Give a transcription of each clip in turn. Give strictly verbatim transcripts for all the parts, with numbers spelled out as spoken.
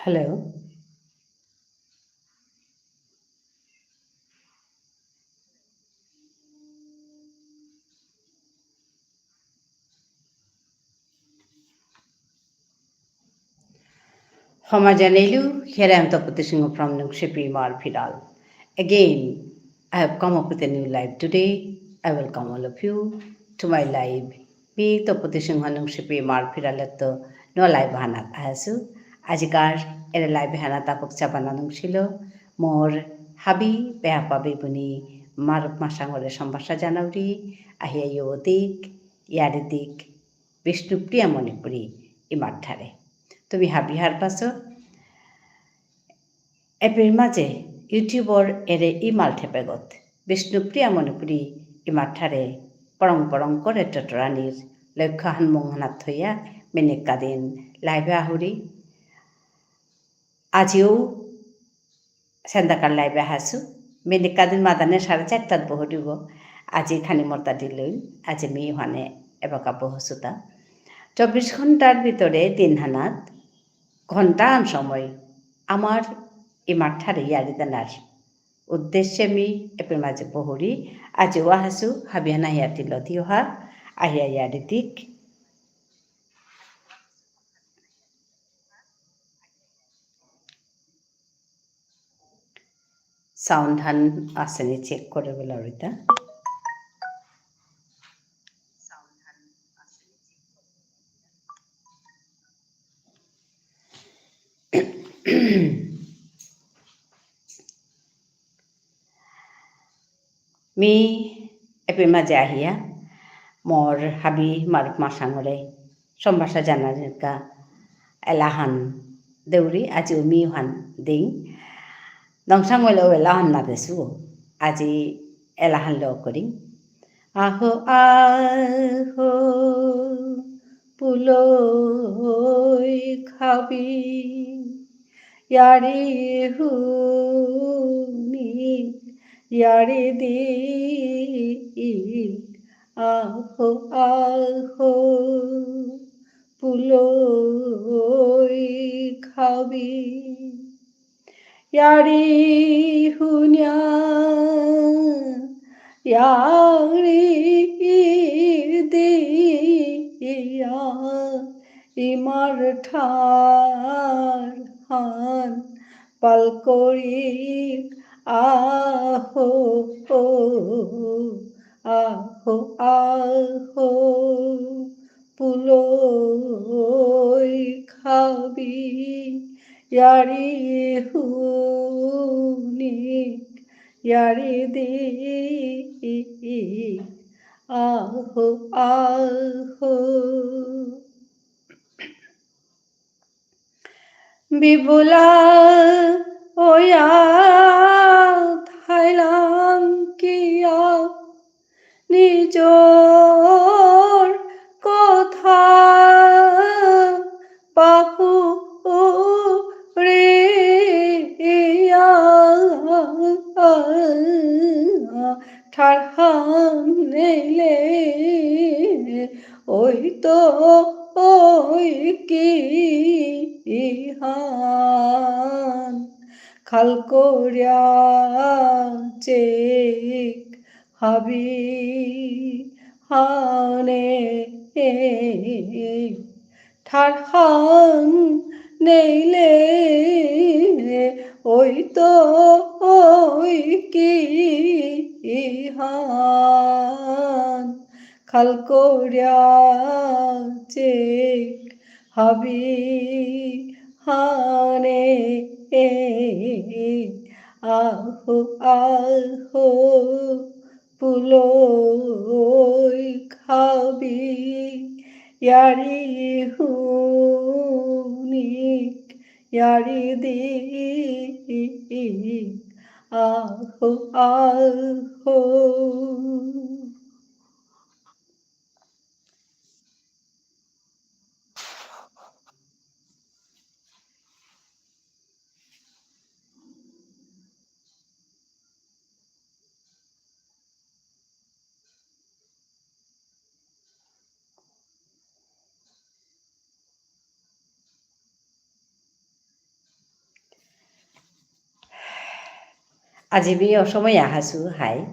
Hello. ক্ষমা জানাইলু, here I am Tapati Singh from Nungshipi Imar Phiral. Again, I have come up with a new live today. I welcome all of you to my live. মি তপতি সিংহ নুংশিপি ইমার ফিরালেত্ত নুয়া live হানাত আহাসু। আজিকার এরে live হানাত আপক চাবানা নুংশিল। মোর হাবি বেহাপা বেবুনি মারুপ মাসাঙরে সম্ভাষা জানাউরি, আহিয়া ইয়ো দিক, ইয়ারি দিক, বিষ্ণুপ্রিয়া মণিপুরী ইমার ঠারে। তুমি হাবি হারপাসো, এপির মাঝে YouTubeর এরে ইমাল ঠেপেগত। বিষ্ণুপ্রিয়া মণিপুরী ইমার ঠারে পরং পরং করে টটরানির লক্ষ্য হান মুং হানাত থইয়া মিনিক কাদিন live আহুরি। আজিও সেন্দাকার live আহাসু। মিনিক কাদিন মাদানে সাড়ে চারটাত বহুরিব। আজি খানি মর্তা দিলইন। আজি মি ওহানে এবাকা বহুসুতা। চব্বিশ ঘন্টার ভিতরে দিন হানাত ঘন্টাহান সময় আমার ইমার ঠারে ইয়ারি দেনার উদ্দেশ্যে মি এপের মাঝে বহুরি। আজিও আহাসু, হাবিহান আহিয়া তিল দিওহা, আহিয়া ইয়ারি দিক। Sound হান আসেনি check করে বেলা রিতা। মি এপের মাঝে আহিয়া মোর হাবি মারুপ মাসাঙরে সম্ভাষা জানানিকা এলাহান দেউরি, আজি মি ওহান দিং। নংসাং ওইলে এলাহান না দেসু, আজি এলাহান লো করিং। আহো, আহো, পুলই খাবি, ইয়ারি হুনি, ইয়ারি দি, আহো, আহো, পুলই খাবি। ইয়ারি হুনিয়া, ইয়ারি দিয়া, ইমার ঠার হান পাল করি আহো, আহো, আহো। পুলই খাবি, ইয়ারি হুনিক, ইয়ারি দি, আহো, আহো। বিবুলা ওয়া থাইলাং কিয়া নিজর কথা পাহুরিয়া ঠারহান নেইলে ওই তো ওই কি হান খাল করিয়া চেক হাবি হানে ঠারহান নেইলে ওই তো ওই কি হান খাল করিয়া চেক হাবি হানে আহো আহো পুলই খাবি ইয়ারি হুনিক ইয়ারি দি আহো আহো। আজি মি অসময় আহাসু, হাই।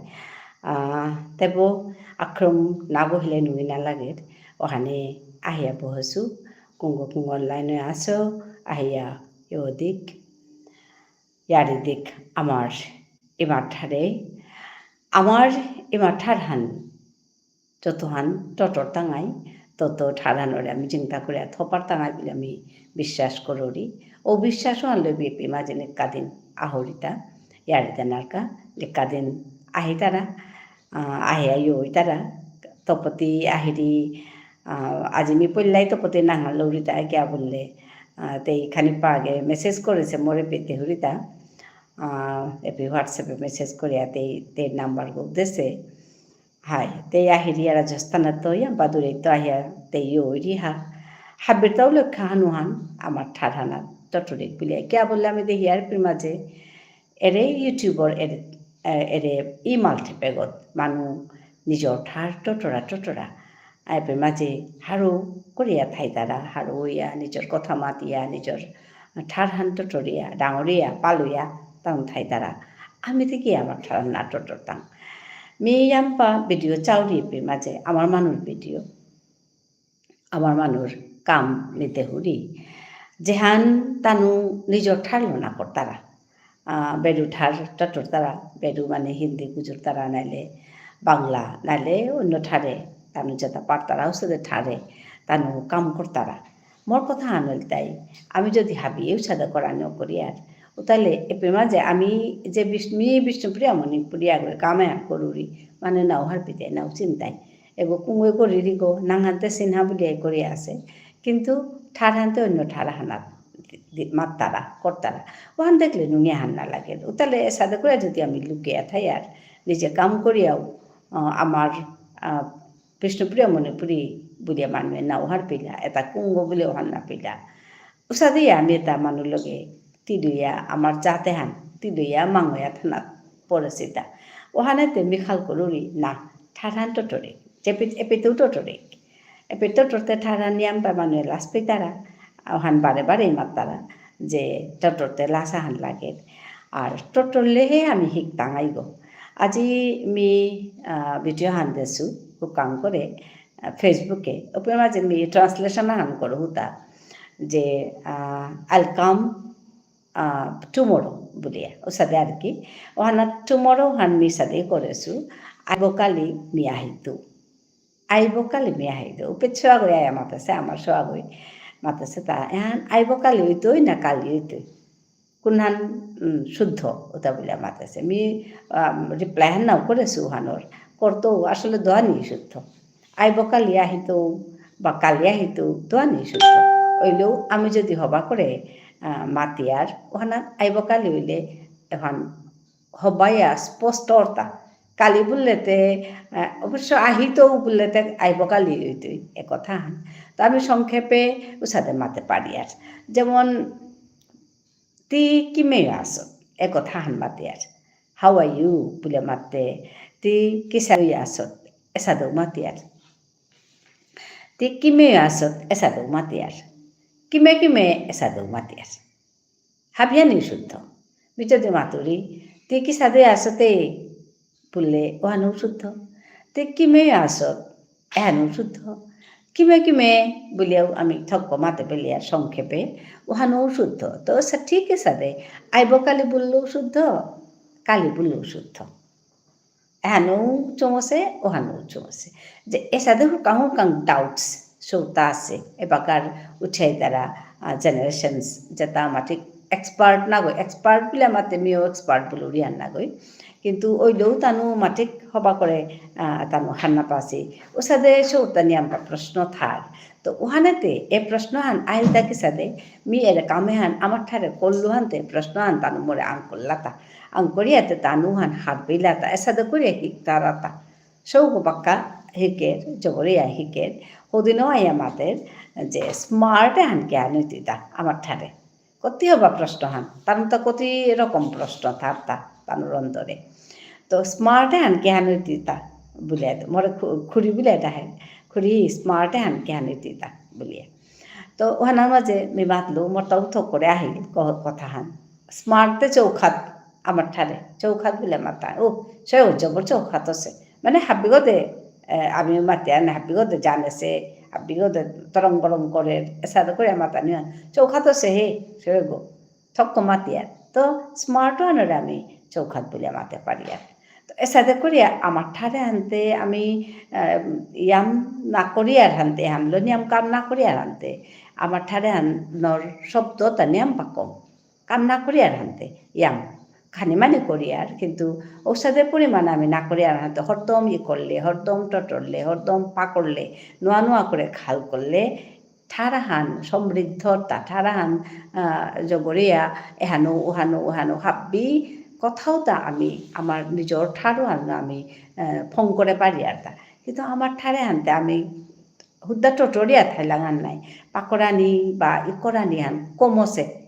আহ, তেবো আক্রম না বহিলে নুই না লাগের। অহানে আহিয়া বহসু, কুঙ্গ কুঙ্গ online এ আসো, আহিয়া এ দিক, ইয়ারি দিক আমার ইমার ঠারে। আমার ইমার ঠারহান যতহান টটর তাঙাই, তত ঠারহানরে আমি চিন্তা করে থপার তাঙাই বলে আমি বিশ্বাস করুরি। ও বিশ্বাস হানলে বিপি মাঝে নিকাদিন আহরিতা, ইয়ারিতা নারকা, নিকাদিন আহিতারা, আহ, আহিয়া ইয়ো ইতারা, তপতি আহিরি, আহ, আজি মি পল্লাই তপতি নাঙাল লৌরিতা কিয়া বললে, আহ, তেই খানি পাগে message করেসে মোরে পেতে হুরিতা, আহ, এপি WhatsApp এ message করিয়া তেই, তেই number গো দেসে। হাই, তেই আহিরি আরা জস্তানা তো ইয়াম্পা দূরে তো আহিয়া তেই ইয়ো ইরি হা। হাবির তাও লেখা হানুহান, আমার ঠারহানা, টটরিক বুলিয়া। কিয়া বললে আমি দেহিয়ার পির মাঝে, এরে YouTubeর এরে, এ, এরে ইমাল ঠেপেগত, মানু নিজর ঠার টটরা টটরা। আইপে মাঝে হারু করিয়া থাইতারা, হারু ইয়া নিজর কথা মাতিয়া, নিজর ঠারহান টটরিয়া, ডাঙরিয়া, পালুয়া, তাম থাইতারা। আমি দেখি আমার ঠার না টটরতাম। মি ইয়াম্পা video চাউরি এপে মাঝে, আমার মানুর video। আমার মানুর কাম মি দেহুরি। যেহান তানু নিজর ঠারলো না করতারা। আহ, বেরু ঠার টটরতারা, বেরু মানে হিন্দি গুজরতারা নাইলে বাংলা, নাইলে অন্য ঠারে, তানু যেতা পারতারা, ওসাদে ঠারে, তানু কাম করতারা। মোর কথা আনল তাই, আমি যদি হাবিয়ে উসাদে করা ন করি আর, ও তাহলে এপে মাঝে আমি যে বিষ্ণু, মি বিষ্ণুপ্রিয়া মণিপুরী আগরে কামে আর করুরি, মানে নাও হারপিতে নাও চিন্তাই। এগো কুঙ্গই করিরি গো, নাঙহানতে সিনহা বুলিয়াই করি আসে। কিন্তু ঠারহানতে অন্য ঠারহানাত দি-, মাত্তারা, করতারা। ওহান দেখলে নুঙে হান না লাগে। উতালে এসাদে করে যদি আমি লুকিয়া থাই আর নিজে কাম করিয়াও, আহ, আমার, আহ, বিষ্ণুপ্রিয়া মণিপুরী বুলিয়া মানুয়ে নাও হারপিলা, এতা কুঙ্গ বুলিয়াও হান না পিলা। উসাদে আমি এতা মানু লগে তিলুয়া, আমার জাতে হান, তিলুয়া মাঙয়া থানাত পড়েসিতা। ওহানেতে মি খাল করুরি না, ঠারহান টটরে। যেপি-, এপিতেও টটরে। এপি টটরতে ঠারহান ইয়াম্পা মানুয়ে লাস পেতারা, ওহান বারে বারে মাত্তারা, যে টটরতে লাস আহান লাগে। আর টটরলেহে আমি হিকতাঙাইগো। আজি মি, আহ, video হান দেসু, হুকাং করে, আহ, Facebook এ। ওপরে মাঝে মি translation হান করো হুতা। যে, আহ, I'll come, আহ, tomorrow বুলিয়া। ওসাদে আর কি। ওহানা tomorrow হান মি সাদে করেসু। আইবো কালি মি আহিতু। আইবো কালি মি আহিতু। উপে ছোয়াগই আয়া মাতেসে, আমার ছোয়াগই মাতেসে তা। এহান আইবো কালি অইতই না কালি অইতই। কুনহান, উম, শুদ্ধ, ওতা বুলিয়া মাতেসে। মি, আম, reply হান নাও করেসু ওহানর। করতৌ আসলে দোয়ানি শুদ্ধ। আইবো কালি আহিতৌ বা কালি আহিতৌ দোয়ানি শুদ্ধ। অইলেও আমি যদি হবা করে, আহ, মাতিয়ার, ওহানা আইবো কালি অইলে এহান হবাইয়া স্পষ্ট অর্তা। কালি বুললেতে, আহ, অবশ্য আহিতৌ বুললেতে আইবো কালি অইতই, এ কথা হান। তো আমি সংক্ষেপে উসাদে মাতে পারিয়ার। যেমন, তি কিমে আসত? এ কথা হান মাতিয়ার। How are you? বুলে মাতে। তি কিসাদে আসত? এসাদেউ মাতিয়ার। তি কিমে আসত? এসাদেউ মাতিয়ার। কিমে কিমে? এসাদেউ মাতিয়ার। হাবিহানি শুদ্ধ। মি যদি মাতুরি, তি কিসাদে আসতে? বুললে, ওহানউ শুদ্ধ। তি কিমে আসত? এহানউ শুদ্ধ। কিমে কিমে বুলিয়াও আমি থক্ক মাতে পেলিয়ার সংক্ষেপে, ওহানউ শুদ্ধ। তো সঠিক এসাদে, আইবো কালি বুললেও শুদ্ধ, কালি বুললেও শুদ্ধ। এহানউ চুমসে, ওহানউ চুমসে। যে এসাদে হুরকাং হুরকাং doubts সৌতা আসে। এবাকার উঠাইতারা, আহ, generations যেতা মাটিক expert নাগই, expert বুলে মাতে মিও expert বুলুরি আর নাগই। কিন্তু অইলেও তানু মাটিক হবা করে, আহ, তানু হার না পাসি। ওসাদে সৌতা নিয়ামকা প্রশ্ন থার। তো ওহানেতে এ প্রশ্ন হান আইলতা কিসাদে, মি এরে কামে হান আমার ঠারে করলু হানতে প্রশ্ন হান তানু মোরে আঙকরলাতা। আঙকরিয়াতে তানু হান হারপিলাতা। এসাদে করে হিকতারাতা। সৌগ বাক্কা হিকের, জবরিয়া হিকের। হদিনও আইয়া মাতের যে smart হান কিহান অইতিতা আমার ঠারে। কতি হবা প্রশ্ন হান। তার তো কতি রকম প্রশ্ন থারতা তানুর অন্তরে। তো smart হান কিহান অইতিতা বুলিয়া, মোরে খু-, খুড়ি বুলিয়া ডাহে। খুড়ি smart হান কিহান অইতিতা বুলিয়া। তো ওহানার মাঝে মি মাতলু, মোর তাও থক করে আহিল ক-, কথা হান। Smart তে চৌখাত আমার ঠারে, চৌখাত বুলে মাতা। ও, সে ও জবর চৌখাত আছে। মানে হাবিগদে, এ, আমি মাতিয়া না, হাবিগদে জানেসে, হাবিগদে তরং গরং করে, এসাদে করে মাতা নিয়া। চৌখাত আছে হে, সে গো। থক্ক মাতিয়ার। তো smart ওহানরে আমি চৌখাত বুলে মাতে পারিয়ার। তো এসাদে করিয়া আমার ঠারে হানতে আমি, আহ, ইয়াম না করিয়ার হানতে, হানলো নিয়াম কাম না করিয়ার হানতে, আমার ঠারে হানর শব্দ তা নিয়াম পাকম। কাম না করিয়ার হানতে, ইয়াম। খানি মানি করিয়ার, কিন্তু ঔষধের পরিমাণ আমি না করিয়ার হানতে, হরদম ই করলে, হরদম টটরলে, হরদম পাকড়লে, নোয়া নোয়া করে খাল করলে, ঠারহান সমৃদ্ধ তা, ঠারহান, আহ, জবরিয়া, এহানো, উহানো, উহানো, হাব্বি, কথাও তা আমি, আমার নিজর ঠারহান আমি, আহ, ফং করে পারিয়ার তা। কিন্তু আমার ঠারে হানতে আমি হুদ্দা টটরিয়া থাইলাঙান নাই। পাকরানি বা ইকরানি হান কমসে।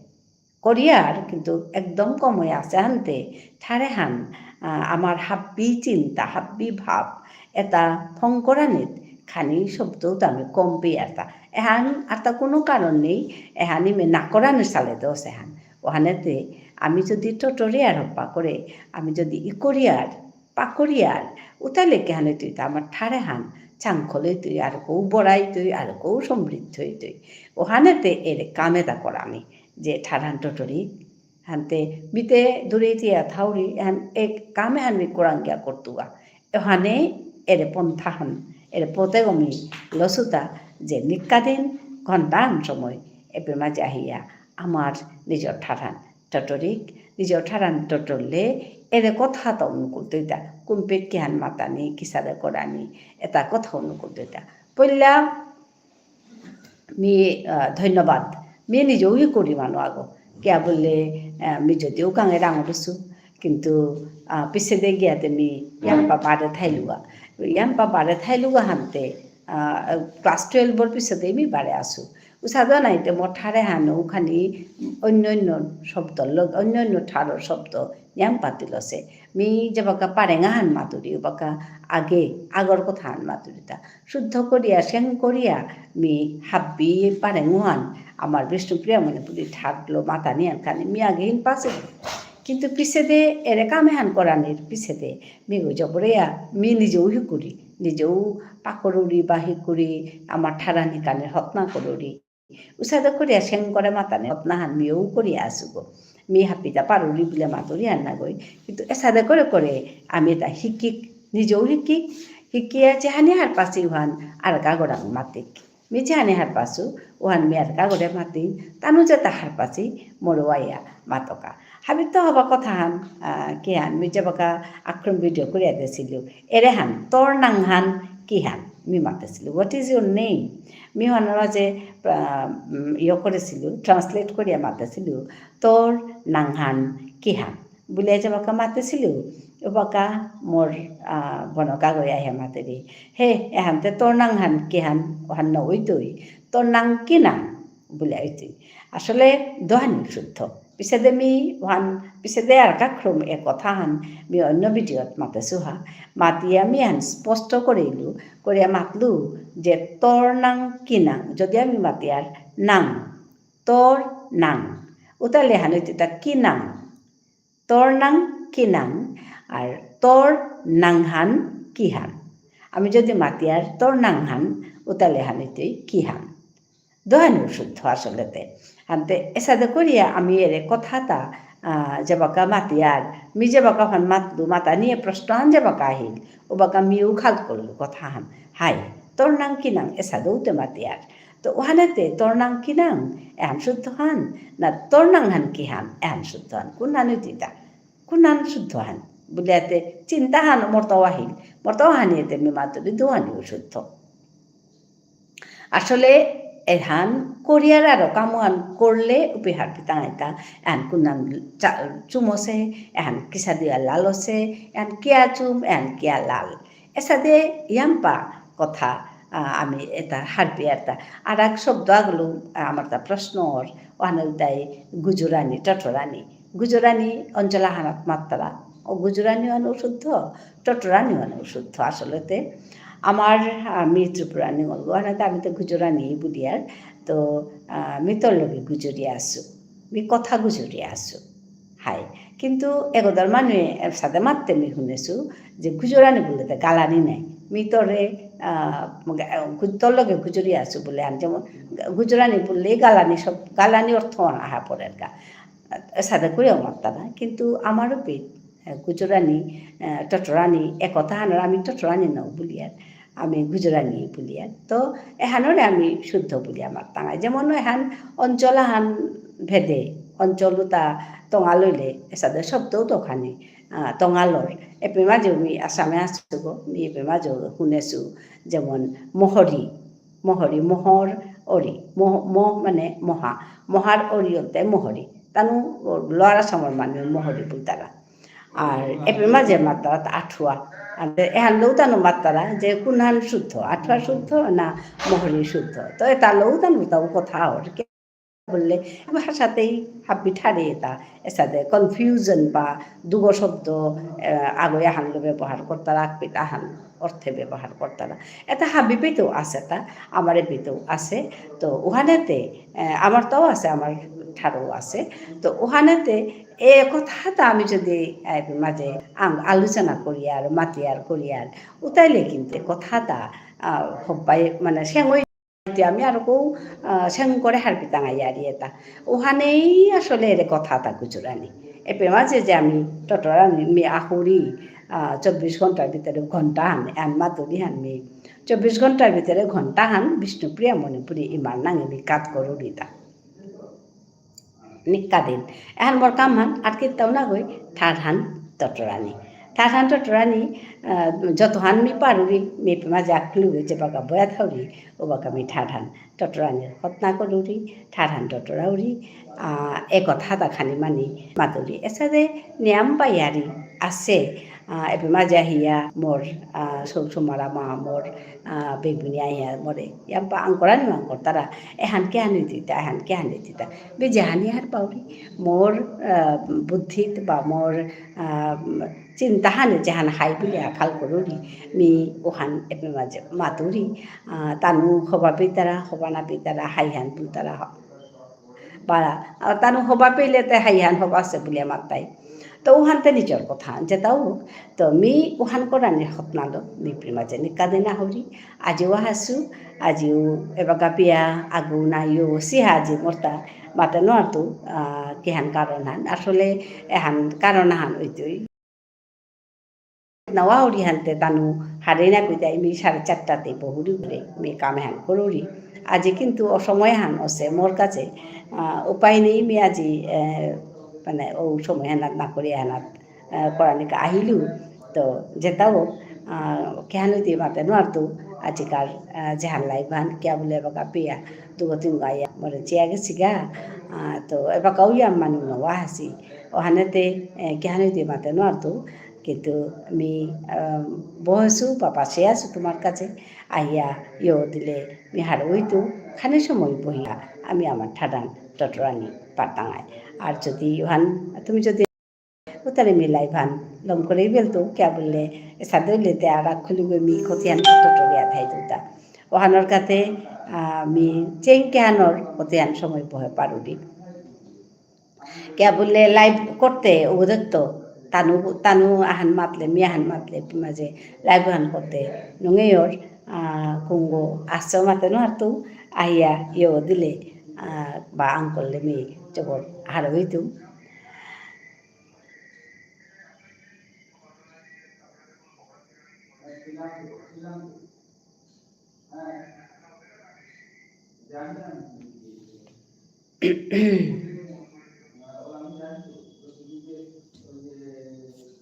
করিয়ার কিন্তু একদম কমই আছে হানতে। ঠারে হান, আহ, আমার হাব্বি চিন্তা, হাব্বি ভাব, এটা ফং করানিত খানি শব্দও তো আমি কম পেয়ার তা। এহান আর তা কোনো কারণ নেই, এহানি মে না করানি সালে দোষ এহান। ওহানেতে আমি যদি টটরিয়ার হপ্পা করে, আমি যদি ইকরিয়ার, পাকরিয়ার, উতালে কেহানে তুই তা আমার ঠারে হান, চাংখলে তুই আর কৌ বড়াই তুই আর কৌ সমৃদ্ধ হই তুই। ওহানেতে এর কামে তা করানি, যে ঠারহান টটরি, হানতে মিতে দূরে তিয়া থাউরি, এহান এক কামে হান মি কুরাঙ্গিয়া করতুয়া। এহানে এরে পন্থাহান, এরে পথে গমি লসুতা, যে নিকাদিন ঘন্টাহান সময় এপে মাঝে আহিয়া আমার নিজর ঠারহান টটরিক, নিজর ঠারহান টটরলে এরে কথা তো অনুকূল তৈতা, কুম্পেট কিহান মাতানি, কিসারে করানি, এটা কথা অনুকূল তৈতা। পইলা মি, আহ, ধন্যবাদ। মি নিজেও হি করি মানু আগো। কিয়া বুললে, আহ, মি যদিও গাঙে ডাঙর হসু, কিন্তু, আহ, পিছেদে গিয়াতে মি ইয়াম্পা বারে থাইলুগা। ইয়াম্পা বারে থাইলুগা হানতে, আহ, class twelve র পিছেদে মি বারে আসু। উসাদে নাইতে মোর ঠারে হানো উখানি অন্য অন্য শব্দ লগ-, অন্য অন্য ঠারর শব্দ ইয়াম্পা তিলসে। মি যেবাকা পারেঙা হান মাতুরি, উবাকা আগে, আগর কথা হান মাতুরিতা। শুদ্ধ করিয়া, সেং করিয়া, মি হাব্বি পারেঙুহান, আমার বিষ্ণুপ্রিয়া মণিপুরী ঠারলো মাতানি আনখানি মি আগেহিন পাসে। কিন্তু পিছেদে এরে কামেহান করানির পিছেদে, মি গো জবরেয়া, মি নিজেও হিকুরি, নিজেও পাকরুরি বা হিকুরি, আমার ঠারানি কানে হতনা করুরি। উসাদে করিয়া সেং করে মাতানি হতনাহান মিও করিয়া আসুগো। মি হাপিতা পারুরি বুলে মাতুরি আন না গই। কিন্তু এসাদে করে করে আমি এটা হিকিক, নিজেও হিকিক, হিকিয়া যেহানি হারপাসি উহান আরকা গরাং মাতিক। মি যেহানি হারপাসু, উহান মি আরকা গরে মাতি, তানু যেতা হারপাসি, মোরো আয়া মাতকা। হাবিত হবা কথাহান, আহ, কিহান, মি যেবাকা আক্রম video করিয়া দেসিলু। এরেহান, তোর নাঙহান কিহান? মি মাতেসিলু, "What is your name?" Me হানরা যে, আহ, উম, ইয়ে করেসিলু, translate করিয়া মাতেসিলু, "তোর নাঙহান কিহান?" বুলিয়া যেবাকা মাতেসিলু, উবাকা মোর, আহ, বনকা গয়া হে মাতেরি। "হে, এহানতে তোর নাঙহান কিহান?" ওহান না ওইতই, "তোর নাঙ কি নাঙ?" বুলিয়া ওইতই। আসলে দোহানি শুদ্ধ। পিছেদে মি ওহান, পিছেদে আরকা ক্রম এ কথাহান মি অন্য videoত মাতেসুহা। মাতিয়া মি হান স্পষ্ট করিলু, করিয়া মাতলু যে তোর নাঙ কি নাঙ? যদি আমি মাতিয়ার নাঙ, তোর নাঙ। উতালে হান ওইতই তা কি নাঙ? তোর নাঙ কি নাঙ? আর তোর নাঙহান কিহান? আমি যদি মাতিয়ার তোর নাঙহান, উতালে হান ওইতই কিহান? দোহানি শুদ্ধ আসলেতে। আনতে এসাদে করিয়া আমি এরে কথাতা, আহ, যেবাকা মাতিয়ার, মি যেবাকা হান মাতলু, মাতানিয়ে প্রশ্নহান যেবাকা আহিল, উবাকা মিউ খাল করলু কথাহান। হাই, তোর নাঙ কি নাঙ? এসাদে উতে মাতিয়ার। তো ওহানেতে তোর নাঙ কি নাঙ? এহান শুদ্ধহান? না তোর নাঙহান কিহান? এহান শুদ্ধহান? কুনহান ওইতই তা? কুনহান শুদ্ধহান? বুলিয়াতে চিন্তাহান মোরতাও আহিল। মোরতাও হানিয়েতে মি মাতুরি দোহানিও শুদ্ধ। আসলে এহান করিয়ার আরো কামহান করলে উপেহার পিতাঙাইতা, এহান কুনহান চা-, চুমসে, এহান কিসাদিয়া লালসে, এহান কিয়া চুম, এহান কিয়া লাল। এসাদে ইয়াম্পা কথা, আহ, আমি এটা হারপিয়ারতা। আর এক শব্দ আগলো, আহ, আমার তা প্রশ্ন অর, ওহানে উতাই গুজরানি, টটরানি। গুজরানি অঞ্চল আহানাত মাত্তারা। ও গুজরানি ওহান অশুদ্ধ, টটরানি ওহান অশুদ্ধ আসলেতে। আমার, আহ, মি ত্রিপুরানি অর, ওহানেতে আমি তো গুজরানি বুলিয়ার। তো, আহ, মি তোর লগে গুজরিয়া আসু। মি কথা গুজরিয়া আসু। হাই। কিন্তু এগোদার মানুয়ে সাদে মাততে মি হুনেসু যে গুজরানি বুলতে গালানি নাই। মি তোরে, আহ, গু-, তোর লগে গুজরি আসু বুলে আন, যেমন গুজরানি বুললে গালানি সব, গালানি অর্থ আহা পড়ের গা। সাদে করিও মাততা না, কিন্তু আমারও পি, আহ, গুজরানি, আহ, টটরানি, এ কথা হানর আমি টটরানি নাও বুলিয়ার। আমি গুজরানি বুলিয়ার। তো এহানরে আমি শুদ্ধ বুলিয়া মাততাঙাই। যেমন এহান অঞ্চল আহান ভেদে, অঞ্চল উতা টঙাল অইলে, এসাদে শব্দও তো খানি, আহ, টঙালর। এপে মাঝে মি আসামে আসুগো, মি এপে মাঝে হুনেসু, যেমন মহরি, মহরি, মহর অরি, মহ-, মহ মানে মহা, মহার অরি অন্তে মহরি। তানু Lower Assam-র মানু মহরি বুলতারা। আর এপে মাঝে মাততারা তা আঠুয়া। আর এহান লো তানু মাততারা যে কুনহান শুদ্ধ, আঠুয়া শুদ্ধ না মহরি শুদ্ধ। তো এতা লো তানু তাও কথা অর। কে বুললে, ভাষাতেই হাব্বি ঠারে এতা, এসাদে confusion বা দুগো শব্দ, আহ, আগো এহান লো ব্যবহার করতারা, আকপিত আহান অর্থে ব্যবহার করতারা। এতা হাব্বি পেতেও আসে তা, আমার এপেতেও আসে। তো উহানেতে, আহ, আমার তাও আসে, আমার ঠারও আসে। তো উহানেতে এ কথাতা আমি যদি, আহ, মাঝে আং-, আলোচনা করিয়ার, মাতিয়ার করিয়ার, উতাইলে কিন্তু এ কথাতা, আহ, হব্বাই মানে সেঙই তে আমি আর কৌ, আহ, সেং করে হারপিতাঙাই আর ইয়েতা। উহানেই আসলে এরে কথাতা গুজরানি। এপে মাঝে যে আমি টটরানি মি আহুরি, আহ, চব্বিশ ঘন্টার ভিতরে ঘন্টা হান, এহান মাতুরি হান মি। চব্বিশ ঘন্টার ভিতরে ঘন্টা হান বিষ্ণুপ্রিয়া মণিপুরী ইমার নাঙে মি কাত করুরিতা। নিকা দিন। এহান মোর কামহান, আর কিত্তাও নাগই, ঠারহান টটরানি। ঠারহান টটরানি, আহ, যতহান মি পারুরি, মি এপে মাঝে আকখুলুগে যেবাকা বয়া থাউরি, ওবাকা মি ঠারহান টটরানি। হতনা করুরি, ঠারহান টটরাউরি, আহ, এ কথাতা খানি মানি মাতুরি। এসাদে নিয়াম পাইয়ারি আসে, আহ, এপে মাঝে আহিয়া মোর, আহ, সৌ সুমারা মা মোর, আহ, বেগুনি আহিয়া মোরে। ইয়াম্পা আঙকরানি আঙকরতারা, এহান কিহান ইতইতা, এহান কিহান ইতইতা। মি যেহানি হারপাউরি, মোর, আহ, বুদ্ধিত বা মোর, আহ, চিন্তাহানে যেহান হাই বুলিয়া খাল করুরি, মি উহান এপে মাঝে মাতুরি, আহ, তানু হবা পেইতারা, হবা না পেইতারা, হাইহান বুলতারা হ-, বা, আহ, তানু হবা পেইলে তে হাইহান হবা আসে বুলিয়া মাততাই। তো উহানতে নিজর কথা, যেতাও হোক, তো মি উহান করানির হতনালো, মি এপে মাঝে নিকা দিন আহুরি, আজিও আহাসু, আজিও এবাকা পিয়া, আগু নাইও, সিহা আজি মোরতা, মাতে নোয়ারতু, আহ, কিহান কারণহান, আসলে এহান কারণহান অইতই। নাওয়া অরিহানতে তানু হারে না পিতাই মি সাড়ে চারটাতে বহুরি উঠে, মি কাম এহান করুরি। আজি কিন্তু অসময় হান অসে মোর কাছে, আহ, উপায় নেই মি আজি, আহ, মানে ও সময় হানাত না করি হানাত, আহ, করানিকা আহিলু। তো যেতাও, আহ, কিহান ইতই মাতে নোয়ারতু আজিকার, আহ, যেহান live হান কিয়া বুলে বাকা পিয়া দুগো তিনগো আইয়া মোরে চেয়া গেছিগা, আহ, তো এবাকাও ইয়াম মানু নাওয়া আহাসি। অহানেতে, আহ, কিহান ইতই মাতে নোয়ারতু, কিন্তু আমি, আহ, বহেসু বা পাশে আসু তোমার কাছে, আহিয়া ইয়ো দিলে মি হারৌ ইতু, খানি সময় বহিয়া আমি আমার ঠারহান টটরানি পারতাঙাই। আর যদি অহান তুমি যদি উতারে মি live হান লম করে বেলতু, কিয়া বুললে, এসাদে ইলেতে আর আকখুলুগে মি কতিহান টটরিয়া থাইতুতা। অহানর কাতে, আহ, মি চেং কিহানর কতিহান সময় বহে পারুরি। কিয়া বুললে live করতে, ও দেখতো, তানু, তানু আহান মাতলে, মি আহান মাতলে, মাঝে live হান করতে, নুঙেয়র, আহ, কুঙগো আসো মাতে নোয়ারতু, আহিয়া ইয়ো দিলে, আহ, বা আঙকরলে মি জবর হারৌ ইতু।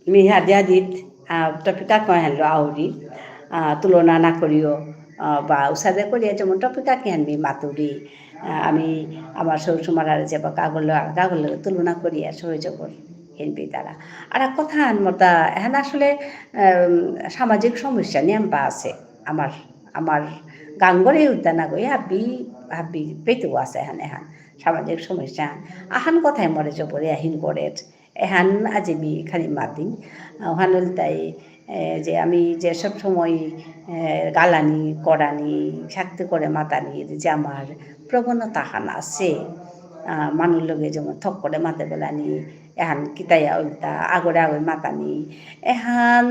মি হাদিয়া দিত, আহ, topic আক এহানলো আহুরি, আহ, তুলনা না করিও, আহ, বা উসাদে করিয়া যেমন topic আক এহান মি মাতুরি, আহ, আমি আমার সৌ সুমারার যে বা কাগল, কাগল তুলনা করিয়া সহযোগ হিনপি তারা। আর এক কথা আন মতা, এহান আসলে, আহ, সামাজিক সমস্যা নিয়াম বা আছে। আমার, আমার গাঙরে উদ্যান আগই হাবি, হাবি পেতেও আছে এহান, এহান সামাজিক সমস্যা। আহান কথাই মরে জবরে আহিন করে। এহান আজি মি খানি মাতিং। অহান ইলতাই, এ, যে আমি যে সব সময়, এ, গালানি, করানি, শক্তি করে মাতানির যে আমার প্রবণতা হান আছে, আহ, মানুর লগে যেমন থক করে মাতে বেলানি, এহান কিতাইয়া উল্টা, আগরে আগই মাতানি। এহান,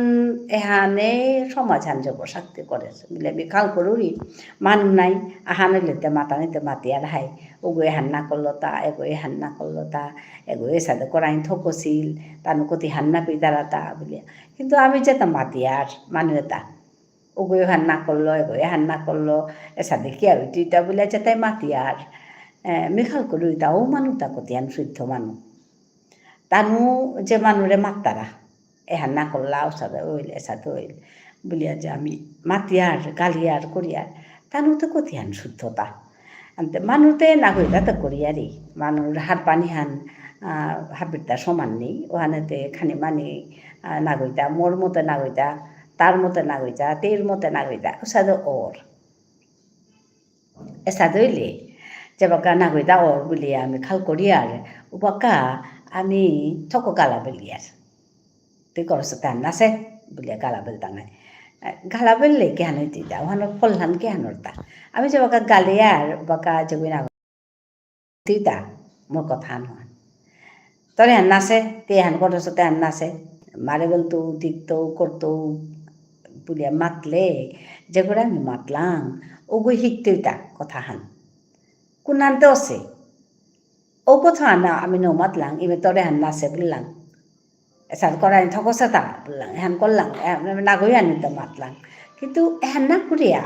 এহানে সমাজহান জবর শক্তি করে। বুলে আমি খাল করুরি, মানু নাই, আহান হইলে তে মাতানি তে মাতিয়ার হাই। ওগো এহান না করলো তা, এগো এহান না করলো তা, এগো এসাদে করাই থকসিল, তানু কতি হান না পিতারা তা, বুলিয়া। কিন্তু আমি যেতা মাতিয়ার, মানু এতা। ওগো এহান না করলো, এগো এহান না করলো, এসাদে কিয়া হইতো ইতা বুলিয়া যেতাই মাতিয়ার। এ, মি খাল করুরি তা, ও মানু তা কতিয়ান শুদ্ধ মানু। তানু যে মানুরে মাত্তারা, এহান না করলা, ওসাদে হইল, এসাদে হইল, বুলিয়া যে আমি মাতিয়ার, গালিয়ার, করিয়ার, তানু তো কতিয়ান শুদ্ধতা। আনতে মানুতে নাগইতা তো করিয়ারি, মানুর হারপানিহান, আহ, হাবিরতা সমান নেই, ওহানেতে খানি মানি, আহ, নাগইতা, মোর মতে নাগইতা, তার মতে নাগইতা, তের মতে নাগইতা, ওসাদে ওর। এসাদে হইলে, যেবাকা নাগইতা ওর বুলিয়া আমি খাল করিয়ার, উবাকা আমি থক গালা বেলিয়ার। তুই করস তার নাসে, বুলিয়া গালা বেলতাঙাই। গালা বেললে কিহান হইতে ইতা, ওহানোর ফলহান কিহান হরতা। আমি যেবাকা গালিয়ার, উবাকা যেগুই না তিতা, মোর কথা নুহান। তোরে হান নাসে, তে হান করস তে হান নাসে। মারে বলতো, দিকতো, করতো, বুলিয়া মাতলে, যেগরে আমি মাতলাং, ওগো হিকতে ইতা কথা হান। কুনান্তে অসে। ও কথা না আমি ন মাতলাং, ইমে তোরে হান নাসে বুললাং। এসাদে করানি থকসে তা বুললাং, এহান করলাং, এহান নাগই আনি তো মাতলাং। কিন্তু এহান না করিয়া,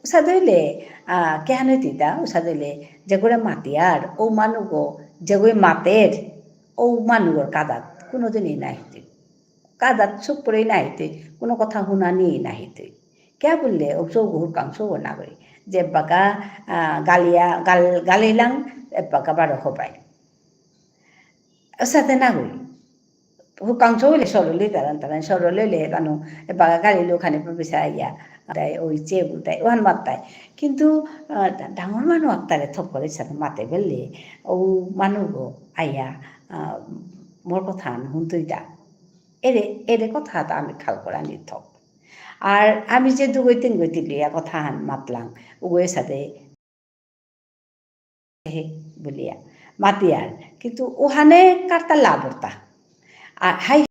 উসাদে হইলে, আহ, কেহান হইতে ইতা, উসাদে হইলে, যেগরে মাতিয়ার, ও মানুগো, যেগই মাতের, ও মানুগর কাদাত, কোনোদিনই না হইতে। কাদাত চুপ করে না হইতে, কোনো কথা হুনানি না হইতে। কে বুললে, ও চৌগো হুরকাং চৌগো নাগই। যে বাকা, আহ, গালিয়া, গাল-, গালিলাং, এ বাকা বারো হবাই। ওসাদে নাগই। হুকাং চৌলে সরলে তারান, তারান সরলে লে তানু, এ বাগা গালি লোখানে প্রবেশা আইয়া, তাই ওই চে বুলতাই, ওহান মাত্তাই। কিন্তু, আহ, ডা-, ডাঙর মানু আক্তারে থক করে সাথে মাতে বেললে, ও মানুগো আইয়া, আহ, মোর কথা আন হুনতই দা। এরে, এরে কথা তা আমি খাল করানি থক। আর আমি যে দুগই তিন গই তিলিয়া কথা হান মাতলাং, উগোর সাথে হে বুলিয়া মাতিয়ার। কিন্তু ওহানে কার্তা লাভ অরতা। আর হাই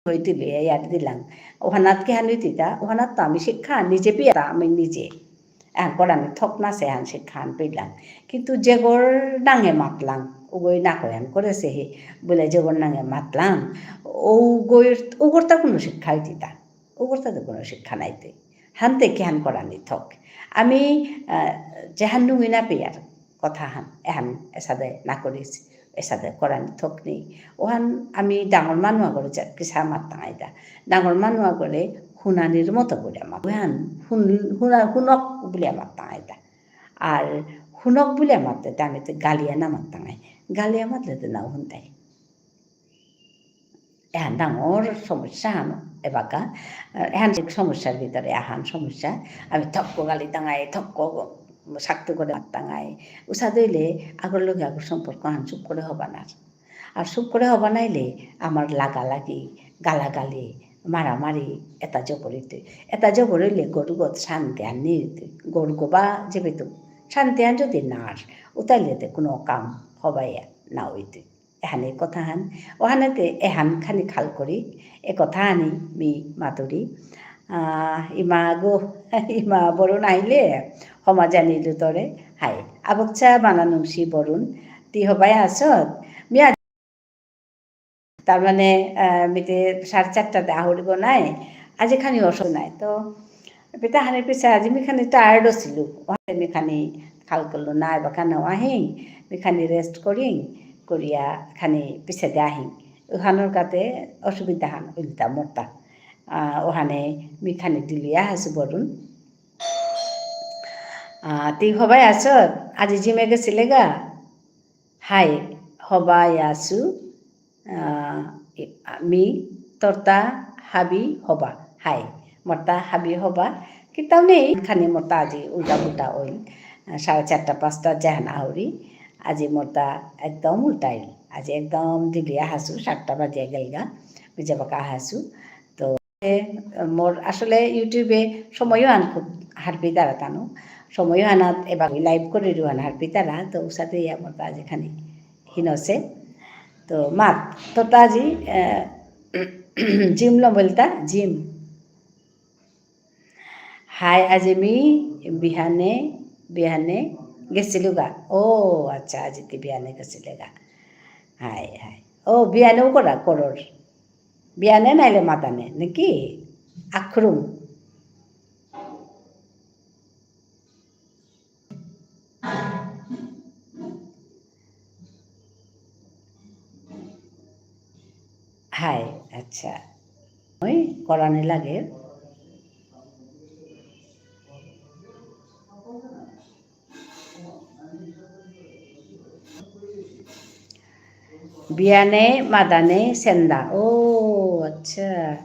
হইতে লইয়া ইয়াদ দিলাম। ওহানাত কিহান হইতিতা, ওহানাত তো আমি শিক্ষা নিজে পিয়া আমি নিজে। এহান করানি থক নাসে এহান শিক্ষা আন পেলাম। কিন্তু যেগর নাঙে মাতলাম, ওগই না কয়ান করেসে হে, বুলে যেগর নাঙে মাতলাম, ওগর, ওগরতা কোনো শিক্ষা হইতিতা। ওগরতা তো কোনো শিক্ষা নাই তে। হানতে কিহান করানি থক। আমি, আহ, যেহান নুঙি না পেয়ার কথা হান, এহান এসাদে না করিস, এসাদে করানি থক নেই। ওহান আমি ডাঙর মানু আগরে যা-, কিসা মাত্তাঙাইতা। ডাঙর মানু আগরে হুনানির মতো বুলিয়া মাত। ওহান হুন-, হুনা-, হুনক বুলিয়া মাত্তাঙাইতা। আর হুনক বুলিয়া মাততে তে আমি তো গালিয়া না মাত্তাঙাই। গালিয়া মাতলে তো না হুনতাই। এহান ডাঙর সমস্যা হান এবাকা, এহান সমস্যার ভিতরে আহান সমস্যা। আমি থক্ক গালি টাঙাই, থক্ক শক্ত করে মাত টাঙাই। উসাদে হইলে আগর লগে আগর সম্পর্ক হান চুপ করে হবা না। আর চুপ করে হবা নাইলে আমার লাগালাগি, গালাগালি, মারামারি, এটা জবর হইতে। এটা জবর হইলে গরুগত শান্তি আর নেই হইতে। গরুগো বা যেবে তো শান্তি আর যদি না আর, উতাইলে তো কোনো কাম হবাই না হইতে। এহানে কথা হান, ওহানেতে এহান খানি খাল করি, এ কথা হানি মি মাতুরি। আহ, ইমা গো, ইমা বরুণ আহিলে, হমা জানিলু তরে, হাই। আবকচা বানা নুংসি বরুণ, তি হবাই আসত, মি আজ, তার মানে, আহ, মিতে সাড়ে চারটাতে আহুরিব নাই, আজি খানি অসুখ নাই। তো, পিতা হানি পিছে আজি মি খানি tired আছিলু, ওহানে মি খানি খাল করলু না, এবাকা না আহিং, মি খানি rest করিং, করিয়া খানি পিছে দে আহিং। ওহানর কাতে অসুবিধা হান উল্টা মোরতা। আহ, ওহানে মি খানি দিলিয়া হাসু বরুণ। আহ, তি হবাই আসত, আজি জিমে গেছিলে গা? হাই, হবাই আসু। আহ, মি তরতা হাবি হবা। হাই, মরতা হাবি হবা। কিতাও নেই, খানি মরতা আজি উল্টা পুল্টা অইল। আহ, সাড়ে চারটা, পাঁচটা যেহান আহুরি। আজি মরতা একদম উল্টা অইল। আজি একদম দিলিয়া হাসু, সাতটা বাজিয়া গেলগা। মি যেবাকা হাসু। তো, এ, মোর আসলে YouTube-এ সময়ও আন খুব হারপিতারা তানু। সময়ও আনাত এবার live করে রুহান হারপিতারা। তো, উসাদে ইয়া মরতা আজি খানি হিনসে। তো মাত, তোতা আজি, আহ, জিম লম বুলতা, জিম। হাই, আজি মি বিহানে, বিহানে গেছিলুগা। ও, আচ্ছা, আজি তি বিহানে গেছিলেগা। High, high. ও, বিহানেও করা, করর। বিহানে নাইলে মাতানে, নাকি? আখরুম। হাই, আচ্ছা। ওই করানি লাগে। বিয়ানে, মাদানে, সেন্দা। ও, আচ্ছা।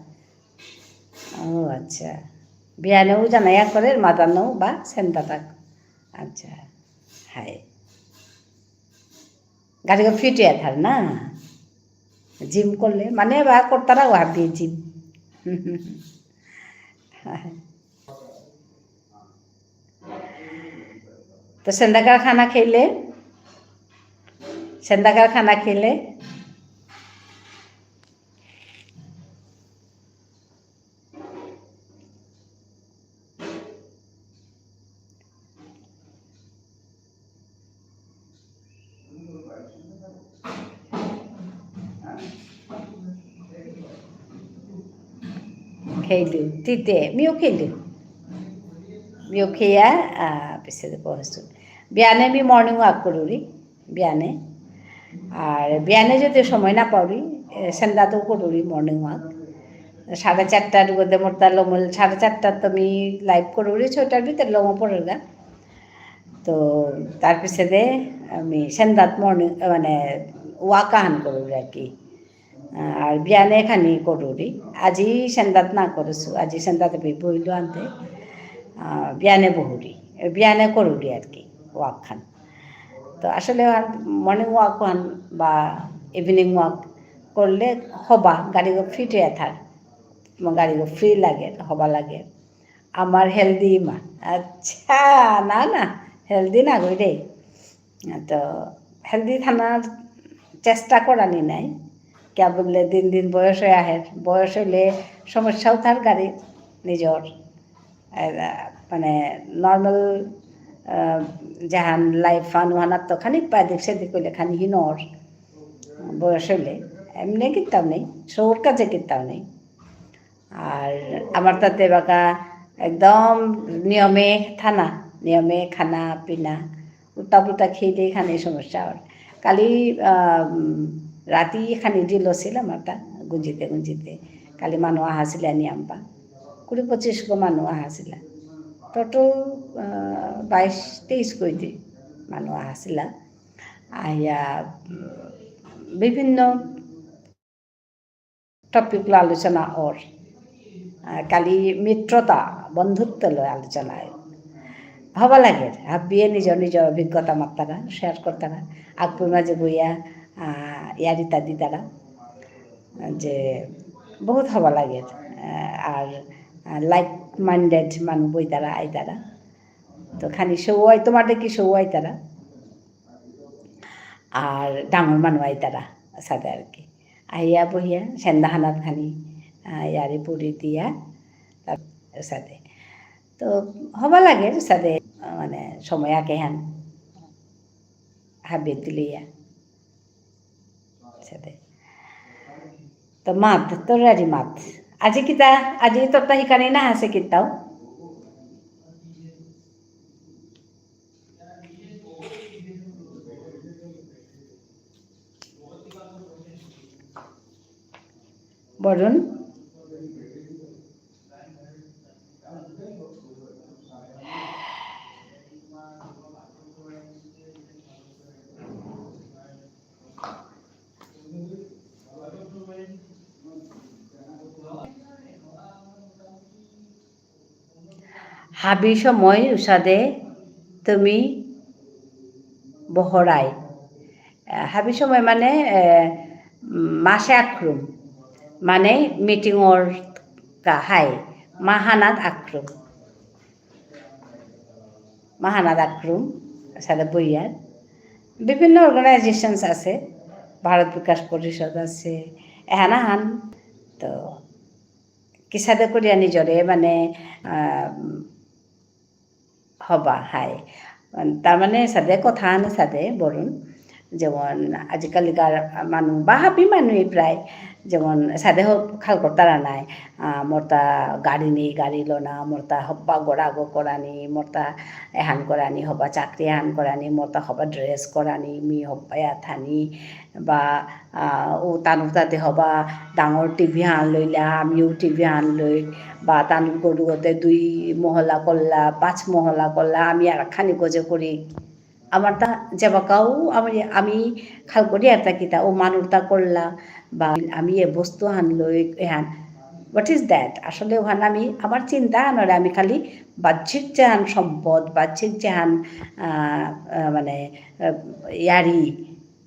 ও, আচ্ছা। বিয়ানেও জানাইয়া করে, মাদানেও বা সেন্দাতাক। আচ্ছা। হাই। গাড়িগো fit হইয়া থার না? Gym করলে, মানে বা করতারা ও হাবি gym। তো সেন্দাকার খানা খেলে, সেন্দাকার খানা খেলে, খেইলু, তিতে, মিও খেইলু। মিও খেয়া, আহ, পিছে পৌঁছু। বিয়ানে মি morning walk করুরি। বিয়ানে। আর বিয়ানে যদি সময় না পাউরি, এ, সেন্দাতেও করুরি morning walk। সাড়ে চারটার মধ্যে মোর তা লমল, সাড়ে চারটার তো আমি live করুরি, ছয়টার ভিতরে লমো পড়েগা। তো তার পিছে দে আমি সেন্দাত morning, মানে, walk আহান করুরি আর কি। আহ, আর বিয়ানে খানি করুরি। আজি সেন্দাত না করেছু, আজি সেন্দাতে বি-, বইলু আনতে। আহ, বিয়ানে বহুরি। এ, বিয়ানে করুরি আর কি, walk খান। তো আসলে আর morning walk হান বা evening walk করলে হবা, গাড়িগো fit হইয়া থার। ম-, গাড়িগো free লাগে, হবা লাগে। আমার healthy মা। আচ্ছা, না, না, healthy না গই রে। তো healthy থানার চেষ্টা করানি নাই। কিয়া বুললে দিন দিন বয়স হয়ে আহের। বয়স হইলে সমস্যাও থার গাড়ি নিজর। এ, মানে normal, আহ, জাহান life আন ওহানাত তো খানিক পাদিক সেদিক হইলে খানি হিনর। বয়স হইলে এমনি কিতাও নেই, সৌর কাজে কিতাও নেই। আর আমার তাতে বাকা একদম নিয়মে থানা, নিয়মে খানা পিনা, উল্টা পুল্টা খেলে খানি সমস্যা হয়। কালি, আহ, উম, রাতি খানি দিল ছিল আমার তা, গুঞ্জিতে গুঞ্জিতে। কালি মানু আহাসিলা নিয়াম্পা। কুড়ি পঁচিশ গো মানু আহাসিলা। Total, আহ, বাইশ তেইশ গইতে মানু আহাসিলা। আয়া, উম, বিভিন্ন topic লো আলোচনা অর। আহ, কালি মিত্রতা, বন্ধুত্ব লো আলোচনা অর। হবা লাগে, হাবিয়ে নিজর নিজর অভিজ্ঞতা মাত্তারা, share করতারা। আকপুর মাঝে বইয়া, আহ, ইয়ারিতা দিতারা। যে বহুত হবা লাগে। আহ, আর, আহ, like minded মানু বইতারা, আইতারা। তো খানি সৌ আই, তোমার দেখি সৌ আইতারা। আর ডাঙর মানু আইতারা, সাথে আর কি। আইয়া বহিয়া, সেন্দাহানাত খানি, আহ, ইয়ারি পুরি দিয়া, তার সাথে। তো হবা লাগে, সাথে, আহ, মানে, সময় আগে হান, হাবিয়ে দিলিয়া। সাথে। তো মাত, তোর আরি মাত। আজি কিতা, আজি তোর তা হিকানি না আছে কিতাও। বরুণ? হাবি সময় উসাদে তুমি বহরাই। আহ, হাবি সময় মানে, আহ, মাসে আক্রুম। মানে meeting অর কা হাই। মাহানাত আক্রুম। মাহানাত আক্রুম, সাদে বইয়ার। বিভিন্ন organizations আছে। ভারত বিকাশ পরিষদ আছে, এহান আহান। তো, কিসাদে করিয়া নিজরে মানে, আহ, হবা, হাই। তার মানে সাদে কথা আহান সাদে বরুণ। যেমন আজিকালিকার মানু বা হাবি মানু প্রায় যেমন সাদে হ-, খাল করতারা নাই। আহ, মোরতা গাড়ি নেই, গাড়ি লনা, মোরতা হব্বা গোড়াগো করানি, মোরতা এহান করানি, হবা চাকরি এহান করানি, মোরতা হবা dress করানি, মি হব্বা ইয়া থানি, বা, আহ, ও তানুর তাতে হবা ডাঙর টিভি আহান লইলা, আমিও টিভি আহান লই, বা তানুর গরুগতে দুই মহলা করলা, পাঁচ মহলা করলা, আমি আর খানি গজে করি। আমার তা যেবাকাও আমি, আমি খাল করি আর তা কিতা, ও মানুর তা করলা, বা আমি এ বস্তু আহান লই, এহান। What is that? আসলে ওহান আমি, আমার চিন্তা আনরে আমি খালি বাহ্যিক যেহান সম্পদ, বাহ্যিক যেহান, আহ, আহ, মানে, আহ, ইয়ারি,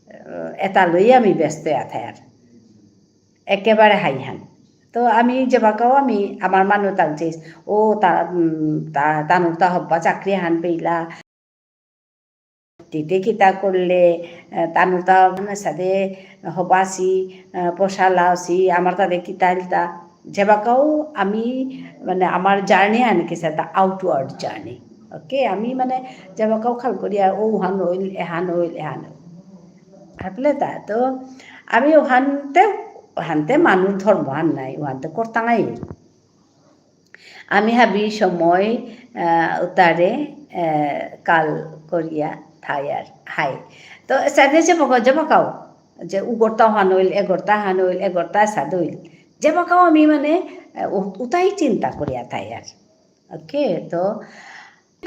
আহ, এটা লই আমি ব্যস্ত আথার। একেবারে হাইহান। তো আমি যেবাকাও আমি আমার মানু তাক যে, ও তা, উম, তা, তানুর তা হব্বা চাকরি হান পেইলা, তিতে কিতা করলে, আহ, তানুর তা মানে সাদে হবাসি, আহ, পোষা লাওসি, আমার তাদে কিতা ইলতা, যেবাকাও আমি, মানে, আমার journey আন কিসাদে outward journey। Okay, আমি, মানে, যেবাকাও খাল করি আর ও হান হইল, এহান হইল, এহান হইল। হারপেলে তা, তো আমি ওহানতে, ওহানতে মানুর ধর্ম হান নাই, ওহানতে করতাঙাই। আমি হাবি সময়, আহ, উতারে, আহ, কাল করিয়া থায়ার, হাই। তো সাদে যেবাকাও, যেবাকাও, যে উগরতা হান হইল, এগরতা হান হইল, এগরতা সাদ হইল। যেবাকাও আমি মানে, আহ, উ-, উতাই চিন্তা করিয়া থায়ার। Okay, তো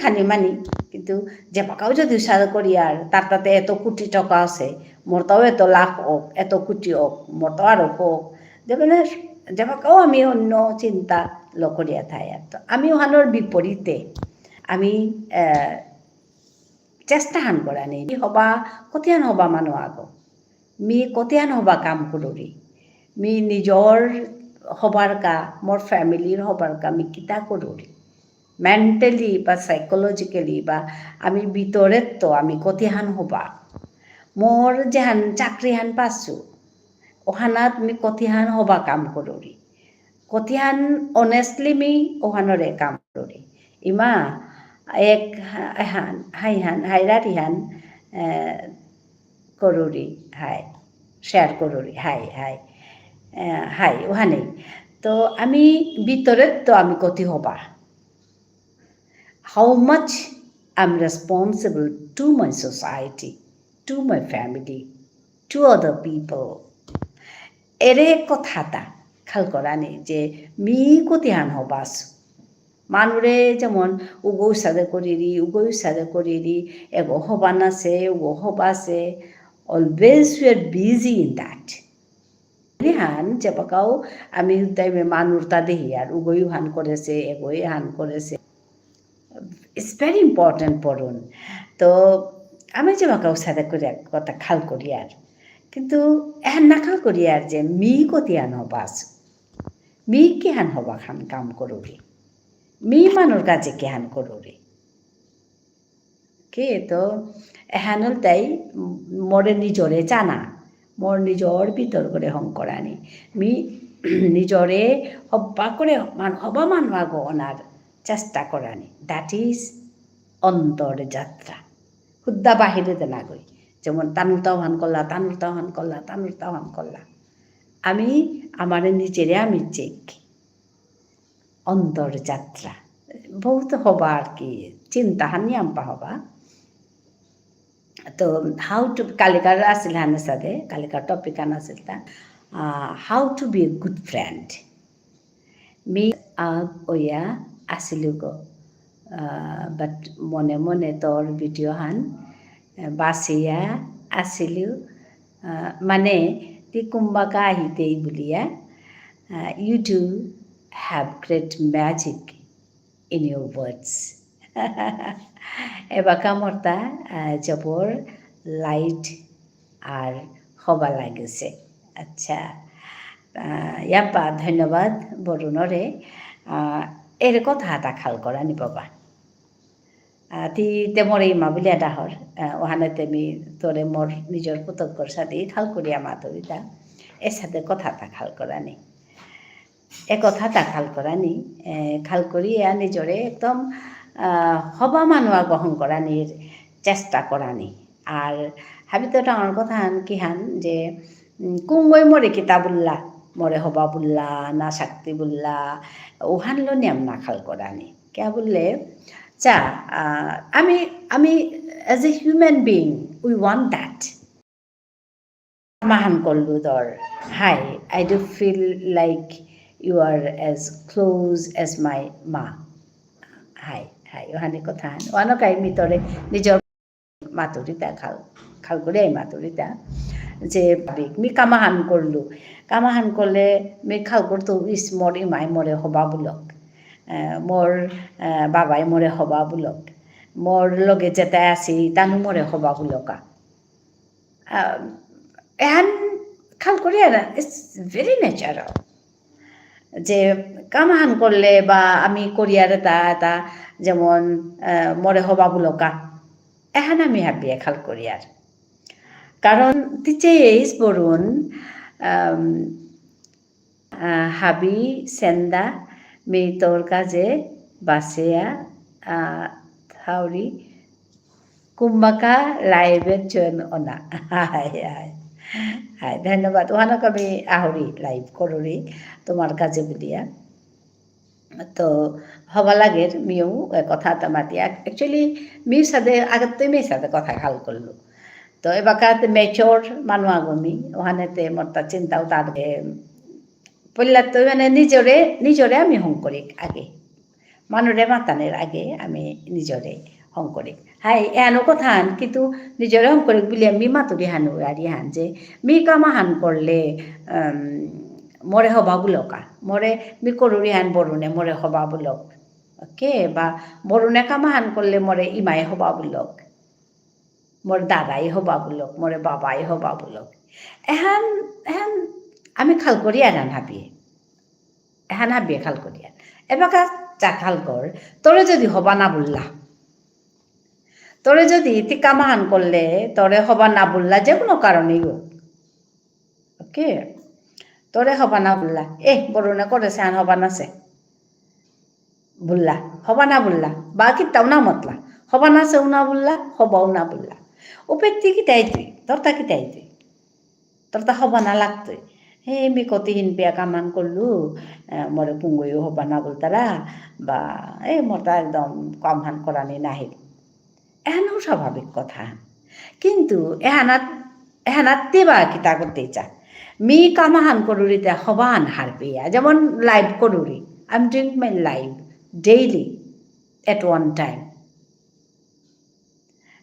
খানি মানি, কিন্তু যেবাকাও যদি উসাদে করি আর তার তাতে এত কোটি টাকা আছে, মোর তাও এত লাখ হোক, এত কোটি হোক, মোর তাও আরো হোক, যে মানে যেবাকাও আমি অন্য চিন্তা ল করিয়া থাই। আর তো আমি ওহানোর বিপরীতে আমি, আহ, চেষ্টা হান করা নেই। মি হবা, কতিয়ান হবা মানু আগো। মি কতিয়ান হবা কাম করুরি। মি নিজর হবার কা, মোর familyর হবার কা মি কিতা করুরি। Mentally বা psychologically বা আমি ভিতরেত্ত আমি কতিহান হবা। মোর যেহান চাকরিহান পাসু, ওহানাত মি কতিহান হবা কাম করুরি। কতিহান honestly মি ওহানরে কাম করুরি। ইমা এক হা-, হান, হাই হান, হাইরারি হান, এ, করুরি, হাই, share করুরি, হাই, হাই, এ, হাই, ওহানেই। তো আমি ভিতরেত্ত আমি কতি হবা। How much I'm responsible to my society, to my family, to other people. এরে কথাতা খাল করানি যে মি কতিহান হবাস। মানুরে যেমন উগো উসাদে করিরি, উগো উসাদে করিরি, এগো হবা নাসে, উগো হবাসে, always we are busy in that. এহান যেবাকাও আমি উদ্দাইমে মানুরতা দেহি আর উগই হান করেসে, এগই হান করেসে। It's very important পড়ুন। তো আমি যেবাকাও সাদে করে কথা খাল করি আর। কিন্তু এহান না খাল করি আর যে মি কতিহান হবাস। মি কিহান হবা খান কাম করুরি। মি মানুর কাজে কিহান করুরি। Okay, তো এহানল তাই মোরে নিজরে জানা, মোর নিজর ভিতর করে হং করানি। মি নিজরে হব্বা করে মান-, হবা মানু আগো অনার চেষ্টা করানি। That is অন্তর যাত্রা। হুদ্দা বাহিরে দে না গই। যেমন তানুর তাও হান করলা, তানুর তাও হান করলা, তানুর তাও হান করলা। আমি আমারে নিজেরে আমি চেক। অন্তর যাত্রা। বহুত হবা আর কি, চিন্তা হানি আমপা হবা। তো how to, কালিকার আসিল হান সাদে, কালিকার topic হান আসিল তা, আহ, how to be a good friend। Me আগ ওয়া আসিলু গো, আহ, but মনে মনে তোর video হান, আহ, বাসিয়া আসিলু, আহ, মানে তি কুম্বাকা আহিতেই বুলিয়া, আহ, you do have great magic in your words। এবাকা মোরতা, আহ, জবর light আর হবা লাগিছে। আচ্ছা, আহ, ইয়াম্পা ধন্যবাদ বরুণরে। আহ, এর কথা এতা খাল করানি বাবা। আহ, তি তে মোরে ইমা বুলিয়া ডাহর, আহ, ওহানে তে মি তোরে মোর নিজর পুতকর সাদে খাল করিয়া মাতুরিতা। এসাদে কথা তা খাল করানি। এ কথা তা খাল করানি, এ, খাল করিয়া নিজরে একদম, আহ, হবা মানু আগ হঙকরানির চেষ্টা করানি। আর হাবিত ডাঙর কথা হান কিহান যে, উম, কুঙগই মোরে কিতা বুল্লা, মোরে হবা বুল্লা, না শক্তি বুল্লা, ওহানলো নিয়াম না খাল করানি। কিয়া বুললে, চা, আহ, আমি, আমি as a human being, we want that. মাহান করলু দর। Hi, I do feel like you are as close as my মা। Hi, hi, ওহানি কথা হান। ওহানো কাই মি তোরে নিজর মাতুরিতা খাল, খাল করে আই মাতুরিতা। যে ভাবিক, মি কামাহান করলু। কামাহান করলে মি খাল করতু ইস মোর ইমাই মোরে হবা বুলক। আহ, মোর, আহ, বাবাই মোরে হবা বুলক। মোর লগে যেতা আসি, তানু মোরে হবা বুলকা। আহ, এহান খাল করিয়ার, it's very natural। যে কাম আহান করলে বা আমি করিয়ার এতা, এতা যেমন, আহ, মোরে হবা বুলকা, এহান আমি হাবিয়ে খাল করিয়ার। কারণ তিচে এইস বরুণ, আম, আহ, হাবি সেন্দা, মি তোর কাজে বাসেয়া, আহ, থাউরি, কুম্বাকা live এ join অনা। হাই, হাই। হাই, ধন্যবাদ। ওহানক আমি আহুরি live করুরি, তোমার কাজে বুলিয়া। তো, হবা লাগের, মিউ, এ, কথা এতা মাতিয়া। Actually, মিউ সাদে, আগত তো মিউ সাদে কথা খাল করলু। তো, এবাকাত mature মানু আগমি, ওহানেতে মোরতা চিন্তাও তার, এ, পল্লাত তো মানে নিজরে, নিজরে আমি হং করি আগে। মানুরে মাতানের আগে আমি নিজরে হং করি। হাই, এহানো কথা হান, কিন্তু নিজরে হং করি বুলিয়া মি মাতুরি হানু আরি হান যে, মি কাম আহান করলে, উম, মোরে হবা বুলকা। মোরে মি করুরি হান বরুণে মোরে হবা বুলক। Okay? বা বরুণে কাম আহান করলে মোরে ইমাই হবা বুলক। মোর দাদাই হবা বুলক, মোরে বাবাই হবা বুলক। এহান, এহান আমি খাল করিয়ার হান হাবিয়ে। এহান হাবিয়ে খাল করিয়ার। এবাকা চা খাল কর, তোরে যদি হবা না বুললা, তোরে যদি তি কাম আহান করলে, তোরে হবা না বুললা, যে কোনো কারণেই হোক। Okay? তোরে হবা না বুললা। এ, বরুণে করেসে হান হবা নাসে। বুললা। হবা না বুললা। বা কিতাও না মতলা। হবা নাসেও না বুললা, হবাও না বুললা। উপেত্তি কিতাই তুই, তোরতা কিতাই তুই। তোরতা হবা না লাগতই। হে, মি কতিদিন পেয়া কাম আহান করলু, এ, মোরে কুঙগইও হবা না বুলতারা, বা, এ, মোরতা একদম কাম আহান করানি নাহিল। এহানও স্বাভাবিক কথা। কিন্তু এহানাত, এহানাত তেবা কিতা করতে চা? মি কাম আহান করুরিতে হবা আহান হারপেয়া। যেমন live করুরি। I'm doing my live daily at one time.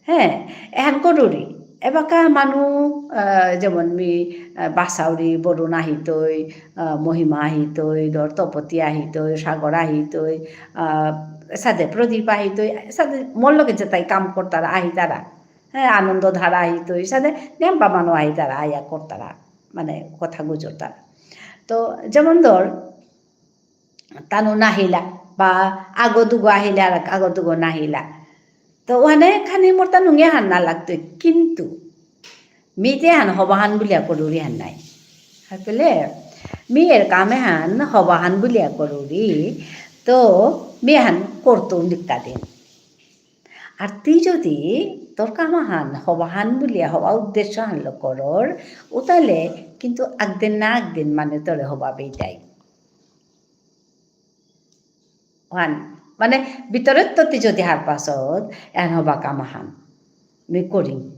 হ্যাঁ, এহান করুরি। এবাকা মানু, আহ, যেমন মি, আহ, বাসাউরি, বরুণ আহিতই, আহ, মহিমা আহিতই, ধর তপতি আহিতই, সাগর আহিতই, আহ, সাদে প্রদীপ আহিতই, সাদে মোর লগে যেতাই কাম করতারা আহিতারা। হ্যাঁ, আনন্দ ধারা আহিতই, সাদে নেম্পা মানু আহিতারা, আয়া করতারা, মানে কথা গুজরতারা। তো যেমন ধর, তানু নাহিলা, বা আগো দুগো আহিলা, আর আগো দুগো নাহিলা। তো ওহানে খানি মোরতা নুঙে হান না লাগতই, কিন্তু মিতে হান হবাহান বুলিয়া করুরি হান নাই। হারপেলে, মি এর কামে হান হবাহান বুলিয়া করুরি, তো মি হান করতু নিকা দিন। আর তি যদি তোর কাম হান হবাহান বুলিয়া হবা উদ্দেশ্য হানলো করর, উতালে কিন্তু আকদিন না আকদিন মানে তোরে হবা বেইতাই। ওহান, মানে, ভিতরেত্ত তি যদি হারপাসত, এহান হবা কাম আহান। মি করিম।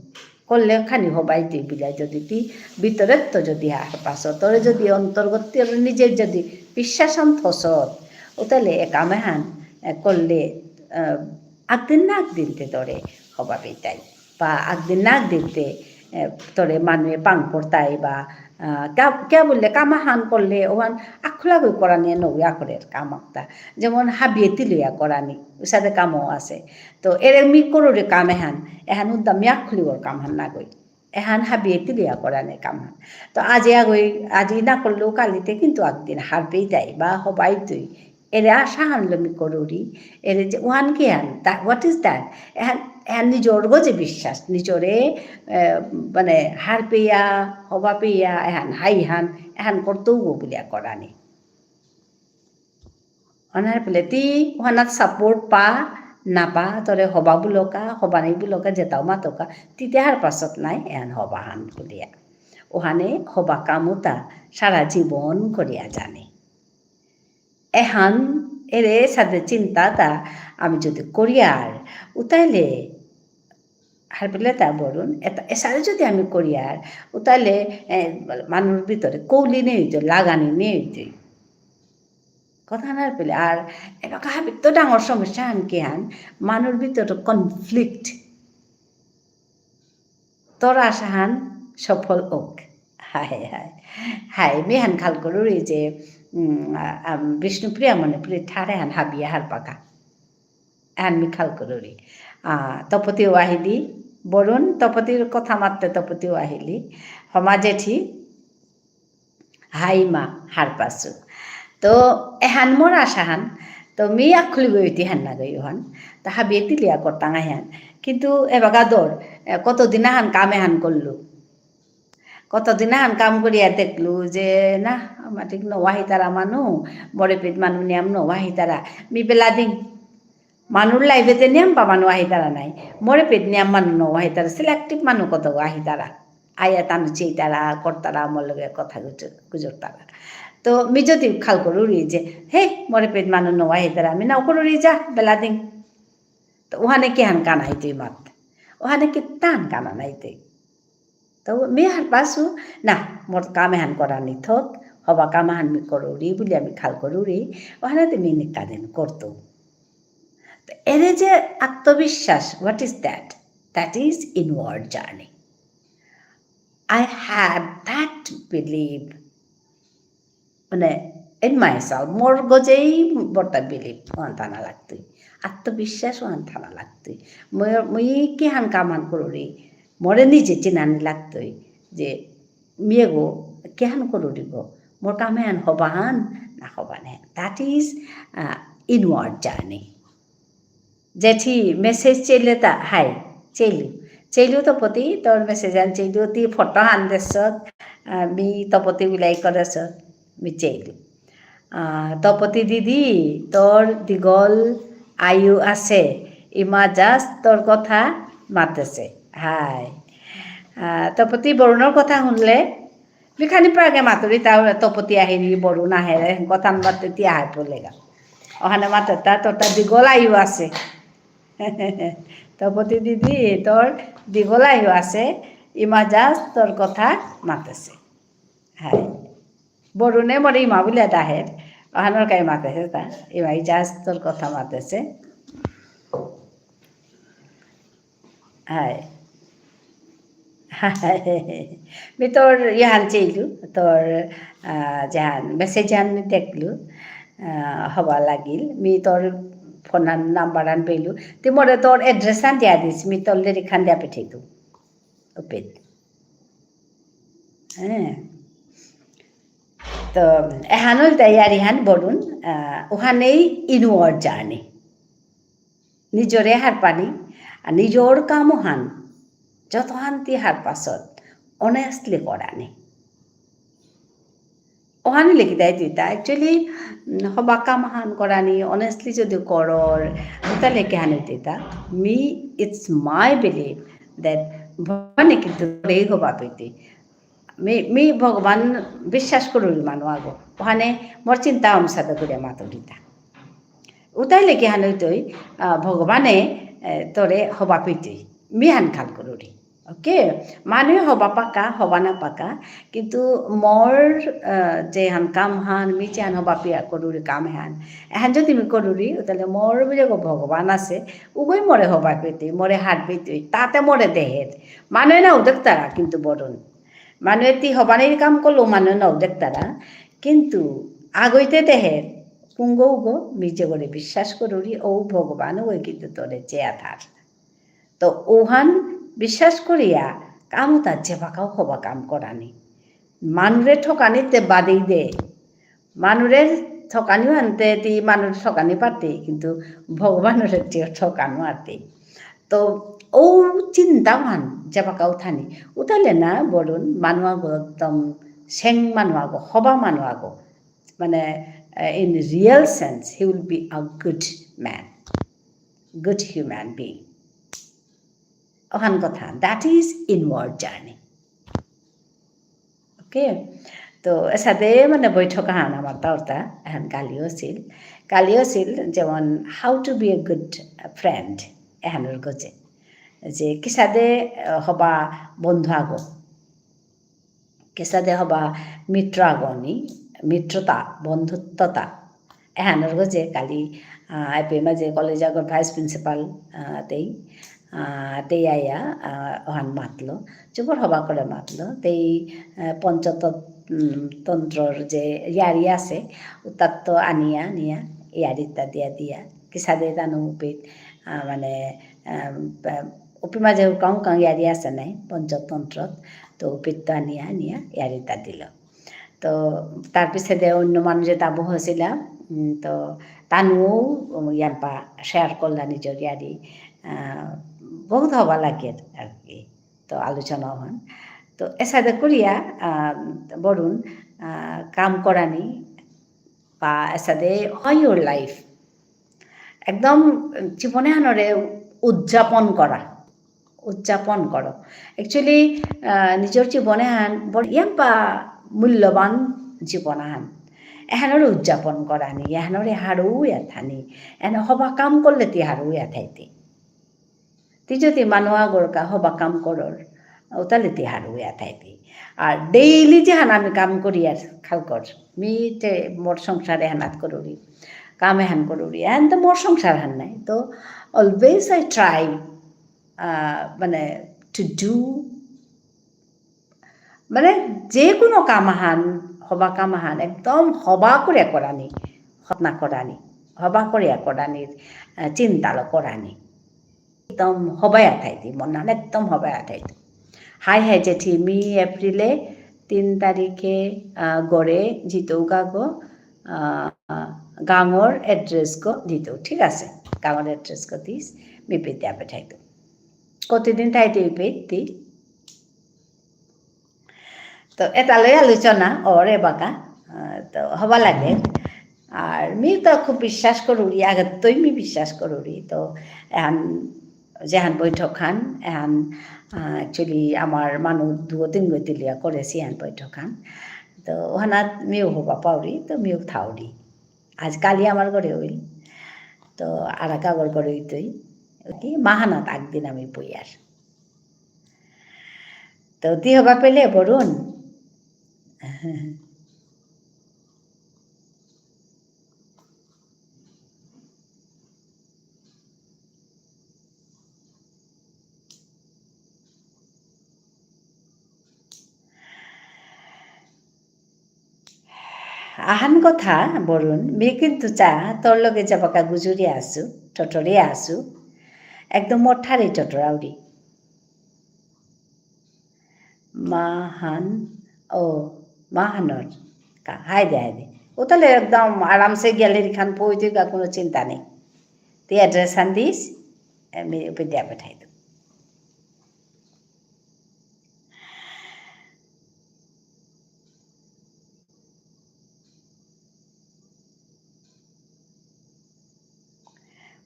করলে খানি হবাই তি বিলাই যদি তি ভিতরেত্ত যদি হারপাসত, তোরে যদি অন্তর্গত তোরে নিজে যদি বিশ্বাসন থসত, ও তাহলে এ কাম এহান, এ, করলে, আহ, আকদিন না আকদিন তে তোরে হবা বেইতাই। বা আকদিন না আকদিন তে, এ, তোরে মানুয়ে পাং করতাই বা, আহ, কা-, কিয়া বুললে কাম আহান করলে ওহান আখুলা গই করানি নগই আকরের কাম একটা। যেমন হাবিয়ে তিলয়া করানি, উসাদে কামও আছে। তো এরে মি করুরে কাম এহান, এহান উদ্দা মি আখুলি ওর কাম হান না গই। এহান হাবিয়ে তিলয়া করানি কাম হান। তো আজি আগই, আজি না করলেও কালিতে কিন্তু আকদিন হারপেইতাই বা হবাইতই। এরে আশাহানলো মি করুরি, এরে যে ওহান কিহান, that, what is that? এহান, এহান নিজর গজে বিশ্বাস, নিজরে, এ, মানে, হারপেয়া, হবা পেয়া, এহান, হাইহান, এহান করতৌগ বুলিয়া করানি। অনার পেলে তি ওহানাত support পা, না পা, তোরে হবা বুলকা, হবা নেই বুলকা, যেতাও মাতকা, তিতে হারপাসত নাই, এহান হবাহান বুলিয়া। ওহানে হবা কামুতা সারা জীবন করিয়া জানে। এহান এরে সাদে চিন্তাতা আমি যদি করিয়ার, উতাইলে হারপেলেতা বরুণ, এতা, এসারে যদি আমি করিয়ার, উতাইলে, এ, মানুর ভিতরে কৌলি নেই হইতো, লাগানি নেই হইতো। কথা না পেলে, আর এবাকা হাবিত্ত ডাঙর সমস্যা আন কিহান, মানুর ভিতরে conflict। তোর আশাহান সফল হোক। হায়, হায়। হায়, মিহান খাল করুরি যে, উম, আ, আম, বিষ্ণুপ্রিয়া মণিপুরী ঠারে হান হাবিয়া হারপাকা। আন মি খাল করুরি। আ, তপতি ওয়াহিলি, বরুণ তপতির কথা মাততে তপতি ওয়াহিলি। হমা জেঠি, হাই মা, হারপাসু। তো, এহান মোর আশাহান। তো, মি আখুলি গইতি হান না গই ওহান। তা হাবিয়ে তিলিয়া করতাং আহান। কিন্তু এবাকা দর, এ, কতদিন আহান কাম এহান করলু। কতদিন আহান কাম করিয়া দেখলু যে, না, আমার ঠিক নওয়াহিতারা মানু, মরে পেট মানু নিয়াম নওয়াহিতারা। মি বেলা দিন। মানুর life এতে নিয়াম পা মানু আহিতারা নাই। মরে পেট নিয়াম মানু নওয়াহিতারা, selective মানু কত আহিতারা। আয়া তানু চেইতারা, করতারা, মোর লগে কথা গুজ-, গুজরতারা। তো মি যদি খাল করুরি যে, হে, মরে পেট মানু নওয়াহিতারা, মি নাও করুরি যা, বেলা দিন। তো ওহানে কিহান কানা হইতই মাত? ওহানে কিত্তান কানা নাইতই? তো মি হারপাসু, না, মোর কাম এহান করানি থক, হবা কাম এহান মি করুরি, বুলি আমি খাল করুরি, ওহানে তে মি নিকাদিন করতু। তো এরে যে আত্মবিশ্বাস, what is that? That is inward journey. I had that belief. মানে, in myself, মোর গজেই বর্তা belief ওহান থানা লাগতই। আত্মবিশ্বাস ওহান থানা লাগতই। মই, মই কিহান কামহান করুরি, মোরে নিজে চিনানি লাগতই যে মিয়ে গো, কিহান করুরি গো, মোর কাম এহান হবাহান না হবা নে। That is, uh, inward journey. জেঠি, message চেইলে তা, হাই, চেইলু। চেইলু তপতি, তোর message আন চেইলু, তি photo হান দেসত, আহ, মি তপতি উলাই করেসত, মি চেইলু। আহ, তপতি দিদি, তোর দীঘল আয়ু আছে, ইমা just তোর কথা মাতেছে। হাই। আহ, তপতি বরুণর কথা শুনলে, বিখানি পাগে মাতুরি তাও তপতি আহিরি বরুণ আহের, কথা মাতে তি আহে পড়লেগা। ওহানে মাতে তা, তোর তা দীঘল আয়ু আছে। তপতি দিদি, তোর দীঘল আয়ু আছে, ইমা just তোর কথা মাতেছে। হাই। বরুণে মোরে ইমা বুলিয়া ডাহের, ওহানর কাই মাতেছে তা, ইমা just তোর কথা মাতেছে। হাই। মি তোর ইহান চেইলু, তোর, আহ, যেহান, message হান মি দেখলু, আহ, হবা লাগিল। মি তোর phone হান number হান পেলু। তি মোরে তোর address হান দিয়া দিস, মি তোর লেরিক হান দিয়া পেঠেই দু। ওপেন। হ্যাঁ। তো, এহান হল তাই আর ইহান বলুন, আহ, ওহানেই inward journey। নিজরে হারপানি, আর নিজর কামহান, যত হান্তি হারপাসত, honestly করানি। ওহানি লিখি দেয় তুই তা। Actually, উম, হবা কামহান করানি, honestly যদি করর, তাহলে কেহান হইতে তা? Me, it's my belief that ভগবানে কিন্তু রে হবা পেতে। মি, মি ভগবান বিশ্বাস করুরি মানু আগো। ওহানে মোর চিন্তা অনুসারে করে মাতুরিতা। উতাইলে কিহান হইতই, আহ, ভগবানে, এ, তোরে হবা পিতই। মিহান খাল করুরি। Okay? মানুয়ে হবা পাকা, হবা না পাকা। কিন্তু মোর, আহ, যেহান কামহান, মি যেহান হবা পিয়া করুরি কামহান। এহান যদি মি করুরি, তাহলে মোর বুঝে গো ভগবান আছে। উগই মোরে হবা পিতই, মোরে হার পিতই। তাতে মোরে দেহের। মানুয়ে না উদেকতারা কিন্তু বরুণ। মানুয়ে তি হবানির কাম করলেও মানুয়ে নাও দেখতারা, কিন্তু আগইতে দেহের, কুঙ্গ উগো, মি যেগরে বিশ্বাস করুরি, ও ভগবান ওই কিন্তু তোরে চেয়া থার। তো ওহান বিশ্বাস করিয়া, কামতা যেবাকাও হবা কাম করানি। মানুরে ঠকানিতে বাদেই দে, মানুরে ঠকানিও আনতে তি মানু ঠকানি পারতে, কিন্তু ভগবানরে তি ঠকানো আনতে। তো ও চিন্তা মান যাবাকা উঠানি। উঠালে না বরুণ মানু আগো একদম সেং মানু আগো, হবা মানু আগো। মানে, uh, in real sense, he will be a good man, good human being. অহান কথা, that is inward journey. Okay? তো এসাদে মানে বৈঠক আহান আমার তাওরতা, এহান কালিও আছিল। কালিও আছিল যেমন how to be a good friend, এহানর গজে। যে কিসাদে, আহ, হবা বন্ধু আগো। কিসাদে হবা মিত্র আগনি, মিত্রতা, বন্ধুত্বতা। এহানর গজে কালি, আহ, এপে মাঝে কলেজ আগর vice principal, আহ, তেই, আহ, তেই আয়া, আহ, অহান মাতলো। জবর হবা করে মাতলো। তেই, আহ, পঞ্চতত-, উম, তন্ত্রর যে ইয়ারি আছে, উতাত্ত আনিয়া, নিয়া, ইয়ারিতা দিয়া দিয়া। কিসাদে তানু উপিত, আহ, মানে, আহ, উপি মাঝে উকাং উকাং ইয়ারি আছে নাই, পঞ্চতন্ত্রত। তো উপিত আনিয়া, নিয়া, ইয়ারিতা দিল। তো তার পিছে দে অন্য মানু যে তাবু হয়েছিলা, উম, তো তানুও, উম, ইয়াম্পা share করলা নিজর ইয়ারি, আহ, বহুত হবা লাগে আর কি। তো আলোচনা হন। তো এসাদে করিয়া, আহ, বরুণ, আহ, কাম করানি বা এসাদে হয় your life। একদম জীবন এহানরে উদযাপন করা। উদযাপন করো। Actually, আহ, নিজর জীবন এহান বড় ইয়াম্পা মূল্যবান জীবন আহান। এহানরে উদযাপন করানি, এহানরে হারৌ ইয়া থানি। এহান হবা কাম করলে তি হারৌ ইয়া থাইতে। তি যদি মানু আগরকা হবা কাম করর, উতালে তি হারৌ ইয়া থাইতে। আর daily যেহান আমি কাম করি আর খাল কর, মি তে মোর সংসার এহানাত করুরি, কাম এহান করুরি, এহান তো মোর সংসার হান নাই। তো always I try, আহ, মানে, to do, মানে, যে কোনো কাম আহান, হবা কাম আহান, একদম হবা করে করানি, হতনা করানি, হবা করে করানির, আহ, চিন্তালো করানি। একদম হবাই আথাইতি, মনান একদম হবাই আথাইতি। হাই হাই জেঠি, মি এপ্রিলে তিন তারিখে, আহ, গড়ে জিতৌগা গো, আহ, গাঙর address গো দিতৌ, ঠিক আছে? গাঙর address গো দিস, মি পিদিয়া পেঠাইতৌ। কতদিন থাইতে পেতি? তো এতালে আলোচনা অর এবাকা, আহ, তো হবা লাগে। আর মি তো খুব বিশ্বাস করুরি, আগেত্তই মি বিশ্বাস করুরি। তো এহান, যেহান বৈঠক হান, এহান, আহ, actually আমার মানু দুগো তিনগো তিলিয়া করেসি এহান বৈঠক হান। তো ওহানাত মিউ হবা পাউরি, তো মিউ থাউরি। আজ কালি আমার ঘরে হইল, তো আর কাগর ঘরে হইতই। কি মাহানাত একদিন আমি বইয়ার। তো তি হবা পেলে বরুণ। আহান কথা বরুণ, মি কিন্তু চা তোর লগে যাবাকা গুজুরি আসু, টটরি আসু, একদম মোর ঠারে টটরাউরি। মাহান, ও, মাহানর কা, হাই দে, হাই দে। ও তাহলে একদম আরামসে গেলে এখান পৌঁছে গা, কোনো চিন্তা নেই। তুই address হান দিস, আমি উপরে দিয়া পাঠাই দেব।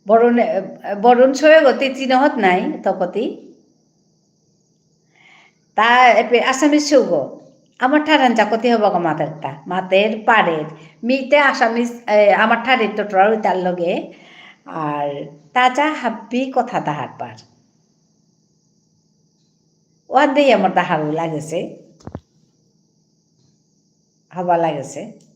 বরুণ, এ, বরুণ সৌগো তি চিনহত নাই, তপতি? তা এপে আসামিজ সৌগো। আমার ঠারান চা কতি হবা গো মাতের তা। মাতের পারের। মিতে আসামিজ, এ, আমার ঠারে টটরাউরি তার লগে। আর তা চা হাব্বি কথা তাহার পার। ওয়ান দে আমার তা হারৌ লাগেসে। হবা লাগেসে।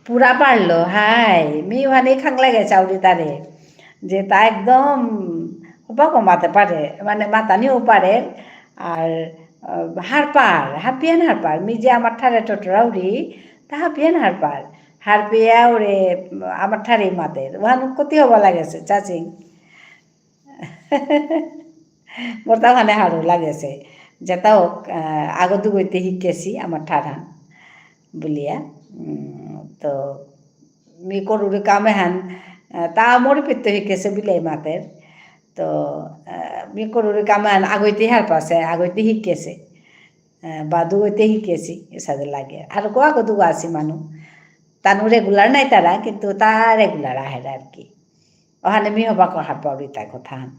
পুরা পারলো, হাই। মি ওহানে খাংলাগে চাউরি তারে। যে তা একদম হবাকো মাতে পারে, মানে মাতানিও পারে। আর, আহ, হারপার, হাপিয়ান হারপার। মি যে আমার ঠারে টটরাউরি, তা হাপিয়ান হারপার। হারপিয়া ওরে আমার ঠারে মাতের। ওহান কতি হবা লাগেছে, চাচিং। মোর তা ওহানে হারৌ লাগেছে। যেতা হোক, আহ, আগ দুগইতে হিকেছি আমার ঠারহান বুলিয়া। উম, তো মি করুরি কাম এহান, আহ, তা মোর পিত্ত হিকেছে বুলিয়া মাতের। তো, আহ, মি করুরি কাম এহান আগইতে হারপাসে, আগইতে হিকেছে। আহ, বা দুগইতে হিকেছি, এসাদে লাগে। আর কো আগ দুগ আসি মানু। তানু regular নাই তারা, কিন্তু তা regular আহের আর কি। ওহানে মি হবাকো হারপাউরি তা কথাহান।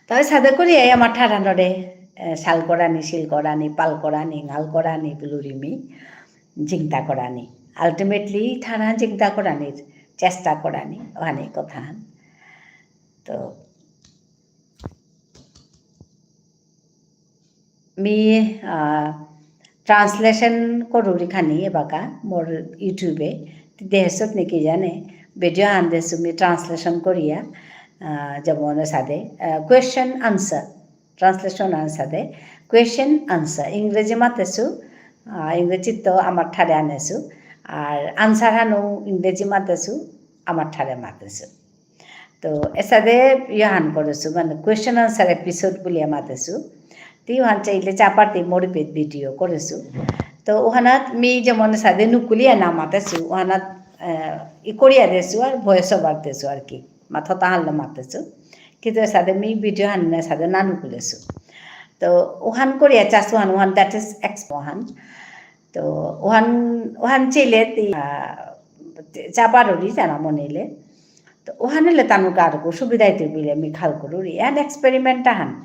তবে সাদে করি এই আমার ঠারহানরে, এ, শাল করানি, শিল করানি, পাল করানি, ঙাল করানি, বুলুরি মি, জিংতা করানি। Ultimately, ঠারহান জিংতা করানির চেষ্টা করানি, ওহানে কথাহান। তো, মি, আহ, translation করুরি খানি এবাকা মোর YouTube-এ। তি দেহেছত নেকি জানে, video আন দেসু মি translation করিয়া, আহ, যেমন সাদে, আহ, question answer, translation আন সাদে, question answer। ইংরেজি মাতেসু, আহ, ইংরেজিত আমার ঠারে আনেসু, আর answer হানও ইংরেজি মাতেসু, আমার ঠারে মাতেসু। তো এসাদে ইহান করেসু, মানে question answer episode বুলিয়া মাতেসু। তি ওহান চাইলে চাপাতি মোর পেট video করেসু। তো ওহানাত মি যেমন সাদে নুকুলিয়া না মাতেসু, ওহানাত, আহ, ই করিয়া দেসু আর voice over দেসু আর কি। মাথা তাহানলো মাতেসু। কিন্তু এসাদে মি video হান না সাদে না নুকুলেসু। তো ওহান করিয়া চাসু হান, ওহান that is expo হান। তো ওহান, ওহান চেলে তি, আহ, চা পারুরি জানা মনেইলে। তো ওহানেলে তানুকা আরকু সুবিধা হইতে বুলে মি খাল করুরি। এহান experiment আহান।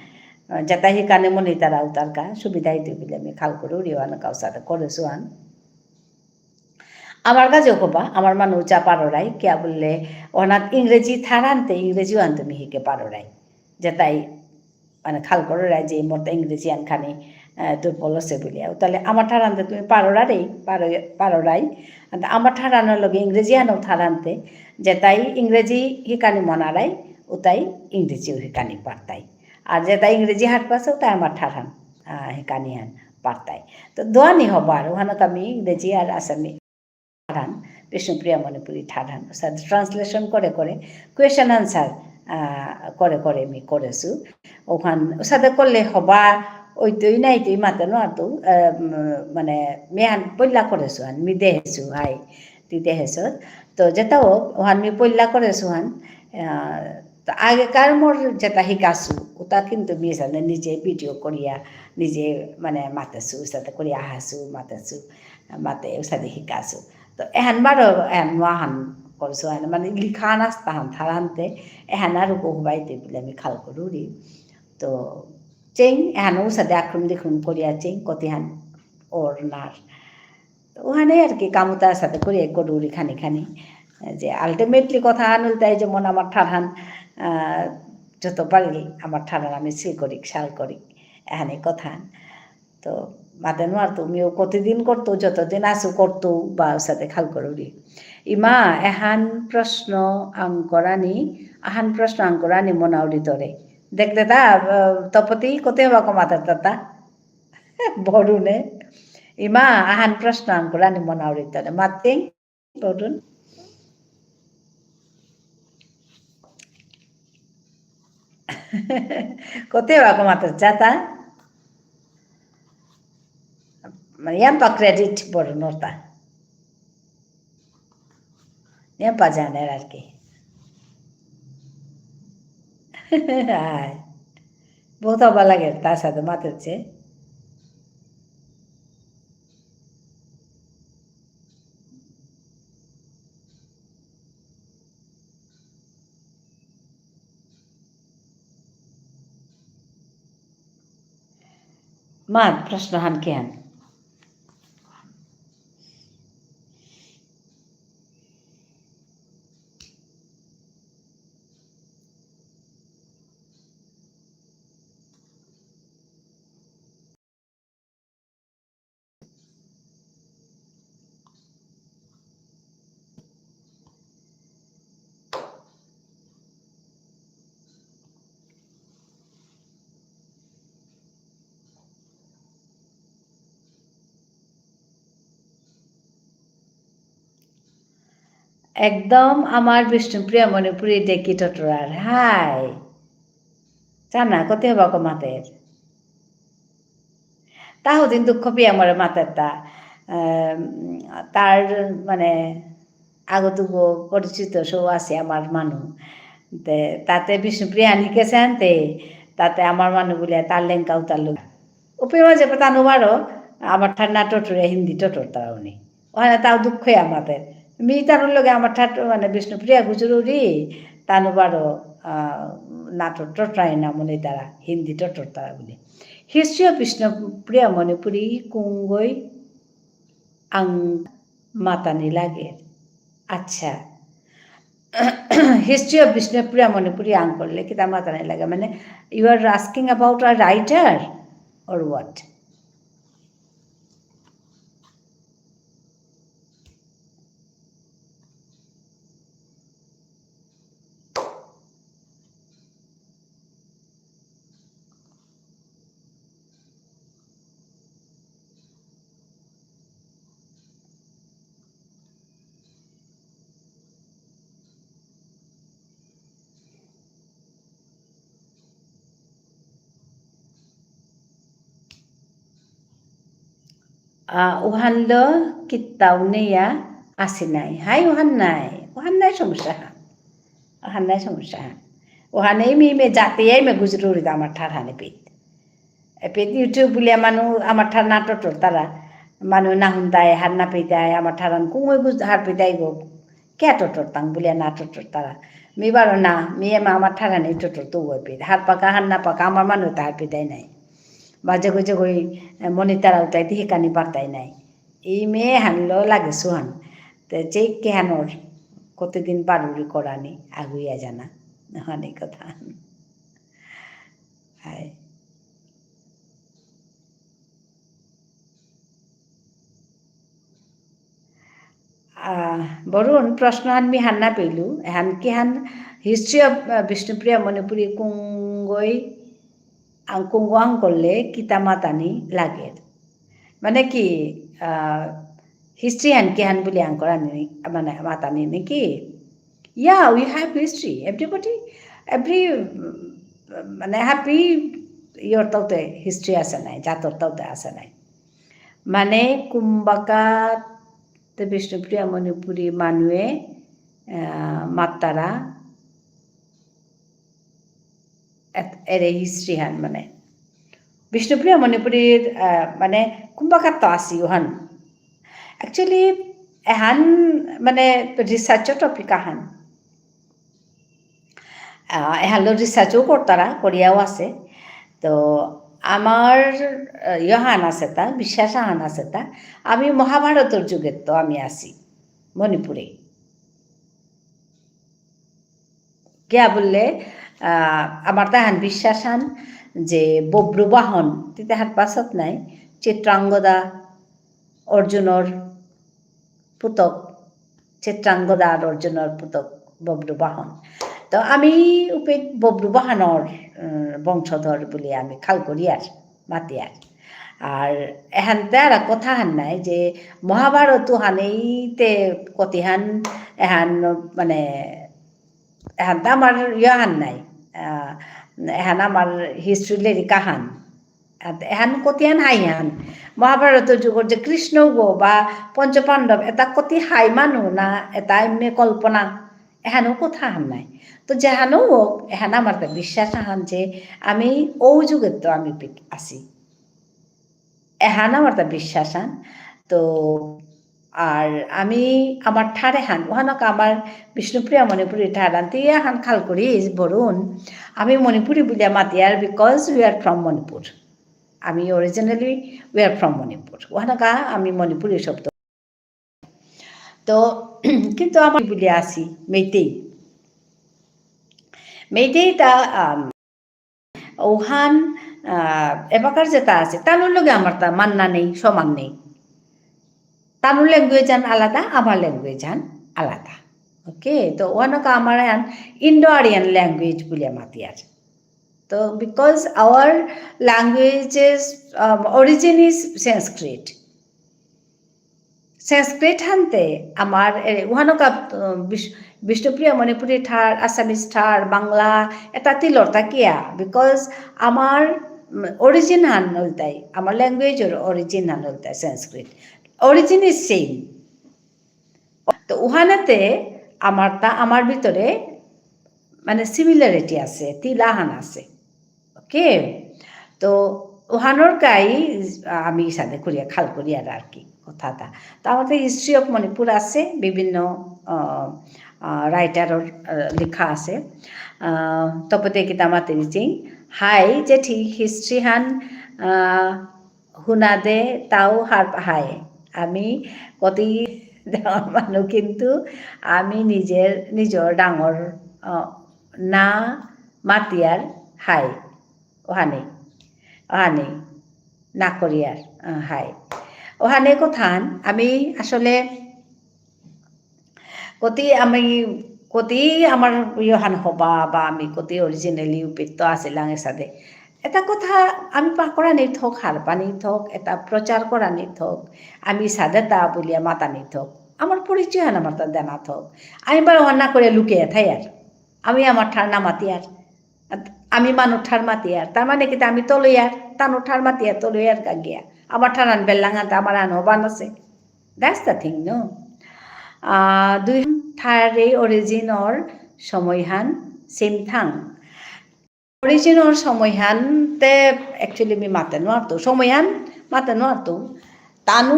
আহ, যেতা হিকানি মনেইতারা উতারকা সুবিধা হইতে বুলে মি খাল করুরি, ওহান কাউসাদে করেসু হান। আমার কাছেও কবা, আমার মানু চা পাররাই, কিয়া বুললে, ওহানাত ইংরেজি ঠারহানতে, ইংরেজি ওহানতে মি হিকে পাররাই। যেতাই মানে, খাল কররাই যে মোর তা ইংরেজি আনখানি, আহ, দুর্বল আছে বুলিয়া। তাহলে আমার ঠারহানতে তুমি পাররাই, পারো-, পাররাই। আর আমার ঠারহানর লগে ইংরেজি হানও ঠারহানতে, যেতাই ইংরেজি হিকানি মনারাই, উতাই ইংরেজিও হিকানি পারতাই। আর যেতাই ইংরেজি হারপাসে, উতাই আমার ঠারহান, আহ, হিকানি হান পারতাই। তো দোয়ানি হবার, ওহানাত আমি ইংরেজি আর আসামি ঠারহান, বিষ্ণুপ্রিয়া মণিপুরী ঠারহান, অসাদে translation করে করে, question answer, আহ, করে করে মি করেসু। ওহান, অসাদে করলে হবা, ওইতই নাইতই মাতে নুয়ারতু, আহ, উম, মানে, মি এহান পইলা করেসু হান, মি দেহেসু, হাই, তি দেহেসত। তো যেতাও, ওহান মি পইলা করেসু হান, আহ, তো আগেকার মোর যেতা হিকাসু, ওতা কিন্তু মি এসাদে নিজে video করিয়া, নিজে মানে মাতেসু, অসাদে করিয়া আহাসু, মাতেসু, মাতে অসাদে হিকাসু। তো এহান বারো, এহান নুয়াহান করসু, এহান মানে লিখান আস্তাহান ঠারহানতে, এহান আরকু হুবাইতে বুলে মি খাল করুরি। তো চেইং, এহান অসাদে আক্রম দিক্রম করিয়া চেইং, কতিহান অর নার। তো ওহানে আর কি কামুতা সাদে করি এক করুরি খানি খানি। যে ultimately কথা আনুল তাই যেমন আমার ঠারহান, আহ, যত পারি আমার ঠারহান আমি সে করি, খেয়াল করি, এহানে কথা। তো মাতে নুয়ারতু মিও কতদিন করতু, যতদিন আসু করতু, বা অসাদে খাল করুরি। ইমা, এহান প্রশ্ন আঙকরানি, আহান প্রশ্ন আঙকরানি মনাউরি তরে। দেখলে তা, আহ, তপতি কতে হবা কমাতে তাতা? বরুণে। ইমা, আহান প্রশ্ন আঙকরানি মনাউরি তরে। মাতিং, বরুণ। কতে বাকো মাতে যাতা? মানে, ইয়াম্পা credit বরুণরতা। ইয়াম্পা জানের আর কি। হাই। বহুত হবা লাগে, তার সাদে মাতেছে। মা, প্রশ্ন হান কিহান? একদম আমার বিষ্ণুপ্রিয়া মণিপুরী ডেকি টটরার। হাই। জানা, কত হবা কমাতের। তাহদিন দুঃখ পিয়া মরে মাতের তা। আহ, তার মানে আগতুগো পরিচিত সব আছে আমার মানু। তে, তাতে বিষ্ণুপ্রিয়া নিকে শান্তে, তাতে আমার মানু বলে তার লেঙ্কা উতার লোক। উপে মাঝে তানু বারো, আমার ঠান্ডা টটরে হিন্দি টটর তারা উনি। ওখানে তাও দুঃখ আমাদের। মি তানুর লগে আমার ঠাট-, মানে বিষ্ণুপ্রিয়া গুজরুরি, তানু বারো, আহ, নাটক টটরাই না মনে তারা, হিন্দি টটর তারা বলে। History of Bishnupriya Manipuri কুঙগই আং মাতানি লাগে। আচ্ছা। History of Bishnupriya Manipuri আং করলে কিতা মাতানি লাগে? মানে, you are asking about a writer or what? আহ, উহানলো কিত্তাও নেয়া আসি নাই। হাই উহান নাই। উহান নাই সমস্যা হান। উহান নাই সমস্যা হান। উহানেই মি মে জাতিয়াই মে গুজরুরি দা আমার ঠারহান এপিত। এপিত YouTube বুলিয়া মানু আমার ঠার নাটক তারা। মানু না হুনতাই, হার না পেতাই, আমার ঠারহান কুঙই গুজ-, হার পেতাই গো। কে টটরতাং বুলিয়া না টটরতারা। মি বারো না, মি এমা আমার ঠারহানি টটরতৌ এপিত। হার পাকা, হার না পাকা, আমার মানু তা হার পেতাই নাই। বা যেগো যেগো, এ, মনিতারা উতাই তি হিকানি পারতাই নাই। এই মেয়ে হানলো লাগে সুহান। তে চেক কে হানোর কতদিন পারুরি করানি, আগুইয়া জানা। হানি কথা। হাই। আহ, বরুণ, প্রশ্ন আন মি হান না পেলু, এহান কি হান history of, আহ, বিষ্ণুপ্রিয়া মণিপুরী কুঙগই, আং-, কুঙগ আং করলে কিতা মাতানি লাগে? মানে কি, আহ, history হান কি হান বুলি আং করানি, মানে মাতানি নাকি? Yeah, we have history. Everybody, every, উম, মানে, হাবি ইয়র তাওতে history আছে নাই, জাতর তাওতে আছে নাই। মানে, কুম্বাকাত তে বিষ্ণুপ্রিয়া মণিপুরী মানুয়ে, আহ, মাত্তারা, এত-, এরে history হান মানে। বিষ্ণুপ্রিয়া মণিপুরীর, আহ, মানে, কুম্বাকাত্ত আসি ওহান। Actually, এহান মানে research topic আহান। আহ, এহানলো researchও করতারা, করিয়াও আছে। তো আমার, আহ, ইয়হান আছে তা, বিশ্বাস আহান আছে তা। আমি মহাভারতর যুগেত্ত আমি আসি, মণিপুরে। কিয়া বুললে, আহ, আমার তাহান বিশ্বাস হান যে বব্রুবাহন, তিতে হাত পাছত নাই, চিত্রাঙ্গদা, অর্জুনর পুতক, চিত্রাঙ্গদা আর অর্জুনর পুতক বব্রুবাহন। তো আমি উপে বব্রুবাহনর, উম, বংশধর বুলি আমি খাল করিয়ার, মাতিয়ার। আর এহানতে আর কথা হান নাই যে মহাভারত হানেইতে কতিহান এহান মানে এহানতে আমার ইয়া হান নাই। আহ, এহান আমার history লেরিক আহান। আর এহান কতিহান হাইহান। মহাভারত যুগর যে কৃষ্ণ গো বা পঞ্চপাণ্ডব, এটা কতি হাই মানু না, এটা এমনি কল্পনা। এহানও কথা হান নাই। তো যেহানও হোক, এহান আমার তা বিশ্বাস আহান যে আমি ঔ যুগেত্ত আমি পিক আসি। এহান আমার তা বিশ্বাস হান। তো, আর আমি আমার ঠার এহান, ওহানক আমার বিষ্ণুপ্রিয়া মণিপুরী ঠার হান, তে এহান খাল করি বরুণ, আমি মণিপুরী বুলিয়া মাতিয়ার because we are from Manipur. আমি originally we are from Manipur. ওহানকা আমি মণিপুরী শব্দ। তো, কিন্তু আমার বুলিয়া আসি, মেইতেই। মেইতেই তা, আম, ওহান, আহ, এবাকার যেটা আছে, তানুর লগে আমার তা মান্না নেই, সমান নেই। তানুর language হান আলাদা, আমার language হান আলাদা। Okay, তো ওহানকা আমার হান Indo-Aryan language বুলিয়া মাতিয়ার। তো because our language is, um, origin is Sanskrit. সংস্কৃত হানতে আমার, এ, উহানো কা, উম, বিষ-, বিষ্ণুপ্রিয়া মণিপুরী ঠার, আসামিজ ঠার, বাংলা, এটা তিলর তাকিয়া, because আমার, উম, origin হান হলতাই, আমার language-র origin হান হলতাই সংস্কৃত। Origin is same। তো উহানেতে আমার তা, আমার ভিতরে মানে similarity আছে, তিলাহান আছে। Okay? তো ওহানর কাই আমি সাদে করিয়া খাল করিয়ার আর কি কথাটা। তো আমাদের History of Manipur আছে, বিভিন্ন, আহ, আহ, writer-র, আহ, লেখা আছে। আহ, তপতে কিতা মাতে দিচিং, হাই, যে ঠিক history হান, আহ, হুনাদে তাও হার পাহায়। আমি কতি ডাঙর মানু, কিন্তু আমি নিজের, নিজর ডাঙর, আহ, না মাতিয়ার হাই। ওহানে, ওহানে, না করিয়ার, আহ, হাই। ওহানে কথান, আমি আসলে কতি আমি, কতি আমার ইয়হান হবা বা আমি কতি originally উপেত্ত আছিলাং এসাদে। এটা কথা আমি পাকরানি থক, হারপানি থক, এটা প্রচার করানি থক, আমি সাদেতা বুলিয়া মাতানি থক, আমার পরিচয় হান আমার তা দেনা থক। আমি বারো হান না করে লুকিয়ে থাই আর। আমি আমার ঠার না মাতিয়ার। আমি মানু ঠার মাতিয়ার। তার মানে কিতা আমি তলয়ার, তানু ঠার মাতিয়ার, তলয়ার গাগিয়া। আমার ঠার আন বেল্লাং আন, আমার আন হবান আছে। That's the thing, no? আহ, দুই ঠারে origin-র সময়হান same থাং। Origin-র সময়হান তে actually মি মাতে নোয়ারতো। সময়হান মাতে নোয়ারতো। তানু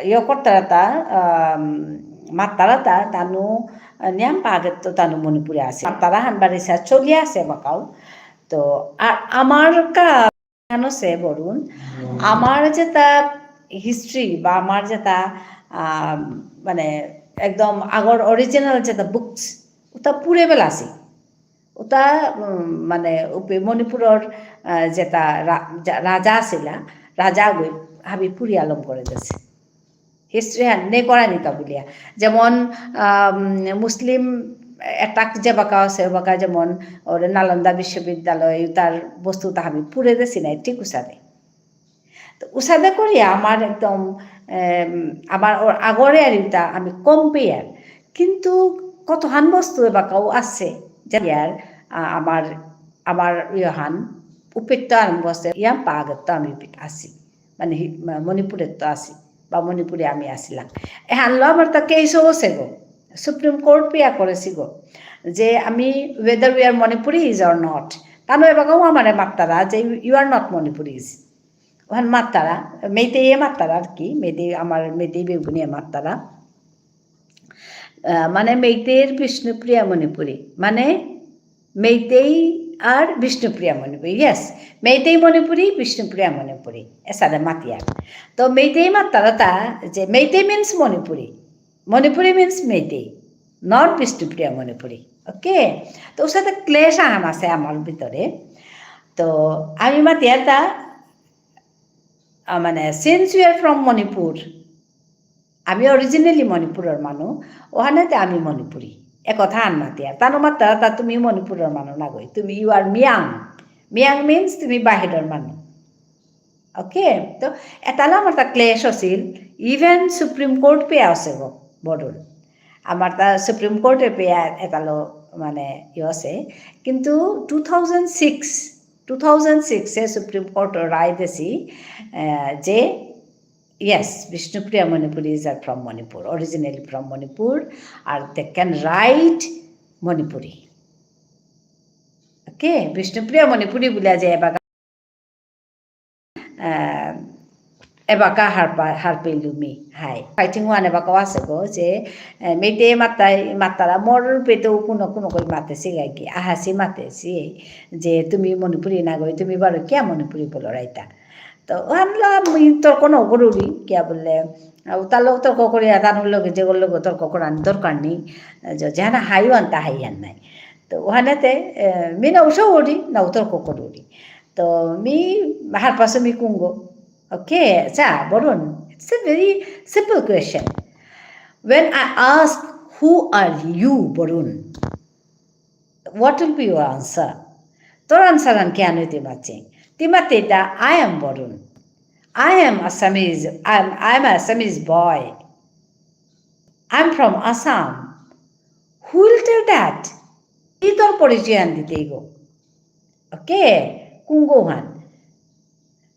ইয়ে করতারাতা, আম, মাতারাতা, তানু, আহ, নিয়াম পাগেত্ত তানু মণিপুরে আছে। মাতারা হান বারিসা চলিয়া আছে বাকাও। তো, আ-, আমার কা-, জানো সে বরুণ, আমার যেটা history বা আমার যেটা, আহ, মানে, একদম আগর original যেটা books, ওটা পুরে বেলা আছে। ওটা, উম, মানে, উপে-, মণিপুরর, আহ, যেটা রা-, যা-, রাজা আছিলা, রাজা গই হাবি পুরি আলম করে দিয়েছে। History হান নে করা নিতা বুলিয়া। যেমন, আম, মুসলিম attack যে বাকা আছে, বাকা যেমন ওর নালন্দা বিশ্ববিদ্যালয়, তার বস্তু তা হাবি পুরে দেছি নাই, ঠিক উসাদে। তো উসাদে করিয়া আমার একদম, এম, আমার ওর আগরে আর ইতা আমি কম পেয়ার। কিন্তু কতহান বস্তু এবাকাও আছে, যার, আ, আমার, আমার ইয়হান উপেত্ত আরম্ভ আছে, ইয়াম পাগেত্ত আমি উপেত আছি। মানে হি-, মা-, মণিপুরেত্ত আছি, বা মণিপুরে আমি আছিলাম। এহানলো আমার তা case-ও আছে গো, Supreme Court পেয়া করেছি গো, যে আমি whether we are Manipuris or not, Tanu এবাকাও আমারে মাত্তারা যে you are not Manipuris। ওহান মাত্তারা, মেইতেইয়ে মাত্তারা আর কি, মেইতেই, আমার মেইতেই বেগুনিয়ে মাত্তারা। আহ, মানে মেইতেইর বিষ্ণুপ্রিয়া মণিপুরী, মানে মেইতেই আর বিষ্ণুপ্রিয়া মণিপুরী, yes, মেইতেই মণিপুরী, বিষ্ণুপ্রিয়া মণিপুরী, এসাদে মাতিয়ার। তো মেইতেই মাত্তারা তা, যে মেইতেই means মণিপুরী, মণিপুরী means মেইতেই, not বিষ্ণুপ্রিয়া মণিপুরী, okay? তো ওর সাথে ক্লেশ আহান আছে আমার ভিতরে। তো আমি মাতিয়ার তা, আহ, মানে, since we are from Manipur, আমি originally মণিপুরর মানু, ওহানেতে আমি মণিপুরী। এ কথা আন মাতিয়ার। তানু মাত্তারা তা তুমি মণিপুরর মানু নাগই। তুমি, you are মিয়াং। মিয়াং means তুমি বাহিরর মানু। Okay? তো এতালো আমার তা ক্লেশ আছিল। Even Supreme Court পেয়া আছে গো, বরুণ। আমার তা Supreme Court-এ পেয়া এতালো মানে ইয়ে আছে। কিন্তু two thousand six, two thousand six-এ Supreme Court রায় দেছি, আহ, যে Yes, Bishnupriya Manipuris are from Manipur, originally from Manipur, R they can write Manipuri. Okay, Bishnupriya Manipuri বুলিয়া যে এবাকা, আহ, এবাকা হারপা-, হারপেলু মি, হাই। Fighting one এবাকাও আছে গো, যে, আহ, মেইতেই মাত্তাই, মাত্তারা মোর পেতেও কোনো, কোনো কই মাতেছি গাইকি, আহাসি মাতেছি, যে তুমি মণিপুরী না গই, তুমি বারো কিয়া মণিপুরী বলো রাইতা? তো ওহানলা মুই তর্ক নকরুরি, কিয়া বুললে, আহ, তার লগে তর্ক করিয়া, তার লগে, যে লগে তর্ক করার দরকার নেই, যে, যেহান হাই ওহান তা হাই হান নাই। তো ওহানেতে, আহ, মি না উসা উরি, না তর্ক করুরি। তো মি হারপাসু মি কুঙগ। Okay, আচ্ছা, Varun, it's a very simple question. When I ask, "Who are you, Varun?" What will be your answer? তোর answer আন কিহান অইতে মাতসি? তি মাতেইতা, "I am Varun." I am Assamese, I am, I am Assamese boy. I am from Assam. Who will tell that? কি তোর পরিচয়হান দিতেই গো? Okay? কুঙগহান।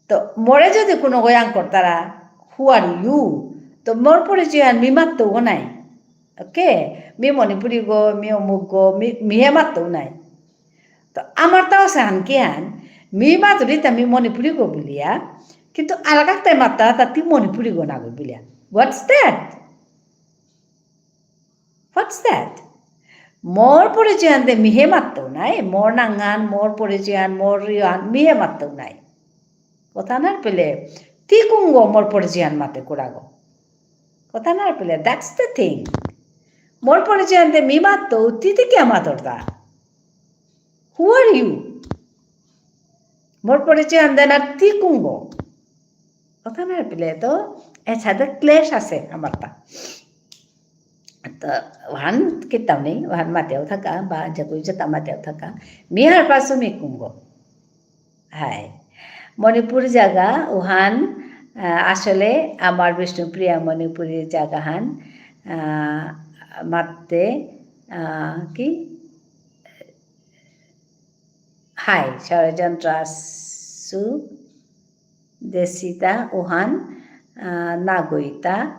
তো মোরে যদি কোনো গয়াং করতারা, "Who are you?" তো মোর পরিচয়হান মি মাততৌ নাই। Okay? মি মণিপুরী গো, মি অমুক গো, মি, মিহে মাততৌ নাই। তো আমার তাও সাহান কি হান, মি মাতুরি তা মি মণিপুরী গো বুলিয়া, কিন্তু আলাদা তাই মাত্রা তা তি মণিপুরী গো না গো বুলিয়া। What's that? What's that? মোর পরিচয়হান দে মিহে মাততৌ নাই, মোর নাঙহান, মোর পরিচয়হান, মোর রিয়হান, মিহে মাততৌ নাই। কথা না পেলে, তি কুঙগো মোর পরিচয়হান মাতে কুরাগো। কথা না পেলে, that's the thing. মোর পরিচয়হান দে মি মাততৌ, তি তি কিয়া মাতরতা? Who are you? মোর পরিচয়হান দে না তি কুঙগো। কথা না পেলে তো, এসাদে ক্লেশ আছে আমার তা। তো ওহান কিতাও নেই, ওহান মাতেও থাকা, বা যেগুই যেতা মাতেও থাকা। মি হারপাসু মি কুঙগো। হাই। মণিপুর জাগা, ওহান, আহ, আসলে আমার বিষ্ণুপ্রিয়া মণিপুরী জাগাহান, আহ, মাতে, আহ, কি? হাই, ষড়যন্ত্র আসু দেসিতা উহান, আহ, নাগইতা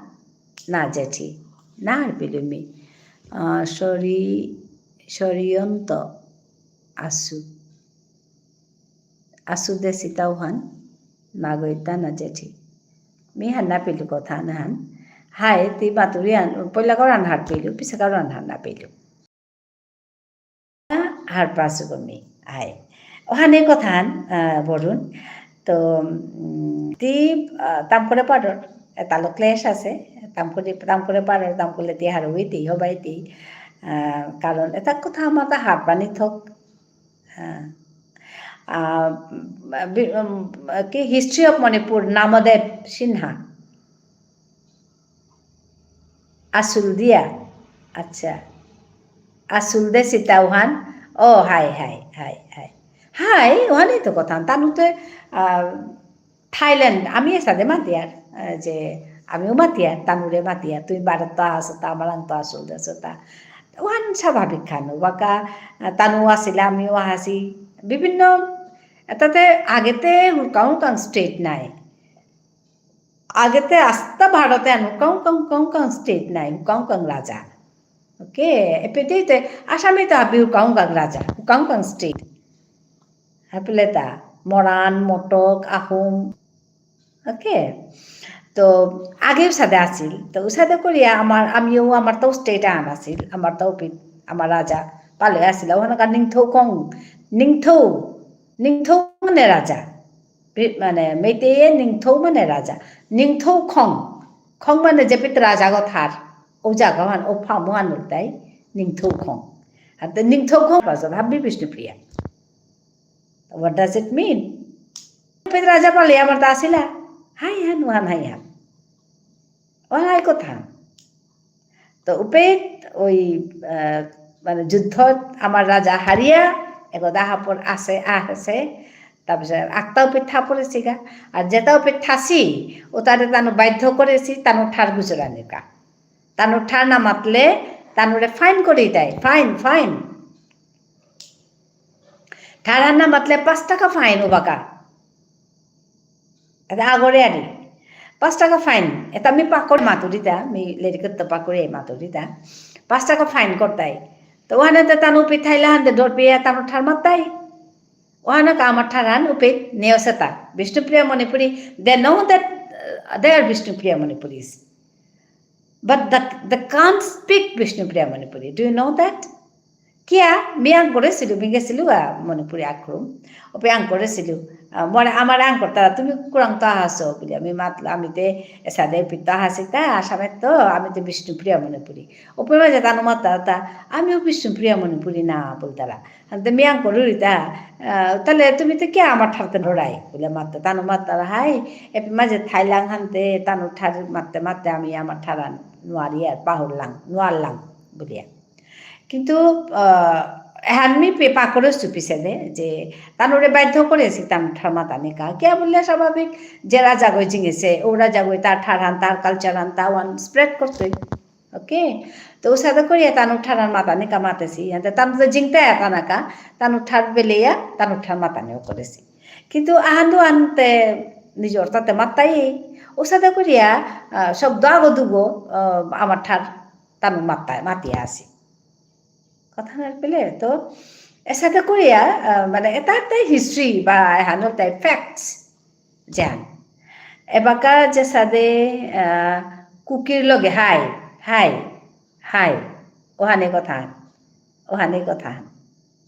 না জেঠি। না হারপিলু মি। আহ, ষড়ি-, ষড়যন্ত্র আসু। আসু দেসিতা উহান নাগইতা না জেঠি। মি হান না পিলু কথা না হান। হাই, তি মাতুরি হান, পইলা কারণ হারপিলু, পিসা কারণ হান না পিলু। হারপাসু গো মি, আই। ওহানে কথাহান, আহ, বরুণ। তো, উম, তি, আহ, তাম করে পারর, এতালো ক্লেশ আছে, তাম করে, তাম করে পারর, তাম করলে তি হারৌ ইতি, হবা ইতি। আহ, কারণ এতা কথা আমার তা হারপানি থক। আহ, আহ, বি-, উম, কি History of Manipur, নামদেব সিনহা। আসুল দিয়া। আচ্ছা। আসুল দেসিতা উহান। ও, হাই, হাই, হাই, হাই। হাই, উহানেই তো কথা। তানুতে, আহ, থাইল্যান্ড, আমি এসাদে মাতিয়ার, আহ, যে আমিও মাতিয়ার, তানুরে মাতিয়ার, তুমি ভারত তো আসো তা, আমার তো আসুল দেসো তা। উহান স্বাভাবিক খানো, বাকা, আহ, তানু আসিলা, আমিও আসি। বিভিন্ন, এতাতে আগেতে হুরকাং হুরকাং state নাই। আগেতে আস্তা ভারতে আন হুকাং হুকাং হুকাং হুকাং state নাই, হুকাং হুকাং রাজা। Okay, এপেইতে আসামে তো হাবি হুকাং হুকাং রাজা, হুকাং হুকাং state। হাপিলেতা, মরাণ, মটক, আহোম। Okay? তো আগে উসাদে আছিল। তো উসাদে করিয়া আমার, আমিও আমার তো state আন আছিল, আমার তো পি-, আমার রাজা পালে আছিল। ওখানকার নিংথৌ খং, নিংথৌ, নিংথৌ মানে রাজা। বি-, মানে, মেইতেইয়ে নিংথৌ মানে রাজা। নিংথৌ খং। খং মানে যেপিত রাজাগ থার। ও জাগাহান, ও ফামহান উল্টাই নিংথৌ খং। আর তো নিংথৌ খং পাছত হাবি Bishnupriya. What does it mean? যেপিত রাজা পালে আমার তা আসিলা। হাই হান, ওহান হাই হান। ওহান হাই কথা। তো উপেত ওই, আহ, মানে যুদ্ধত আমার রাজা হারিয়া, একদা হাপর আসে, আসে, তারপরে আক্তা উপেত থা পড়েছিগা। আর যেতা উপেত থাসি, ও তারে তানু বাধ্য করেছি, তানু ঠার গুজরানিকা। তানু ঠার না মাতলে, তানুরে fine করে দেয়, fine, fine। ঠারহান না মাতলে পাঁচ টাকা fine ও বাকা। এতা আগরে আরি। পাঁচ টাকা fine। এতা মি পাকর মাতুরিতা, মি লেরিকত পাকরে মাতুরিতা। পাঁচ টাকা fine করতাই। তো ওহানে তো তানু পিঠাইলা হানতে ডর পেয়া তানু ঠার মাতাই। ওহানে কা আমার ঠারহান উপে নেওসেতা। বিষ্ণুপ্রিয়া Manipuri, they know that, uh, they are Bishnupriya Manipuris. But the, they can't speak Bishnupriya Manipuri. Do you know that? কিয়া, মি আং করেছিলু, মি গেছিলু, আ, মণিপুরী আক্রম। ওপে আং করেছিলু। আ, মরে আমার আং করতারা, "তুমি কুরাং তো আহাসো?" বুলে, আমি মাতলু, "আমি তে এসাদে পিতা হাসিতা, আসামে তো, আমি তো বিষ্ণুপ্রিয়া মণিপুরী।" ওপে মাঝে তানু মাততারা, "আমিও বিষ্ণুপ্রিয়া মণিপুরী না," বুলতারা। আনতে মি আং করুরিতা, আহ, তাহলে তুমি তো কে আমার ঠারতে ডরাই? বুলে মাততে, তানু মাততারা হাই, এপে মাঝে থাইলাং হানতে, তানু ঠার মাততে মাততে আমি আমার ঠারহান নুয়ারিয়ার, পাহুরলাং, নুয়ারলাং, বুলিয়া। কিন্তু, আহ, এহান মি পে-, পাকরেসু পিছেদে, যে তানুরে বাধ্য করেসি তানু ঠার মাতানিকা। কিয়া বুললে স্বাভাবিক, যে রাজাগই জিঙেসে, ও রাজাগই তার ঠারহান, তার culture হান, তা ওহান spread করতই। Okay? তো উসাদে করিয়া তানু ঠারহান মাতানিকা মাতেসি, আনতে তানু তো জিংতা একানাকা, তানু ঠার বেলেয়া, তানু ঠার মাতানিও করেসি। কিন্তু আহান্দু আনতে নিজর তাতে মাত্তাই, উসাদে করিয়া, আহ, শব্দ আগো দুগো, আহ, আমার ঠার তানু মাত্তাই, মাতিয়া আসি। কথা না পেলে তো, এসাদে করিয়া, আহ, মানে, এটা একটাই history বা এহানো তাই facts যেহান। এবাকা যেসাদে, আহ, কুকির লগে হাই, হাই, হাই, ওহানে কথা, ওহানে কথা,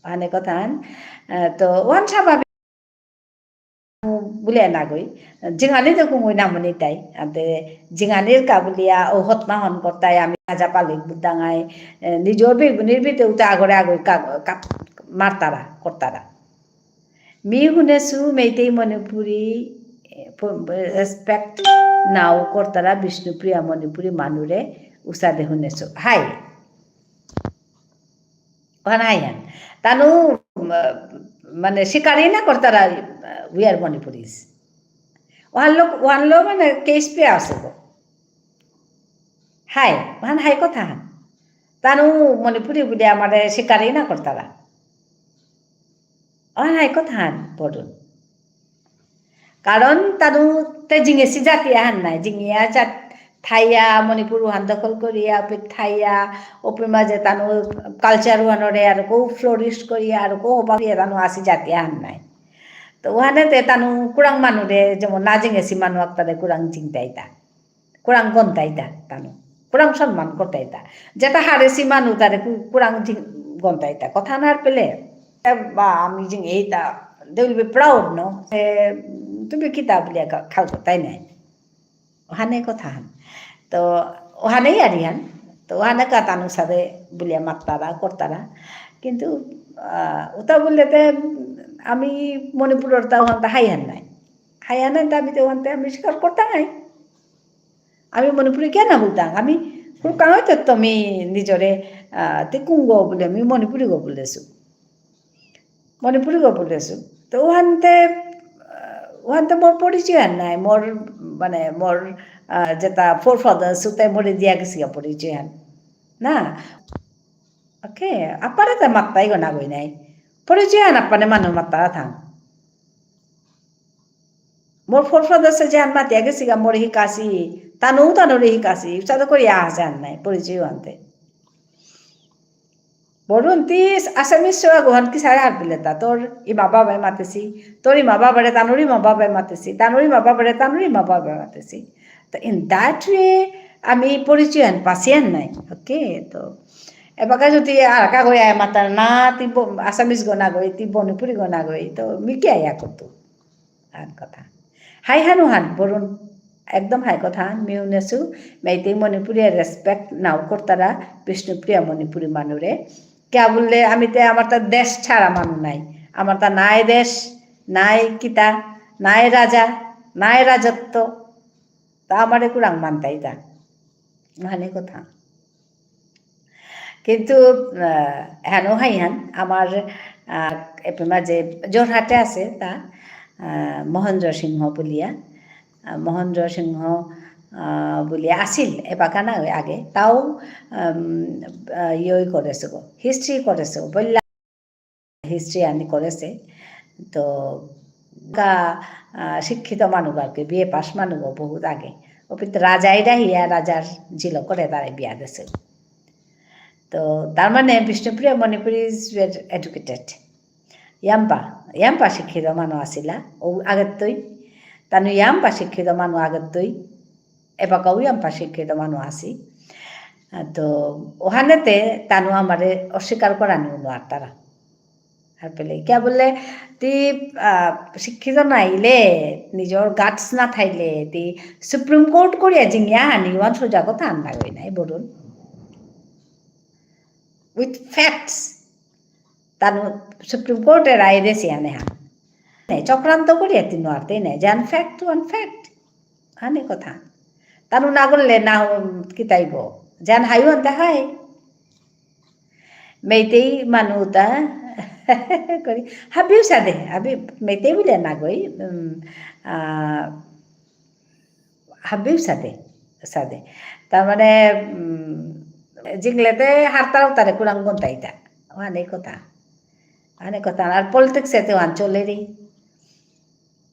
ওহানে কথা, আহ, তো ওহান স্বাভাবিক বুলিয়া নাগই। জিঙানি তো কুঙগই নামনি তাই। আনতে জিঙানির কা বুলিয়া ও হতনা হন করতাই আমি রাজা পালিক বুদ্ধাঙাই, এ, নিজর বেগুনির বিতে উতা আগরে আগই কা-, কা-, মারতারা, করতারা। মি হুনেসু মেইতেই মণিপুরী, এ, প-, respect নাও করতারা বিষ্ণুপ্রিয়া মণিপুরী মানুরে উসাদে হুনেসু। হাই। ওহান হাইহান। তানু, উম, মানে, স্বীকারই না করতারা, uh, we are Manipuris। ওহানলো, ওহানলো, মানে, case পেয়া আছে গো। হাই, ওহান হাই কথা হান। তানু মণিপুরী বুলে আমারে স্বীকারই না করতারা। ওহান হাই কথা হান, বরুণ। কারণ তানু তে জিঙেসি জাতি আহান নাই, জিঙিয়া জাত থাইয়া মণিপুর ওহান দখল করিয়া, ওপি থাইয়া, ওপির মাঝে তানু culture ওহানরে আর কৌ flourish করিয়া, আর কৌ হবা করিয়া তানু আসি জাতি আহান নাই। তো ওহানে তে তানু কুরাং মানুরে, যেমন না জিঙেসি মানু আক্তারে কুরাং জিংতাইতা। কুরাং গন্তাইতা তানু। কুরাং সম্মান করতাইতা। যেটা হারেসি মানু তারে কু-, কুরাং জিং-, গন্তাইতা। কথা না পেলে, এ বা আমি জিং এইতা, they will be proud, no? এ, তুমি কিতা বুলিয়া কা-, খাও তাই নাই? ওহানে কথা হান। তো ওহানেই আরিহান। তো ওহানে কা তানু সাদে বুলিয়া মাত্তারা, করতারা। কিন্তু, আহ, ওটা বললে তে আমি মণিপুরর তা ওহান তা হাইহান নাই। হাইহান নাই তা আমি তে ওহান তে আমি স্বীকার করতাম নাই। আমি মণিপুরী কিয়া না বুলতাম? আমি হুরকাঙে তো তুমি নিজরে, আহ, তে কুঙগ বুলে, আমি মণিপুরীগ বুলেসু। মণিপুরীগ বুলেসু। তো ওহানতে, আহ, ওহানতে মোর পরিচয় আর নাই। মোর, মানে, মোর, আহ, যেটা forefathers, ওতে মোরে দিয়া গেসিগা পরিচয় আর। না? Okay, আপারে তা মাত্তাই গনা গই নাই। পরিচয় আর আপানে মানু মাত্তারা থাং। মোর forefathers এ যেহান মাতিয়া গেসিগা মোরে হিকাসি, তানু তানুরে হিকাসি, উসাদে করি আহান নাই, পরিচয় আনতে। বরুণ তি Assamese সৌ আগহান কিসারে হারপিলে তা, তোর ইমা বাবাই মাতেসি, তোর ইমা বাবারে তানুর ইমা বাবাই মাতেসি, তানুর ইমা বাবারে তানুর ইমা বাবাই মাতেসি। তো in that way আমি পরিচয় আন পাসিয়ান নাই, okay? তো এবাকা যদি আর কাগই আয় মাতার না, তি ব-, Assamese গনা গই, তি মণিপুরী গনা গই, তো মি কিয়া ইয়া করতো? আর কথা। হাই হানু হান, বরুণ, একদম হাই কথা হান, মি হুনেসু, মেইতেই মণিপুরী respect নাও করতারা, বিষ্ণুপ্রিয়া মণিপুরী মানুরে। কিয়া বুললে, আমি তে, আমার তা দেশ ছাড়া মানু নাই। আমার তা নাই দেশ, নাই কিতা, নাই রাজা, নাই রাজত্ব। তা আমারে কুরাং মানতাই তা। মানে কথা। কিন্তু, আহ, হেনো হাইহান, আমার, আহ, এপে মাঝে যোরহাটে আছে তা, আহ, মহেন্দ্র সিংহ বুলিয়া, আহ, মহেন্দ্র সিংহ, আহ, বুলিয়া আসিল, এবাকা না আগে, তাও, উম, আহ, ইয়ে করেসে গো, history করেসে গো, বললা, history আনি করেসে। তো, কা, আহ, শিক্ষিত মানু আর কি, বিএ পাস মানু বহুত আগে। ওপিত রাজাই ডাহিয়া রাজার জিল করে তারে বিয়া দেসে। তো, তার মানে বিষ্ণুপ্রিয়া মণিপুরী is well educated। ইয়াম্পা, ইয়াম্পা শিক্ষিত মানু আসিলা, ও আগেত্তই। তানু ইয়াম্পা শিক্ষিত মানু আগেত্তই। এবাকাও ইয়াম্পা শিক্ষিত মানু আসি। আহ, তো, ওহানেতে তানু আমারে অস্বীকার করানি নুয়ারতারা। আর পেলে, কিয়া বুললে, তি, আহ, শিক্ষিত নাইলে, নিজর guts না থাইলে, তি Supreme Court করিয়া জিঙিয়া হানি, ওহান সোজা কথা আন না গই নাই, Varun. With facts। Tanu Supreme Court এ রায় দেসি আনে হান। নাই, চক্রান্ত করিয়া তি নুয়ারতে নাই, যেহান fact, ওহান fact। হানি কথা। তানু না করলে না, উম, কিতাইব। যেহান হাই ওহান তা হাই। মেইতেই মানুতা করি, হাবিউ সাদে, হাবি মেইতেই বুলে না গই, উম, আহ, হাবিউ সাদে, সাদে। তার মানে, উম, জিংলেতে হারতারা উতারে কুরাং গুনতাইতা। ওহানে কথা। ওহানে কথা। আর politics এতে ওহান চলেরি।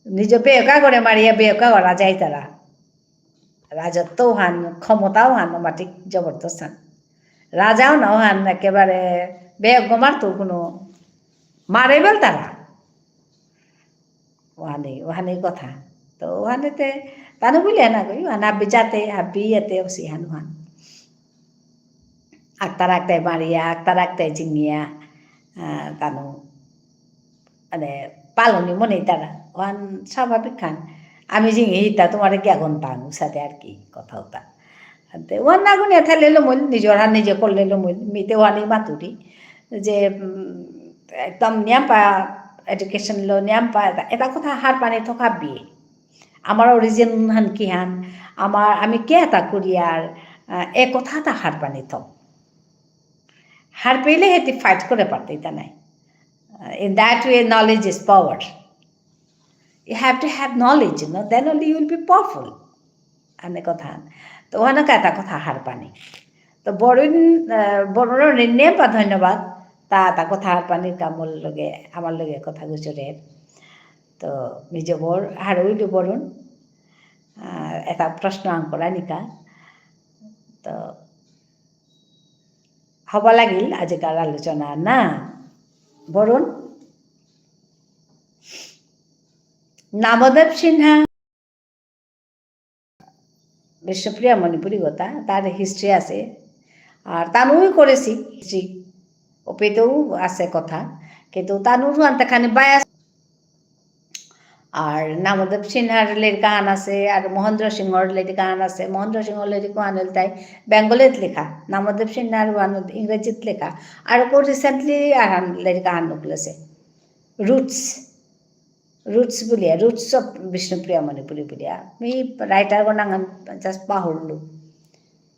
নিজ বেকা করে মারিয়া বেকা করা যাইতারা। রাজত্ব হান, ক্ষমতাও হান, মাটিক জবরদস্ত হান। রাজাও না হান, একেবারে বেগ মারতো কোনো মারে বেলতারা। ওহানে, ওহানে কথা। তো ওহানেতে তানু বুলে না কই, ওহানে হাবি জাতে, হাবি এতে ওসি হান ওহান। আকতারা আকতাই মারিয়া, আকতারা আকতাই জিঙিয়া, আহ, তানু, মানে, পালনি মনে তারা। ওহান স্বাভাবিক খান। আমি জিঙি হিতা তোমারে কিয়া গন্তাং, সাথে আর কি কথা হতা। আনতে ওহান না গুনিয়া থাইলে লমইল, নিজর হান নিজে করলে লমইল, মিতে ওহানি মাতুরি। যে, উম, একদম নিয়াম পা, education লো নিয়াম পা, এটা, এটা কথা হার পানি থক হাবি। আমার origin হান কি হান, আমার, আমি কে এটা করিয়ার, আহ, এ কথা এটা হার পানি থক। হার পেলে হেতি fight করে পারতে ইতা নাই। Uh, in that way, knowledge is power. You have to have knowledge, you know, then only you will be powerful. আনে কথা। তো ওহানে কাটা কথা হার পানি। তো বরুণ, আহ, বরুণ নিয়াম পা ধন্যবাদ। তা, তা কথা হার পানির কা মোর লগে, আমার লগে কথা গুজরের। তো, মি জবর হারৌ ইলু বরুণ। আহ, এটা প্রশ্ন আঙকরানিকা। তো, হবা লাগিল আজিকার আলোচনা না? বরুণ? নামদেব সিনহা। বিষ্ণুপ্রিয়া মণিপুরী কথা, তার history আছে। আর তানুই করেছি, history। ওপেতেও আছে কথা। কিন্তু তানুর আনতে খানি bias। আর নামদেব সিনহার লেরিক আহান আছে, আর মহেন্দ্র সিংহর লেরিক আহান আছে। মহেন্দ্র সিংহর লেরিক আহান ইলতাই বেঙ্গলিত লেখা। নামদেব সিনহার আহান ইংরেজিত লেখা। আর কো recently আহান লেরিক আহান নিকুলেছে। Roots। Roots বুলিয়া, Roots of বিষ্ণুপ্রিয়া মণিপুরী বুলিয়া। মি writer গো নাঙহান just পাহুরলু।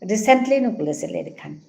Recently নিকুলেছে লেরিকহান।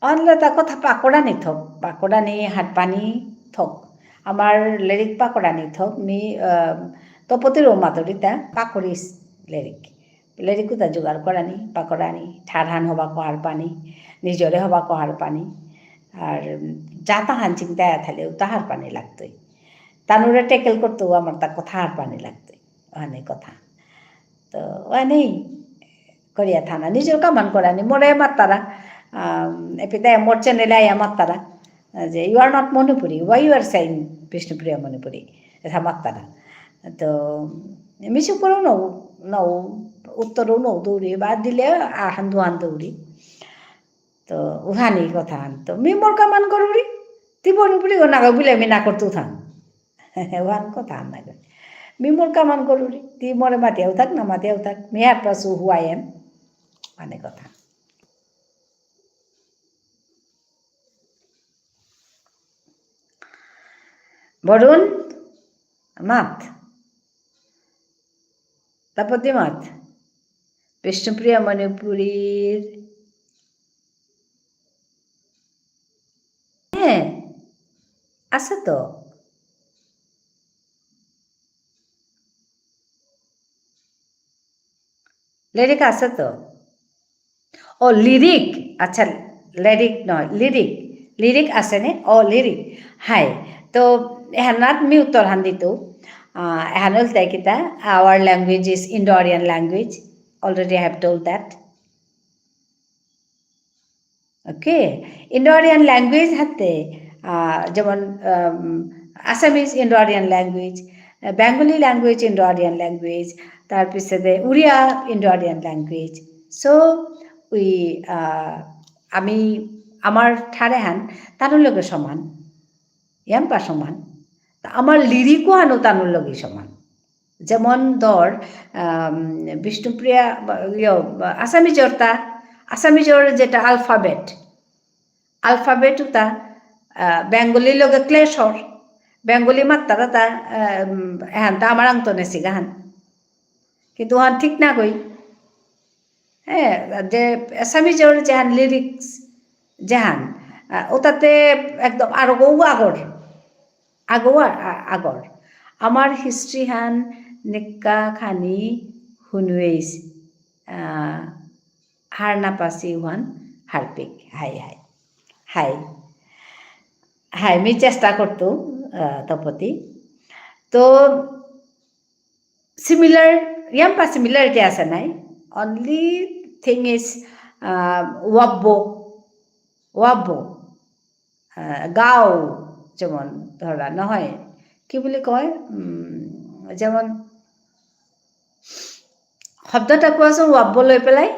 অনলে তা কথা পাকরানি থক, পাকরানি হারপানি থক। আমার লেরিক পাকরানি থক, মি, আহ, তপতির ও মাতুরিতা পাকরিস লেরিক। লেরিক উতা জোগাড় করানি, পাকরানি, ঠারহান হবা কহার পানি, নিজরে হবা কহার পানি। আর যাতা হান চিন্তা থালে উতা হার পানি লাগতই। তানুরে tackle করতেও আমার তা কথা হার পানি লাগতই। অনেক কথা। তো, অনেক করিয়া থানা। নিজর কামান করানি। মোরে মাত্তারা, আম, এপিতা মোর channel এ আয়া মাত্তারা। যে, "You are not Manipuri. Why you are saying Bishnupriya Manipuri?" এসা মাত্তারা। তো, মিছু পরেও নৌ, নৌ, উত্তরও নৌ দৌড়ি, বা দিলে আহান দুহান দৌড়ি। তো, উহানি কথা আন। তো, মি মোর কামান করুরি, তি বনি বুলি গো নাগা বুলে মি না করতু থান। উহান কথা আন নাগা। মি মোর কামান করুরি, তি মোরে মাতিয়াও থাক, না মাতিয়াও থাক, মি হারপাসু who I am। মানে কথা। বরুণ, মাত। তাপতি মাত। বিষ্ণুপ্রিয়া মণিপুরীর, হ্যাঁ, আছে তো। লেরিক আছে তো। ও, লিরিক। আচ্ছা, লেরিক নয়, লিরিক। লিরিক আছে নে? ও, লিরিক। হাই। তো, এহানাত মি উত্তর হান দিতু। আহ, এহান ইলতাই কিতা, our language is Indo-Aryan language. Already I have told that. Okay? Indo-Aryan language হাতে, আহ, যেমন, আম, Assamese Indo-Aryan language, আহ, Bengali language Indo-Aryan language, তার পিছেদে Oriya Indo-Aryan language. So, we, আহ, আমি, আমার ঠার এহান তানুর লগে সমান, ইয়াম্পা সমান। তা আমার লিরিকও আনো তানুর লগে সমান। যেমন ধর, আম, বিষ্ণুপ্রিয়া, বা, ইয়ো, বা, আসামিজর তা, আসামিজর যেটা alphabet, alphabet উতা, আ, Bengali লগে clash অর। Bengali মাত্তারা তা, আম, এহান তা আমার আংতো নেসিগা হান। কিন্তু ওহান ঠিক না কই। হ্যাঁ, যে Assamese-র যেহান lyrics যেহান, আহ, ওটাতে একদম আরো গৌ আগর, আগৌ আ-, আ-, আগর। আমার history হান নিক্কা খানি হুনুয়েইস, আহ, হার না পাসি ওহান হারপিক। হাই, হাই। হাই। হাই, মি চেষ্টা করতু, আহ, তপতি। তো, similar, ইয়াম্পা similarity আছে নাই। Only thing is, আহ, ওয়াব্বো, ওয়াব্বো, আহ, গাও, যেমন ধরা নহয়, কি বুলি কয়, উম, যেমন শব্দটা কোৱাচোন, ওয়াব্বো লৈ পেলাই।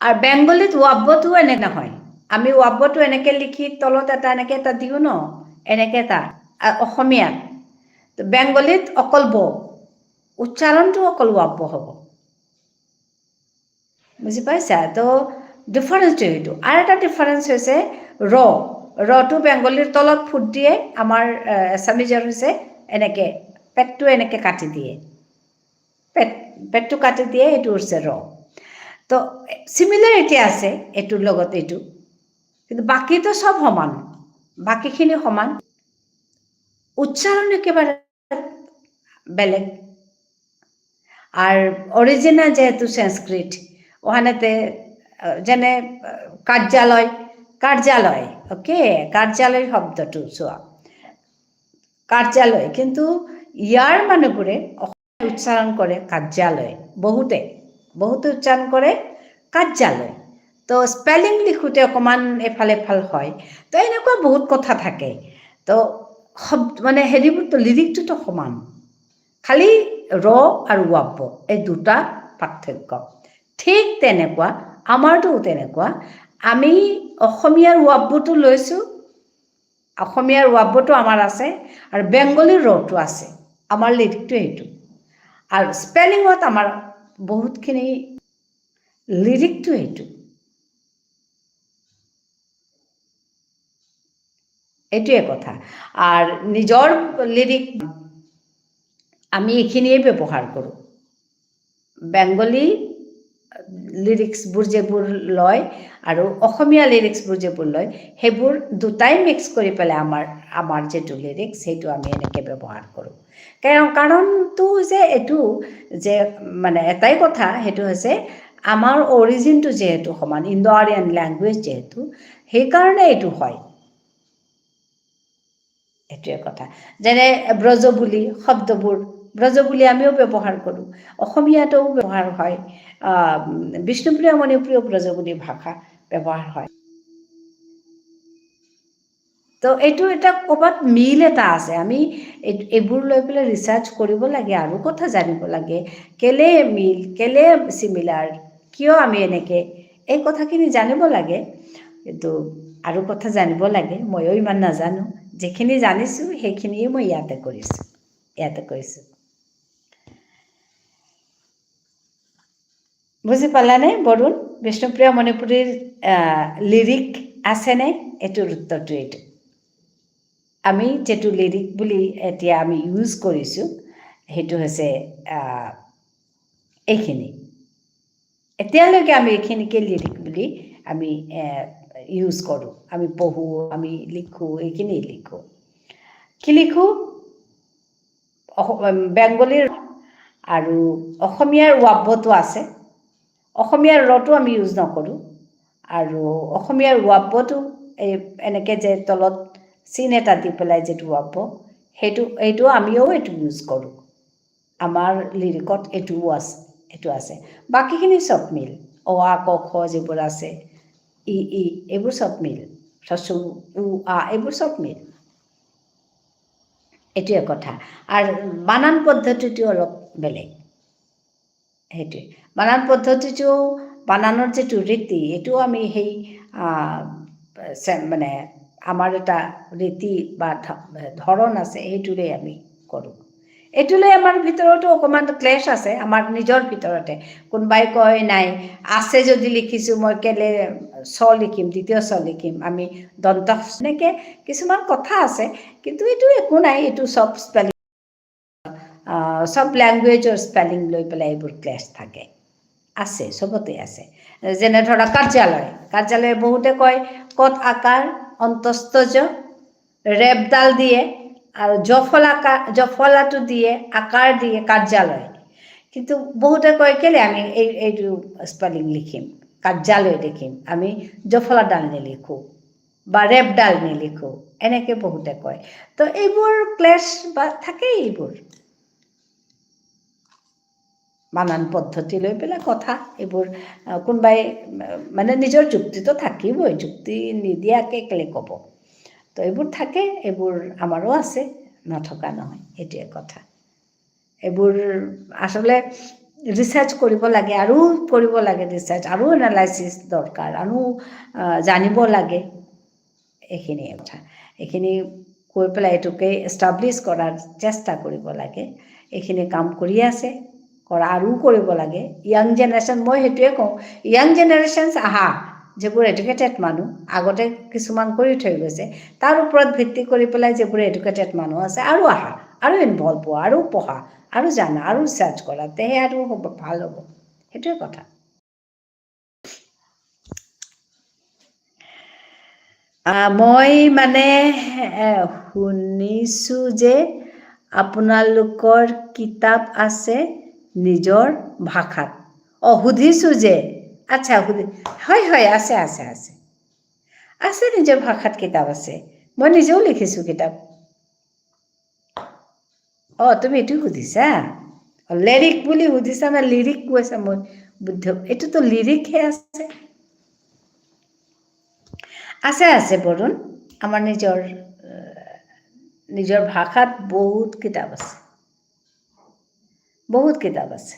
আর Bengali-ত ওয়াব্বটো এনে নহয়। আমি ওয়াব্বটো এনেকে লিখি তলত এটা এনেকে এটা দিওঁ ন, এনেকে এটা, আ, অসমীয়াত। তো Bengali-ত অকল ব, উচ্চাৰণটো অকল ওয়াব্ব হ'ব। বুজি পাইছা? তো difference-টো সেইটো। আৰু এটা difference হৈছে ৰ। ৰটো Bengali-ৰ তলত ফুট দিয়ে, আমাৰ, আ, Assamese-ৰ হৈছে এনেকে, পেটটো এনেকে কাটি দিয়ে। পেট, পেটটো কাটি দিয়ে, এইটো হৈছে ৰ। তো similarity আছে এইটোৰ লগত এইটো, কিন্তু বাকীতো সব সমান, বাকীখিনি সমান। উচ্চাৰণ একেবাৰে বেলেগ। আর original যেহেতু সংস্কৃত, ওখানেতে, আহ, যেনে, আহ, কাৰ্যালয়, কাৰ্যালয়, okay, কাৰ্যালয় শব্দটো চোৱা। কাৰ্যালয়, কিন্তু ইয়াৰ মানুহবোৰে উচ্চাৰণ কৰে কাৰ্যালয়, বহুতে, বহুতে উচ্চাৰণ কৰে কাৰ্যালয়। তো spelling লিখোঁতে অকণমান এফাল এফাল হয়। তো এনেকুৱা বহুত কথা থাকে। তো শব্দ, মানে হেৰিবোৰতো, lyric-টোতো সমান। খালি ৰ আৰু ওৱাব্ব, এই দুটা পাৰ্থক্য। ঠিক তেনেকুৱা, আমাৰতো তেনেকুৱা। আমি অসমীয়াৰ ওৱাব্বটো লৈছোঁ, অসমীয়াৰ ওৱাব্বটো আমাৰ আছে, আৰু Bengali-ৰ ৰটো আছে। আমাৰ lyric-টো সেইটো। আৰু spelling-ত আমাৰ বহুতখিনি lyric-টো সেইটো। এইটোৱে কথা। আৰু নিজৰ lyric আমি এইখিনিয়ে ব্যৱহাৰ কৰোঁ। Bengali lyrics-বোৰ যিবোৰ লয় আৰু অসমীয়া lyrics-বোৰ যিবোৰ লয়, সেইবোৰ দুটাই mix কৰি পেলাই আমাৰ, আমাৰ যিটো lyrics, সেইটো আমি এনেকে ব্যৱহাৰ কৰোঁ। কাৰণ, কাৰণটো হৈছে এইটো যে, মানে, এটাই কথা, সেইটো হৈছে আমাৰ origin-টো যিহেতু সমান, Indo-Aryan language যিহেতু, সেইকাৰণে এইটো হয়। এইটোৱে কথা। যেনে ব্ৰজবুলি শব্দবোৰ, ব্ৰজবুলি আমিও ব্যৱহাৰ কৰোঁ, অসমীয়াতো ব্যৱহাৰ হয়, আহ, বিষ্ণুপ্ৰিয়া মণিপুৰীয় ব্ৰজবুলি ভাষা ব্যৱহাৰ হয়। তো এইটো এটা ক'ৰবাত মিল এটা আছে। আমি এই-, এইবোৰ লৈ পেলাই research কৰিব লাগে, আৰু কথা জানিব লাগে। কেলে মিল, কেলে similar, কিয় আমি এনেকে, এই কথাখিনি জানিব লাগে। কিন্তু আৰু কথা জানিব লাগে, ময়ো ইমান নাজানো। যিখিনি জানিছোঁ, সেইখিনিয়ে মই ইয়াতে কৰিছোঁ, ইয়াতে কৈছোঁ। বুজি পালানে বৰুণ? বিষ্ণুপ্ৰিয়া মণিপুৰীৰ, আহ, lyric আছেনে? এইটোৰ উত্তৰটো এইটো। আমি যিটো lyric বুলি এতিয়া আমি use কৰিছোঁ, সেইটো হৈছে, আহ, এইখিনি। এতিয়ালৈকে আমি এইখিনিকে lyric বুলি আমি, এ, use কৰোঁ। আমি পঢ়োঁ, আমি লিখোঁ, এইখিনি লিখোঁ। কি লিখোঁ? অস-, উম, Bengali-ৰ আৰু অসমীয়াৰ ওৱাব্বটো আছে। অসমীয়াৰ ৰটো আমি use নকৰোঁ। আৰু অসমীয়াৰ ওৱাব্বটো এই এনেকে যে তলত চিন এটা দি পেলাই যিটো ওৱাব্ব, সেইটো, সেইটো আমিও এইটো use কৰোঁ। আমাৰ lyric-ত এইটোও আছে, এইটো আছে। বাকীখিনি চব মিল। অ, আ, ক, খ যিবোৰ আছে, ই, ই, এইবোৰ চব মিল। হ্ৰস্ব উ, উ, আ, এইবোৰ চব মিল। এইটোৱে কথা। আৰু বানান পদ্ধতিটো অলপ বেলেগ। সেইটোৱে। বানান পদ্ধতিটো, বানানৰ যিটো ৰীতি, এইটো আমি সেই, আহ, চে-, মানে, আমাৰ এটা ৰীতি বা ধ-, ধৰণ আছে, সেইটোৰে আমি কৰোঁ। এইটো লৈ আমাৰ ভিতৰতো অকণমান ক্লেশ আছে, আমাৰ নিজৰ ভিতৰতে। কোনোবাই কয়, "নাই, আছে যদি লিখিছোঁ, মই কেলে চ লিখিম, দ্বিতীয় চ লিখিম?" আমি দন্ত, এনেকে কিছুমান কথা আছে, কিন্তু এইটো একো নাই, এইটো চব স্পেলিং, আহ, চব লেংগুৱেজৰ স্পেলিং লৈ পেলাই এইবোৰ ক্লেশ থাকে। আছে, চবতে আছে। যেনে ধৰা কাৰ্যালয়, কাৰ্যালয়ে বহুতে কয়, কত আকাৰ, অন্তস্থ য, ৰেপডাল দিয়ে, আৰু জফলা কা-, জফলাটো দিয়ে, আকাৰ দিয়ে, কাৰ্যালয়। কিন্তু বহুতে কয়, "কেলে আমি এই, এইটো স্পেলিং লিখিম, কাৰ্যালয় লিখিম, আমি জফলাডাল নিলিখোঁ বা ৰেপডাল নিলিখোঁ?" এনেকে বহুতে কয়। তো এইবোৰ ক্লেশ বা থাকেই এইবোৰ। বানান পদ্ধতি লৈ পেলাই কথা এইবোৰ, আহ, কোনোবাই, আহ, মানে নিজৰ যুক্তিটো থাকিবই, যুক্তি নিদিয়াকে কেলে ক'ব? তো এইবোৰ থাকে, এইবোৰ আমাৰো আছে, নথকা নহয়, এইটোৱে কথা। এইবোৰ আচলতে ৰিচাৰ্চ কৰিব লাগে, আৰু কৰিব লাগে ৰিচাৰ্চ, আৰু এনালাইচিছ দৰকাৰ, আৰু, আহ, জানিব লাগে। এইখিনিয়ে কথা। এইখিনি কৈ পেলাই এইটোকে এষ্টাব্লিছ কৰাৰ চেষ্টা কৰিব লাগে। এইখিনি কাম কৰি আছে, কৰা আৰু কৰিব লাগে। য়াং জেনেৰেশ্যন, মই সেইটোৱে কওঁ, য়াং জেনেৰেশ্যনছ আহা, যিবোৰ এডুকেটেড মানুহ, আগতে কিছুমান কৰি থৈ গৈছে, তাৰ ওপৰত ভিত্তি কৰি পেলাই যিবোৰ এডুকেটেড মানুহ আছে, আৰু আহা, আৰু ইনভলভ হোৱা, আৰু পঢ়া, আৰু জানা, আৰু ৰিচাৰ্চ কৰা, তেহে আৰু হ'ব, ভাল হ'ব। সেইটোৱে কথা। আহ, মই মানে, এ, শুনিছো যে আপোনালোকৰ কিতাপ আছে নিজৰ ভাষাত। অ, সুধিছো যে, আচ্ছা, সুধি-, হয়, হয়, আছে, আছে, আছে। আছে, নিজৰ ভাষাত কিতাপ আছে। মই নিজেও লিখিছো কিতাপ। অ, তুমি এইটো সুধিছা? অ, লেৰিক বুলি সুধিছা না লিৰিক কৈছা? মই বুদ্ধ, এইটোতো লিৰিকহে আছে। আছে, আছে, বৰুণ। আমাৰ নিজৰ, আহ, নিজৰ ভাষাত বহুত কিতাপ আছে। বহুত কিতাপ আছে।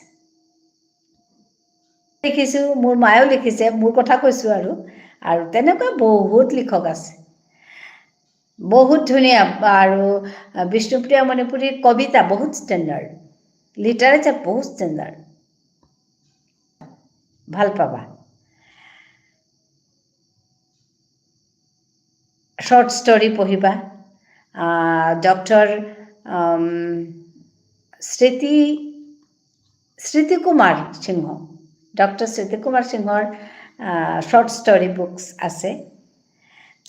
লিখিছো, মোৰ মায়েও লিখিছে, মোৰ কথা কৈছো আৰু। আৰু তেনেকুৱা বহুত লিখক আছে। বহুত ধুনীয়া। আৰু, আহ, বিষ্ণুপ্ৰিয়া মণিপুৰীৰ কবিতা বহুত ষ্টেণ্ডাৰ্ড, লিটাৰেচাৰ বহুত ষ্টেণ্ডাৰ্ড। ভাল পাবা। শ্বৰ্ট ষ্টৰী পঢ়িবা। আহ, ডক্টৰ, আম, স্মৃতি, স্মৃতি কুমাৰ সিংহ, ডক্টৰ স্মৃতি কুমাৰ সিংহৰ, আহ, শ্বৰ্ট ষ্টৰী বুকছ আছে,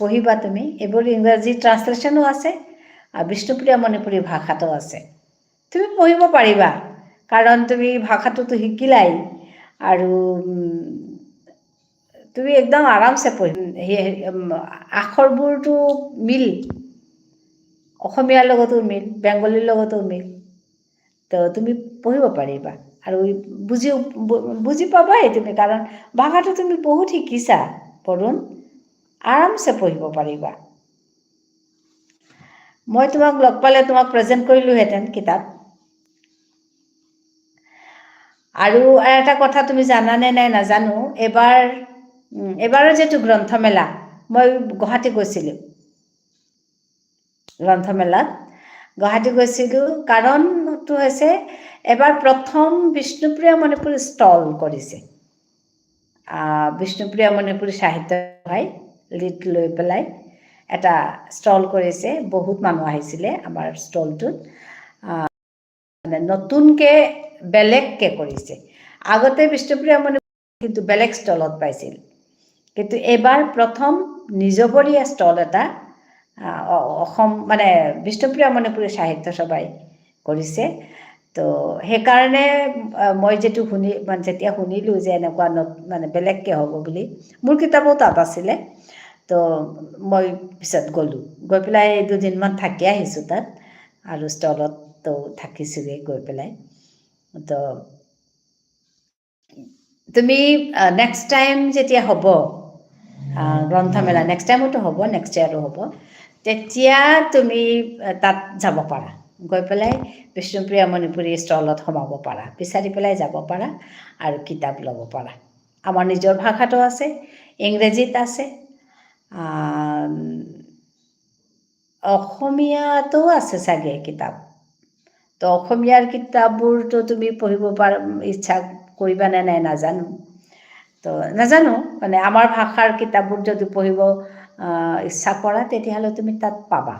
পঢ়িবা তুমি। এইবোৰ ইংৰাজী ট্ৰান্সলেশ্যনো আছে, আৰু বিষ্ণুপ্ৰিয়া মণিপুৰী ভাষাতো আছে। তুমি পঢ়িব পাৰিবা, কাৰণ তুমি ভাষাটোতো শিকিলাই। আৰু, উম, তুমি একদম আৰামছে পঢ়ি-, সেই, উম, আখৰবোৰতো মিল, অসমীয়াৰ লগতো মিল, বেংগলীৰ লগতো মিল। তো তুমি পঢ়িব পাৰিবা আৰু বুজি, বু-, বুজি পাবাই তুমি, কাৰণ ভাষাটো তুমি বহুত শিকিছা, বৰুণ। আৰামছে পঢ়িব পাৰিবা। মই তোমাক লগ পালে তোমাক প্ৰেজেণ্ট কৰিলোহেঁতেন কিতাপ। আৰু এটা কথা তুমি জানানে নাই নাজানো, এবাৰ, উম, এবাৰৰ যিটো গ্ৰন্থমেলা, মই গুৱাহাটী গৈছিলোঁ। গ্ৰন্থমেলাত গুৱাহাটী গৈছিলোঁ, কাৰণটো হৈছে এবাৰ প্ৰথম বিষ্ণুপ্ৰিয়া মণিপুৰী ষ্টল কৰিছে। আহ, বিষ্ণুপ্ৰিয়া মণিপুৰী সাহিত্য সভাই লিড লৈ পেলাই এটা ষ্টল কৰিছে। বহুত মানুহ আহিছিলে আমাৰ ষ্টলটোত। আহ, মানে নতুনকে বেলেগকে কৰিছে। আগতে বিষ্ণুপ্ৰিয়া মণিপুৰী কিন্তু বেলেগ ষ্টলত পাইছিল, কিন্তু এইবাৰ প্ৰথম নিজবৰীয়া ষ্টল এটা, আহ, অ-, অসম, মানে, বিষ্ণুপ্ৰিয়া মণিপুৰী সাহিত্য সভাই কৰিছে। তো সেইকাৰণে, আহ, মই যিটো শুনি, মানে, যেতিয়া শুনিলোঁ যে এনেকুৱা নত-, মানে, বেলেগকে হ'ব বুলি, মোৰ কিতাপো তাত আছিলে। তো মই পিছত গ'লোঁ, গৈ পেলাই দুদিনমান থাকি আহিছোঁ তাত, আৰু ষ্টলত তো থাকিছোঁগৈ গৈ পেলাই। তো তুমি, আহ, নেক্সট টাইম যেতিয়া হ'ব, আহ, গ্ৰন্থমেলা, নেক্সট টাইমতো হ'ব, নেক্সট ইয়াৰো হ'ব, তেতিয়া তুমি, আহ, তাত যাব পাৰা। গৈ পেলাই বিষ্ণুপ্ৰিয়া মণিপুৰী ষ্টলত সোমাব পাৰা, বিচাৰি পেলাই যাব পাৰা আৰু কিতাপ ল'ব পাৰা। আমাৰ নিজৰ ভাষাতো আছে, ইংৰাজীত আছে, আহ, অসমীয়াতো আছে চাগে কিতাপ। তো অসমীয়াৰ কিতাপবোৰতো তুমি পঢ়িব পাৰ-, ইচ্ছা কৰিবা নে নাই নাজানো। তো নাজানো, মানে, আমাৰ ভাষাৰ কিতাপবোৰ যদি পঢ়িব, আহ, ইচ্ছা কৰা, তেতিয়াহ'লে তুমি তাত পাবা।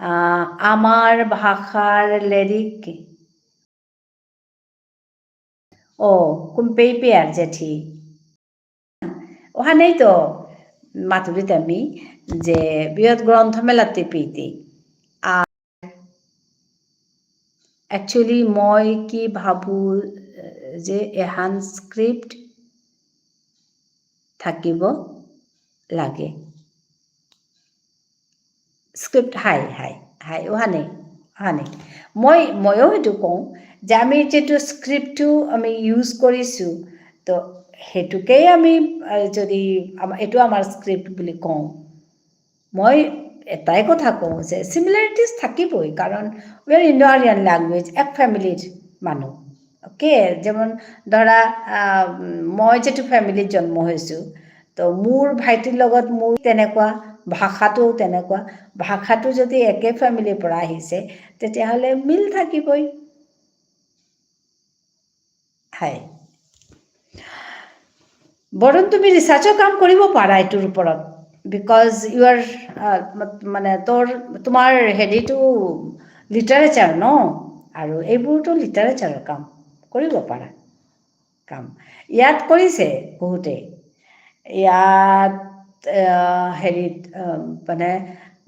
আহ, আমাৰ ভাষাৰ লেৰিক। অ, কুম্পেই পেয়ার জেঠি। অহানেই তো মাতুরিতে আমি যে বৃহৎ গ্রন্থমেলাতে পেইতে। আ-, actually মই কি ভাবো, এ, যে এহান script থাকিব লাগে। Script, হাই, হাই, হাই, অহানে, অহানে। মই, ময়ো সেইটো কওঁ যে আমি যিটো scriptটো আমি use কৰিছোঁ, তো সেইটোকেই আমি, আহ, যদি আমা-, এইটো আমাৰ script বুলি কওঁ, মই এটাই কথা কওঁ যে similarities থাকিবই, কাৰণ we are Indo-Aryan language, এক familyৰ মানুহ। অ'কে, যেমন ধৰা, আহ, মই যিটো familyত জন্ম হৈছোঁ, তো মোৰ ভাইটিৰ লগত মোৰ তেনেকুৱা, ভাষাটোও তেনেকুৱা। ভাষাটো যদি একে familyৰ পৰা আহিছে, তেতিয়াহ'লে মিল থাকিবই। হাই। বৰুণ, তুমি researchৰ কাম কৰিব পাৰা এইটোৰ ওপৰত, because you are, আহ, ম-, মানে তোৰ, তোমাৰ হেৰিটো literature ন, আৰু এইবোৰতো literatureৰ কাম, কৰিব পাৰা কাম। ইয়াত কৰিছে বহুতে, ইয়াত, আহ, হেৰিত, আহ, মানে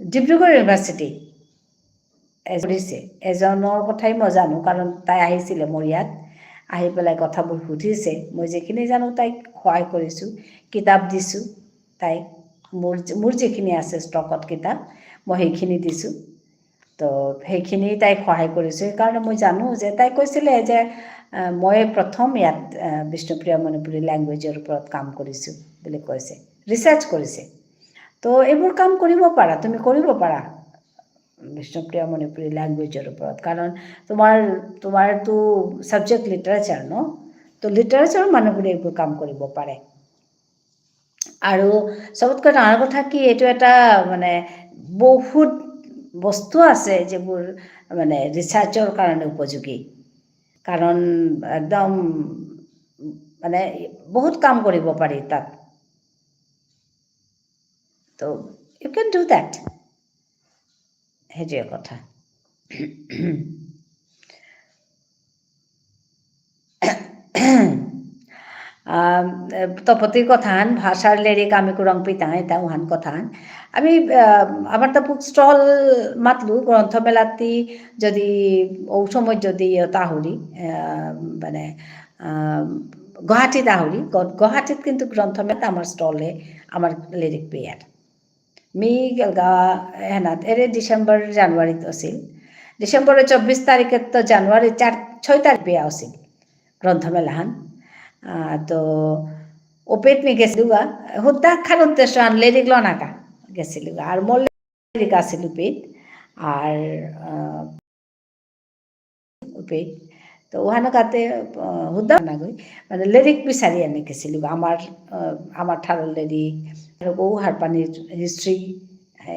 ডিব্ৰুগড় University এজ-, কৰিছে। এজনৰ কথাই মই জানো, কাৰণ তাই আহিছিলে মোৰ ইয়াত, আহি পেলাই কথাবোৰ সুধিছে। মই যিখিনি জানো তাইক সহায় কৰিছোঁ, কিতাপ দিছোঁ তাইক। মোৰ, মোৰ যিখিনি আছে ষ্টকত কিতাপ, মই সেইখিনি দিছোঁ। তো সেইখিনি তাইক সহায় কৰিছোঁ। সেইকাৰণে মই জানো যে তাই কৈছিলে যে, আহ, মই প্ৰথম ইয়াত, আহ, বিষ্ণুপ্ৰিয়া মণিপুৰী লেংগুৱেজৰ ওপৰত কাম কৰিছোঁ বুলি কৈছে, research কৰিছে। তো এইবোৰ কাম কৰিব পাৰা, তুমি কৰিব পাৰা। বিষ্ণুপ্ৰিয়া মণিপুৰী লেংগুৱেজৰ ওপৰত, কাৰণ তোমাৰ, তোমাৰতো ছাবজেক্ট লিটাৰেচাৰ ন, তো লিটাৰেচাৰৰ মানুহবোৰে এইবোৰ কাম কৰিব পাৰে। আৰু চবতকৈ ডাঙৰ কথা কি, এইটো এটা মানে বহুত বস্তু আছে যিবোৰ মানে ৰিচাৰ্চৰ কাৰণে উপযোগী, কাৰণ একদম মানে বহুত কাম কৰিব পাৰি তাত। তো you can do that। সেইটোৱে কথা। আম, তপতির কথাহান, ভাষার লেরিক আমি কুরং পিতাং, এটা উহান কথাহান। আমি, আহ, আমার তো বুক স্টল মাতলু, গ্রন্থমেলাতি যদি ঔ সময় যদি ইয়ে তাহুরি, আহ, মানে, আহ, গুয়াহাটিত আহুরি, গ-, গুয়াহাটিত কিন্তু গ্রন্থমেলাত আমার স্টলে আমার লেরিক পেয়ার। মি গেলগা এহানাত, এরে ডিসেম্বর, জানুয়ারিত আছিল। ডিসেম্বরের চব্বিশ তারিখে তো জানুয়ারি চার, ছয় তারিখ বিয়া আছিল গ্রন্থমেলাহান। আহ, তো ওপেত মি গেছিলুগা, হুদ্দা খান উদ্দেশ্য আন লেরিক লনাকা গেছিলুগা। আর মোর লেরিক আছিল ওপেত। আর, আহ, ওপেত। তো ওহানো কাতে, আহ, হুদ্দা নাগই, মানে লেরিক বিচারি আনি গেছিলু। আমার, আহ, আমার ঠারর লেরিক, আর ও হারপানির history, এ,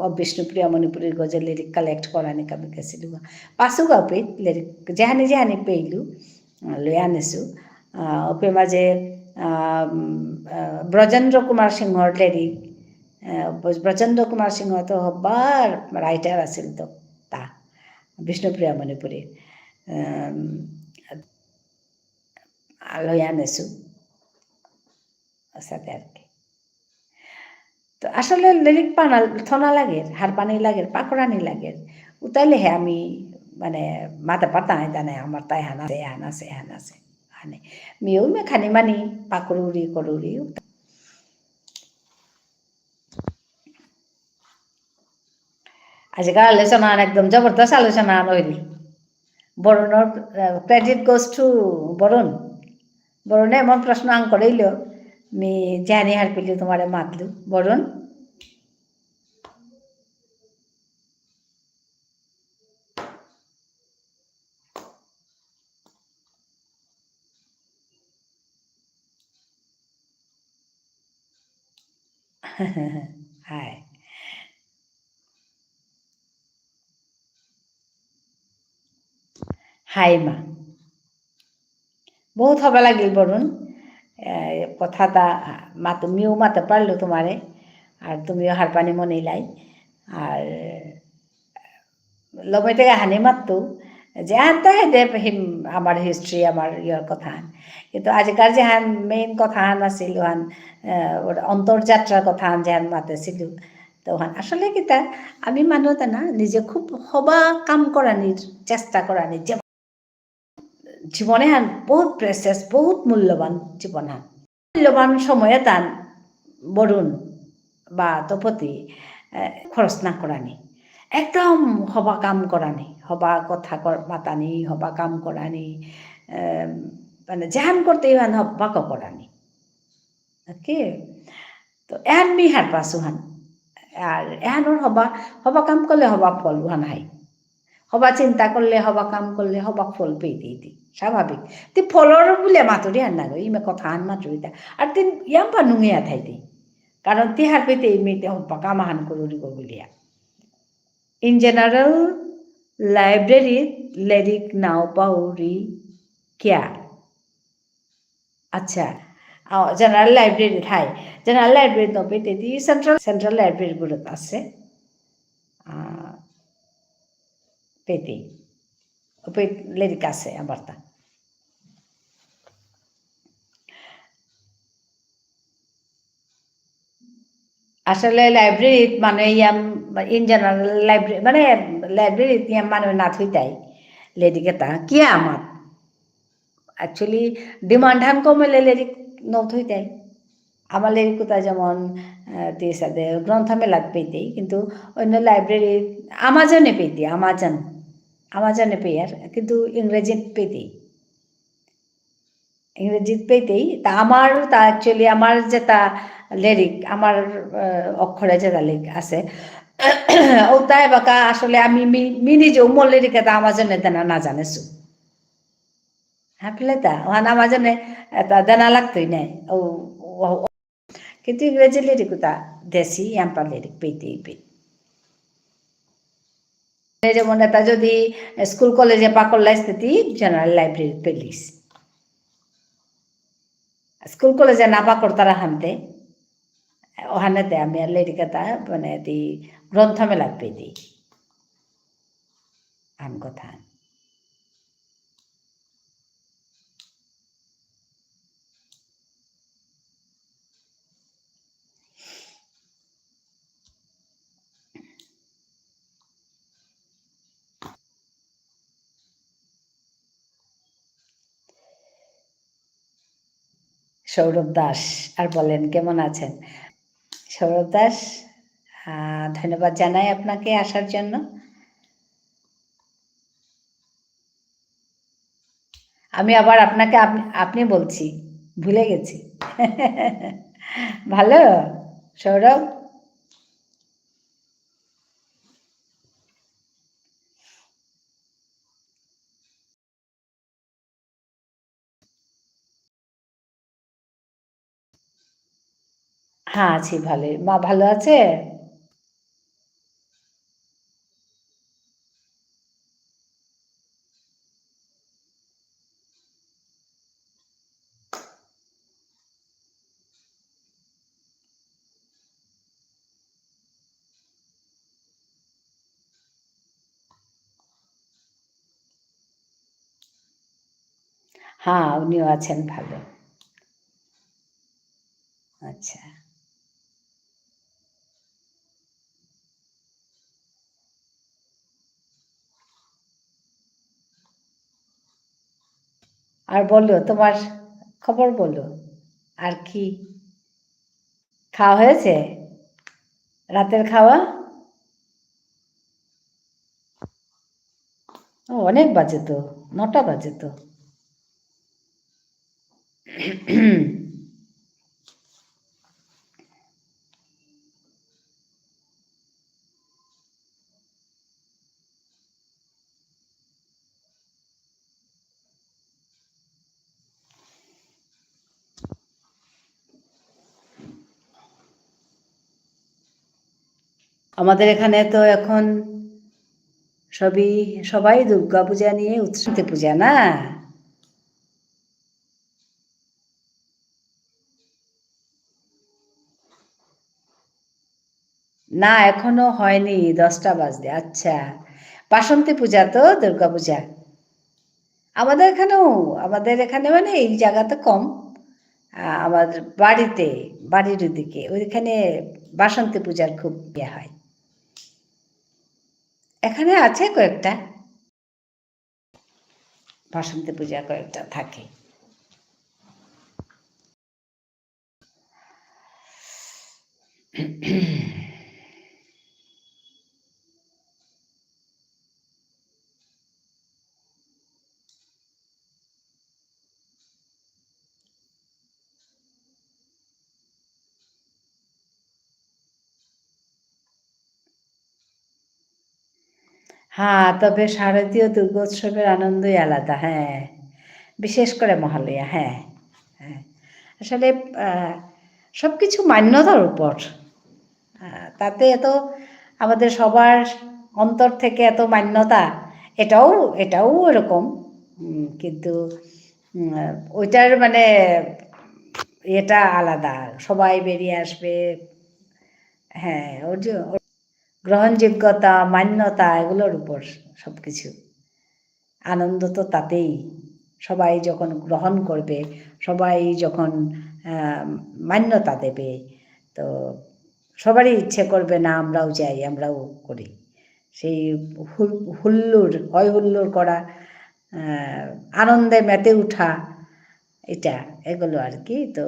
of বিষ্ণুপ্রিয়া মণিপুরীর গজে লেরিক collect করানি কামে গেছিলু। পাসুগা ওপেত লেরিক, যেহানি যেহানি পেইলু, আহ, লই আনেসু। আহ, ওপে মাঝে, আহ, উম, আহ, ব্রজেন্দ্র কুমার সিংহর লেরিক, আহ, ব্রজেন্দ্র কুমার সিংহ তো হব্বার writer আছিল তো, তা। বিষ্ণুপ্রিয়া মণিপুরী, আম, লই আনেসু। সাথে আর কি। তো আসলে লেরিক পানা, থনা লাগের, হারপানি লাগের, পাকরানি লাগের। উতাইলেহে আমি, মানে, মাতে পারতাম, এতা নাই, আমার তাই হান আসে, হান আসে, হান আসে। হানে। মিউ মে খানি মানি, পাকরুরি, করুরি, উতা-, আজিকার আলোচনা একদম জবরদস্ত আলোচনা অইল। বরুণর, আহ, credit goes to বরুণ। বরুণে এমন প্রশ্ন আন করেইল, মি জানি হারপিলু তোমারে মাতলু। বরুণ? হাই। হাই মা। বহুত হবা লাগিল বরুণ। এ, কথা তা মাত-, মিউ মাতে পারলু তোমারে। আর তুমিও হারপানি মনেইলাই। আর লমইতে হানি মাততু, যেহান তা হেদে হিম আমার history, আমার ইয়র কথা হান। কিন্তু আজিকার যেহান main কথা হান আছিল, ওহান, আহ, ওর অন্তরযাত্রার কথা হান যেহান মাতেছিল, তো ওহান আসলে কিতা, আমি মানু তা না, নিজে খুব হবা কাম করানির চেষ্টা করানি, যে জীবন এহান বহুত precious, বহুত মূল্যবান জীবন হান। মূল্যবান সময় এতান বরুণ বা তপতি, আহ, খরচ না করানি। একদম হবা কাম করানি, হবা কথা কর-, মাতানি, হবা কাম করানি, আহ, মানে যেহান করতে ইহান হবা ক-, করানি। Okay? তো এহান মি হারপাসু হান। আর এহানর হবা, হবা কাম করলে হবা ফল উহান হাই। হবা চিন্তা করলে, হবা কাম করলে, হবা ফল পেইতেই দি। স্বাভাবিক। তি ফলর বুলে মাতুরি হান না গো, ইমে কথা হান মাতুরি তা। আর তি ইয়াম্পা নুঙিয়া থাইতেই। কারণ তি হারপেইতেই মিতে হবা কাম হান করুরি গো বুলিয়া। In general, library লেরিক নাও পাউরি কিয়া? আচ্ছা। আ, general library, হাই। General library ত পেইতেই দি central, central library গুলোত আছে। আ, পেইতেই। ওপে লেরিক আছে আবার তা। আসলে library ত মানে ইয়াম, in general library, মানে library ত ইয়াম মানে না থইতাই। লেরিক এতা কিয়া আমার? Actually, demand হান কম হইলে লেরিক নথইতাই। আমার লেরিক কোথা যেমন, আহ, তি সাদে গ্রন্থমেলাত পেইতেই, কিন্তু অন্য library, Amazon এ পেইতেই, Amazon। Amazon এ পেয়ার, কিন্তু ইংরেজিত পেইতেই। ইংরেজিত পেইতেই, তা আমার তা actually আমার যেটা লেরিক, আমার, আহ, অক্ষরে যেটা লেখ আছে, ওটাই বাকা আসলে আমি মি-, মি নিজেও মোর লেরিক এতা Amazon এ দেনা না জানেসু। হাফিলে তা, ওহান Amazon এ এতা দেনা লাগতই নাই। ও, ও, ও, কিন্তু ইংরেজি লেরিক উতা দেসি, ইয়াম্পা লেরিক পেইতেই পে। এই যেমন এতা যদি স্কুল কলেজে পাকর লাইস তে তি general library পেলিস। স্কুল কলেজে না পাকর তারা হানতে, ওহানেতে আমি আর লেরিক এতা, মানে, তি গ্রন্থমেলাত পেইতেই। আন কথা। সৌরভ দাস আর বলেন, কেমন আছেন? সৌরভ দাস, আহ, ধন্যবাদ জানাই আপনাকে আসার জন্য। আমি আবার আপনাকে আপনি, আপনি বলছি, ভুলে গেছি। ভালো, সৌরভ? হ্যাঁ, আছি ভালোই। মা ভালো আছে? হ্যাঁ, উনিও আছেন ভালো। আচ্ছা। আর বলো, তোমার খবর বলো। আর কি? খাওয়া হয়েছে? রাতের খাওয়া? ও, অনেক বাজে তো, নটা বাজে তো। আমাদের এখানে তো এখন সবই, সবাই দুর্গা পূজা নিয়ে উৎসব, পূজা না? না, এখনো হয়নি, দশটা বাজে। আচ্ছা, বাসন্তী পূজা তো দুর্গা পূজা। আমাদের এখানেও, আমাদের এখানে মানে এই জায়গাতে কম। আহ, আমার বাড়িতে, বাড়ির ওদিকে, ওইখানে বাসন্তী পূজার খুব ইয়ে হয়। এখানে আছে কয়েকটা, বাসন্তী পূজা কয়েকটা থাকে। হ্যাঁ, তবে শারদীয় দুর্গোৎসবের আনন্দই আলাদা, হ্যাঁ। বিশেষ করে মহালয়া, হ্যাঁ। হ্যাঁ। আসলে, আহ, সবকিছু মান্যতার উপর। আহ, তাতে এত আমাদের সবার অন্তর থেকে এত মান্যতা, এটাও, এটাও এরকম। উম, কিন্তু, উম, ওইটার মানে এটা আলাদা, সবাই বেরিয়ে আসবে। হ্যাঁ, ওর যে, ওর গ্রহণযোগ্যতা, মান্যতা, এগুলোর উপর সবকিছু। আনন্দ তো তাতেই, সবাই যখন গ্রহণ করবে, সবাই যখন, আহ, মান্যতা দেবে, তো সবারই ইচ্ছে করবে, "না, আমরাও যাই, আমরাও করি।" সেই হুল-, হুল্লোড়, হই হুল্লোড় করা, আহ, আনন্দে মেতে উঠা, এটা, এগুলো আর কি। তো,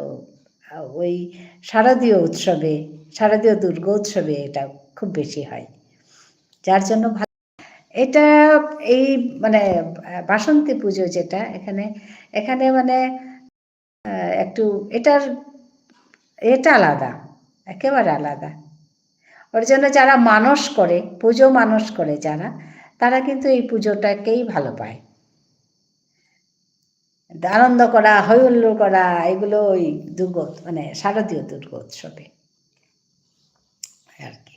আহ, ওই শারদীয় উৎসবে, শারদীয় দুর্গোৎসবে এটা খুব বেশি হয়, যার জন্য ভালো। এটা এই মানে, আহ, বাসন্তী পুজো যেটা, এখানে, এখানে মানে, আহ, একটু এটার, এটা আলাদা, একেবারে আলাদা। ওর জন্য যারা মানস করে, পুজো মানস করে যারা, তারা কিন্তু এই পুজোটাকেই ভালো পায়। আনন্দ করা, হই হুল্লোড় করা, এগুলো ওই দুর্গো-, মানে শারদীয় দুর্গোৎসবে আর কি।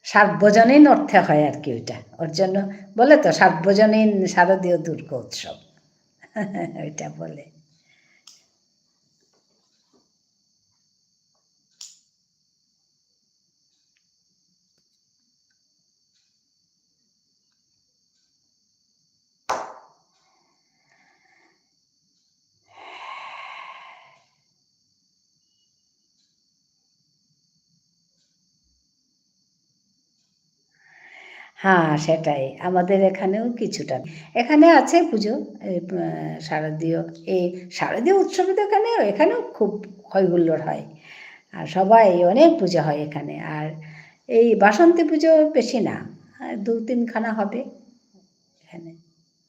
সার্বজনীন অর্থে হয় আর কি ওইটা। ওর জন্য বলে তো সার্বজনীন শারদীয় দুর্গোৎসব। ওইটা বলে। হ্যাঁ, সেটাই। আমাদের এখানেও কিছুটা। এখানে আছে পুজো, এই, আহ, শারদীয়, এই শারদীয় উৎসবে তো এখানে, এখানেও খুব হই হুল্লোড় হয়। আর সবাই, অনেক পুজো হয় এখানে। আর এই বাসন্তী পুজো বেশি না, আহ, দু তিনখানা হবে এখানে,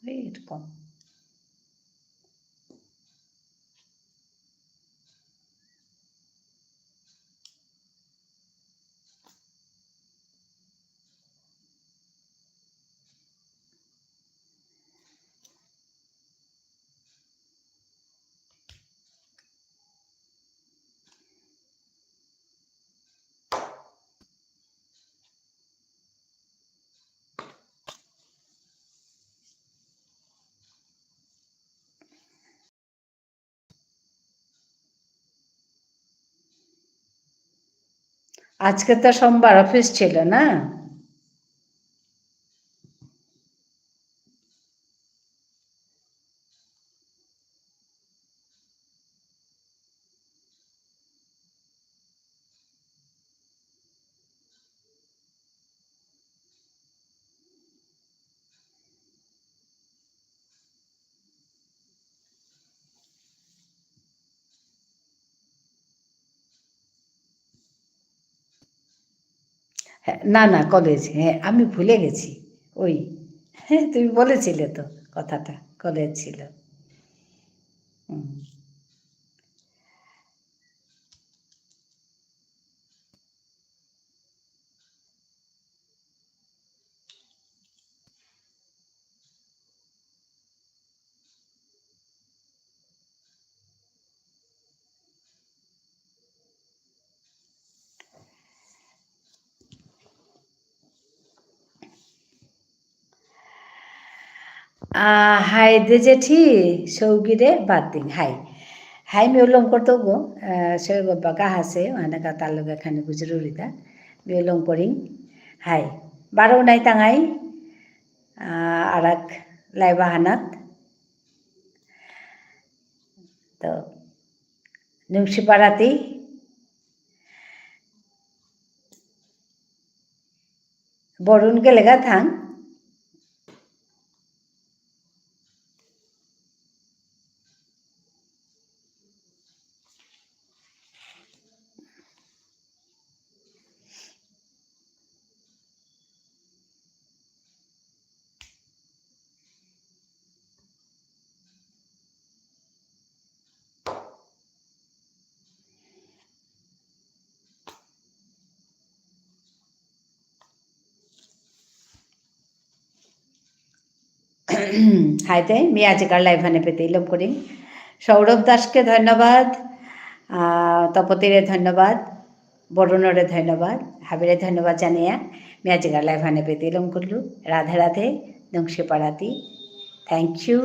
এই এরকম। আজকে তো সোমবার, অফিস ছিল না? হ্যাঁ, না, না, কলেজ, হ্যাঁ, আমি ভুলে গেছি। ওই, হ্যাঁ, তুমি বলেছিলে তো কথাটা, কলেজ ছিল। হুম। আহ, হাই দে জেঠি, সৌগিরে বাদ দিন, হাই। হাই মিউ লম করতৌ গো, আহ, সৌগ বাকা হাসে, ওহানে কা তার লগে খানি গুজরুরিতা। মিউ লম করিং, হাই। বারো নাই তাঙাই, আহ, আরাক live আহানাত। তো, নুংশিপারাতি, বরুণ গেলেগা থাং। হাইতে, মি আজিকার live হানে পেতে লম করিং। সৌরভ দাসকে ধন্যবাদ, আহ, তপতিরে ধন্যবাদ, বরুণরে ধন্যবাদ, হাবিরে ধন্যবাদ জানিয়া মি আজিকার live হানে পেতে লম করলু। রাধে রাধে, নুংশিপারাতি। Thank you।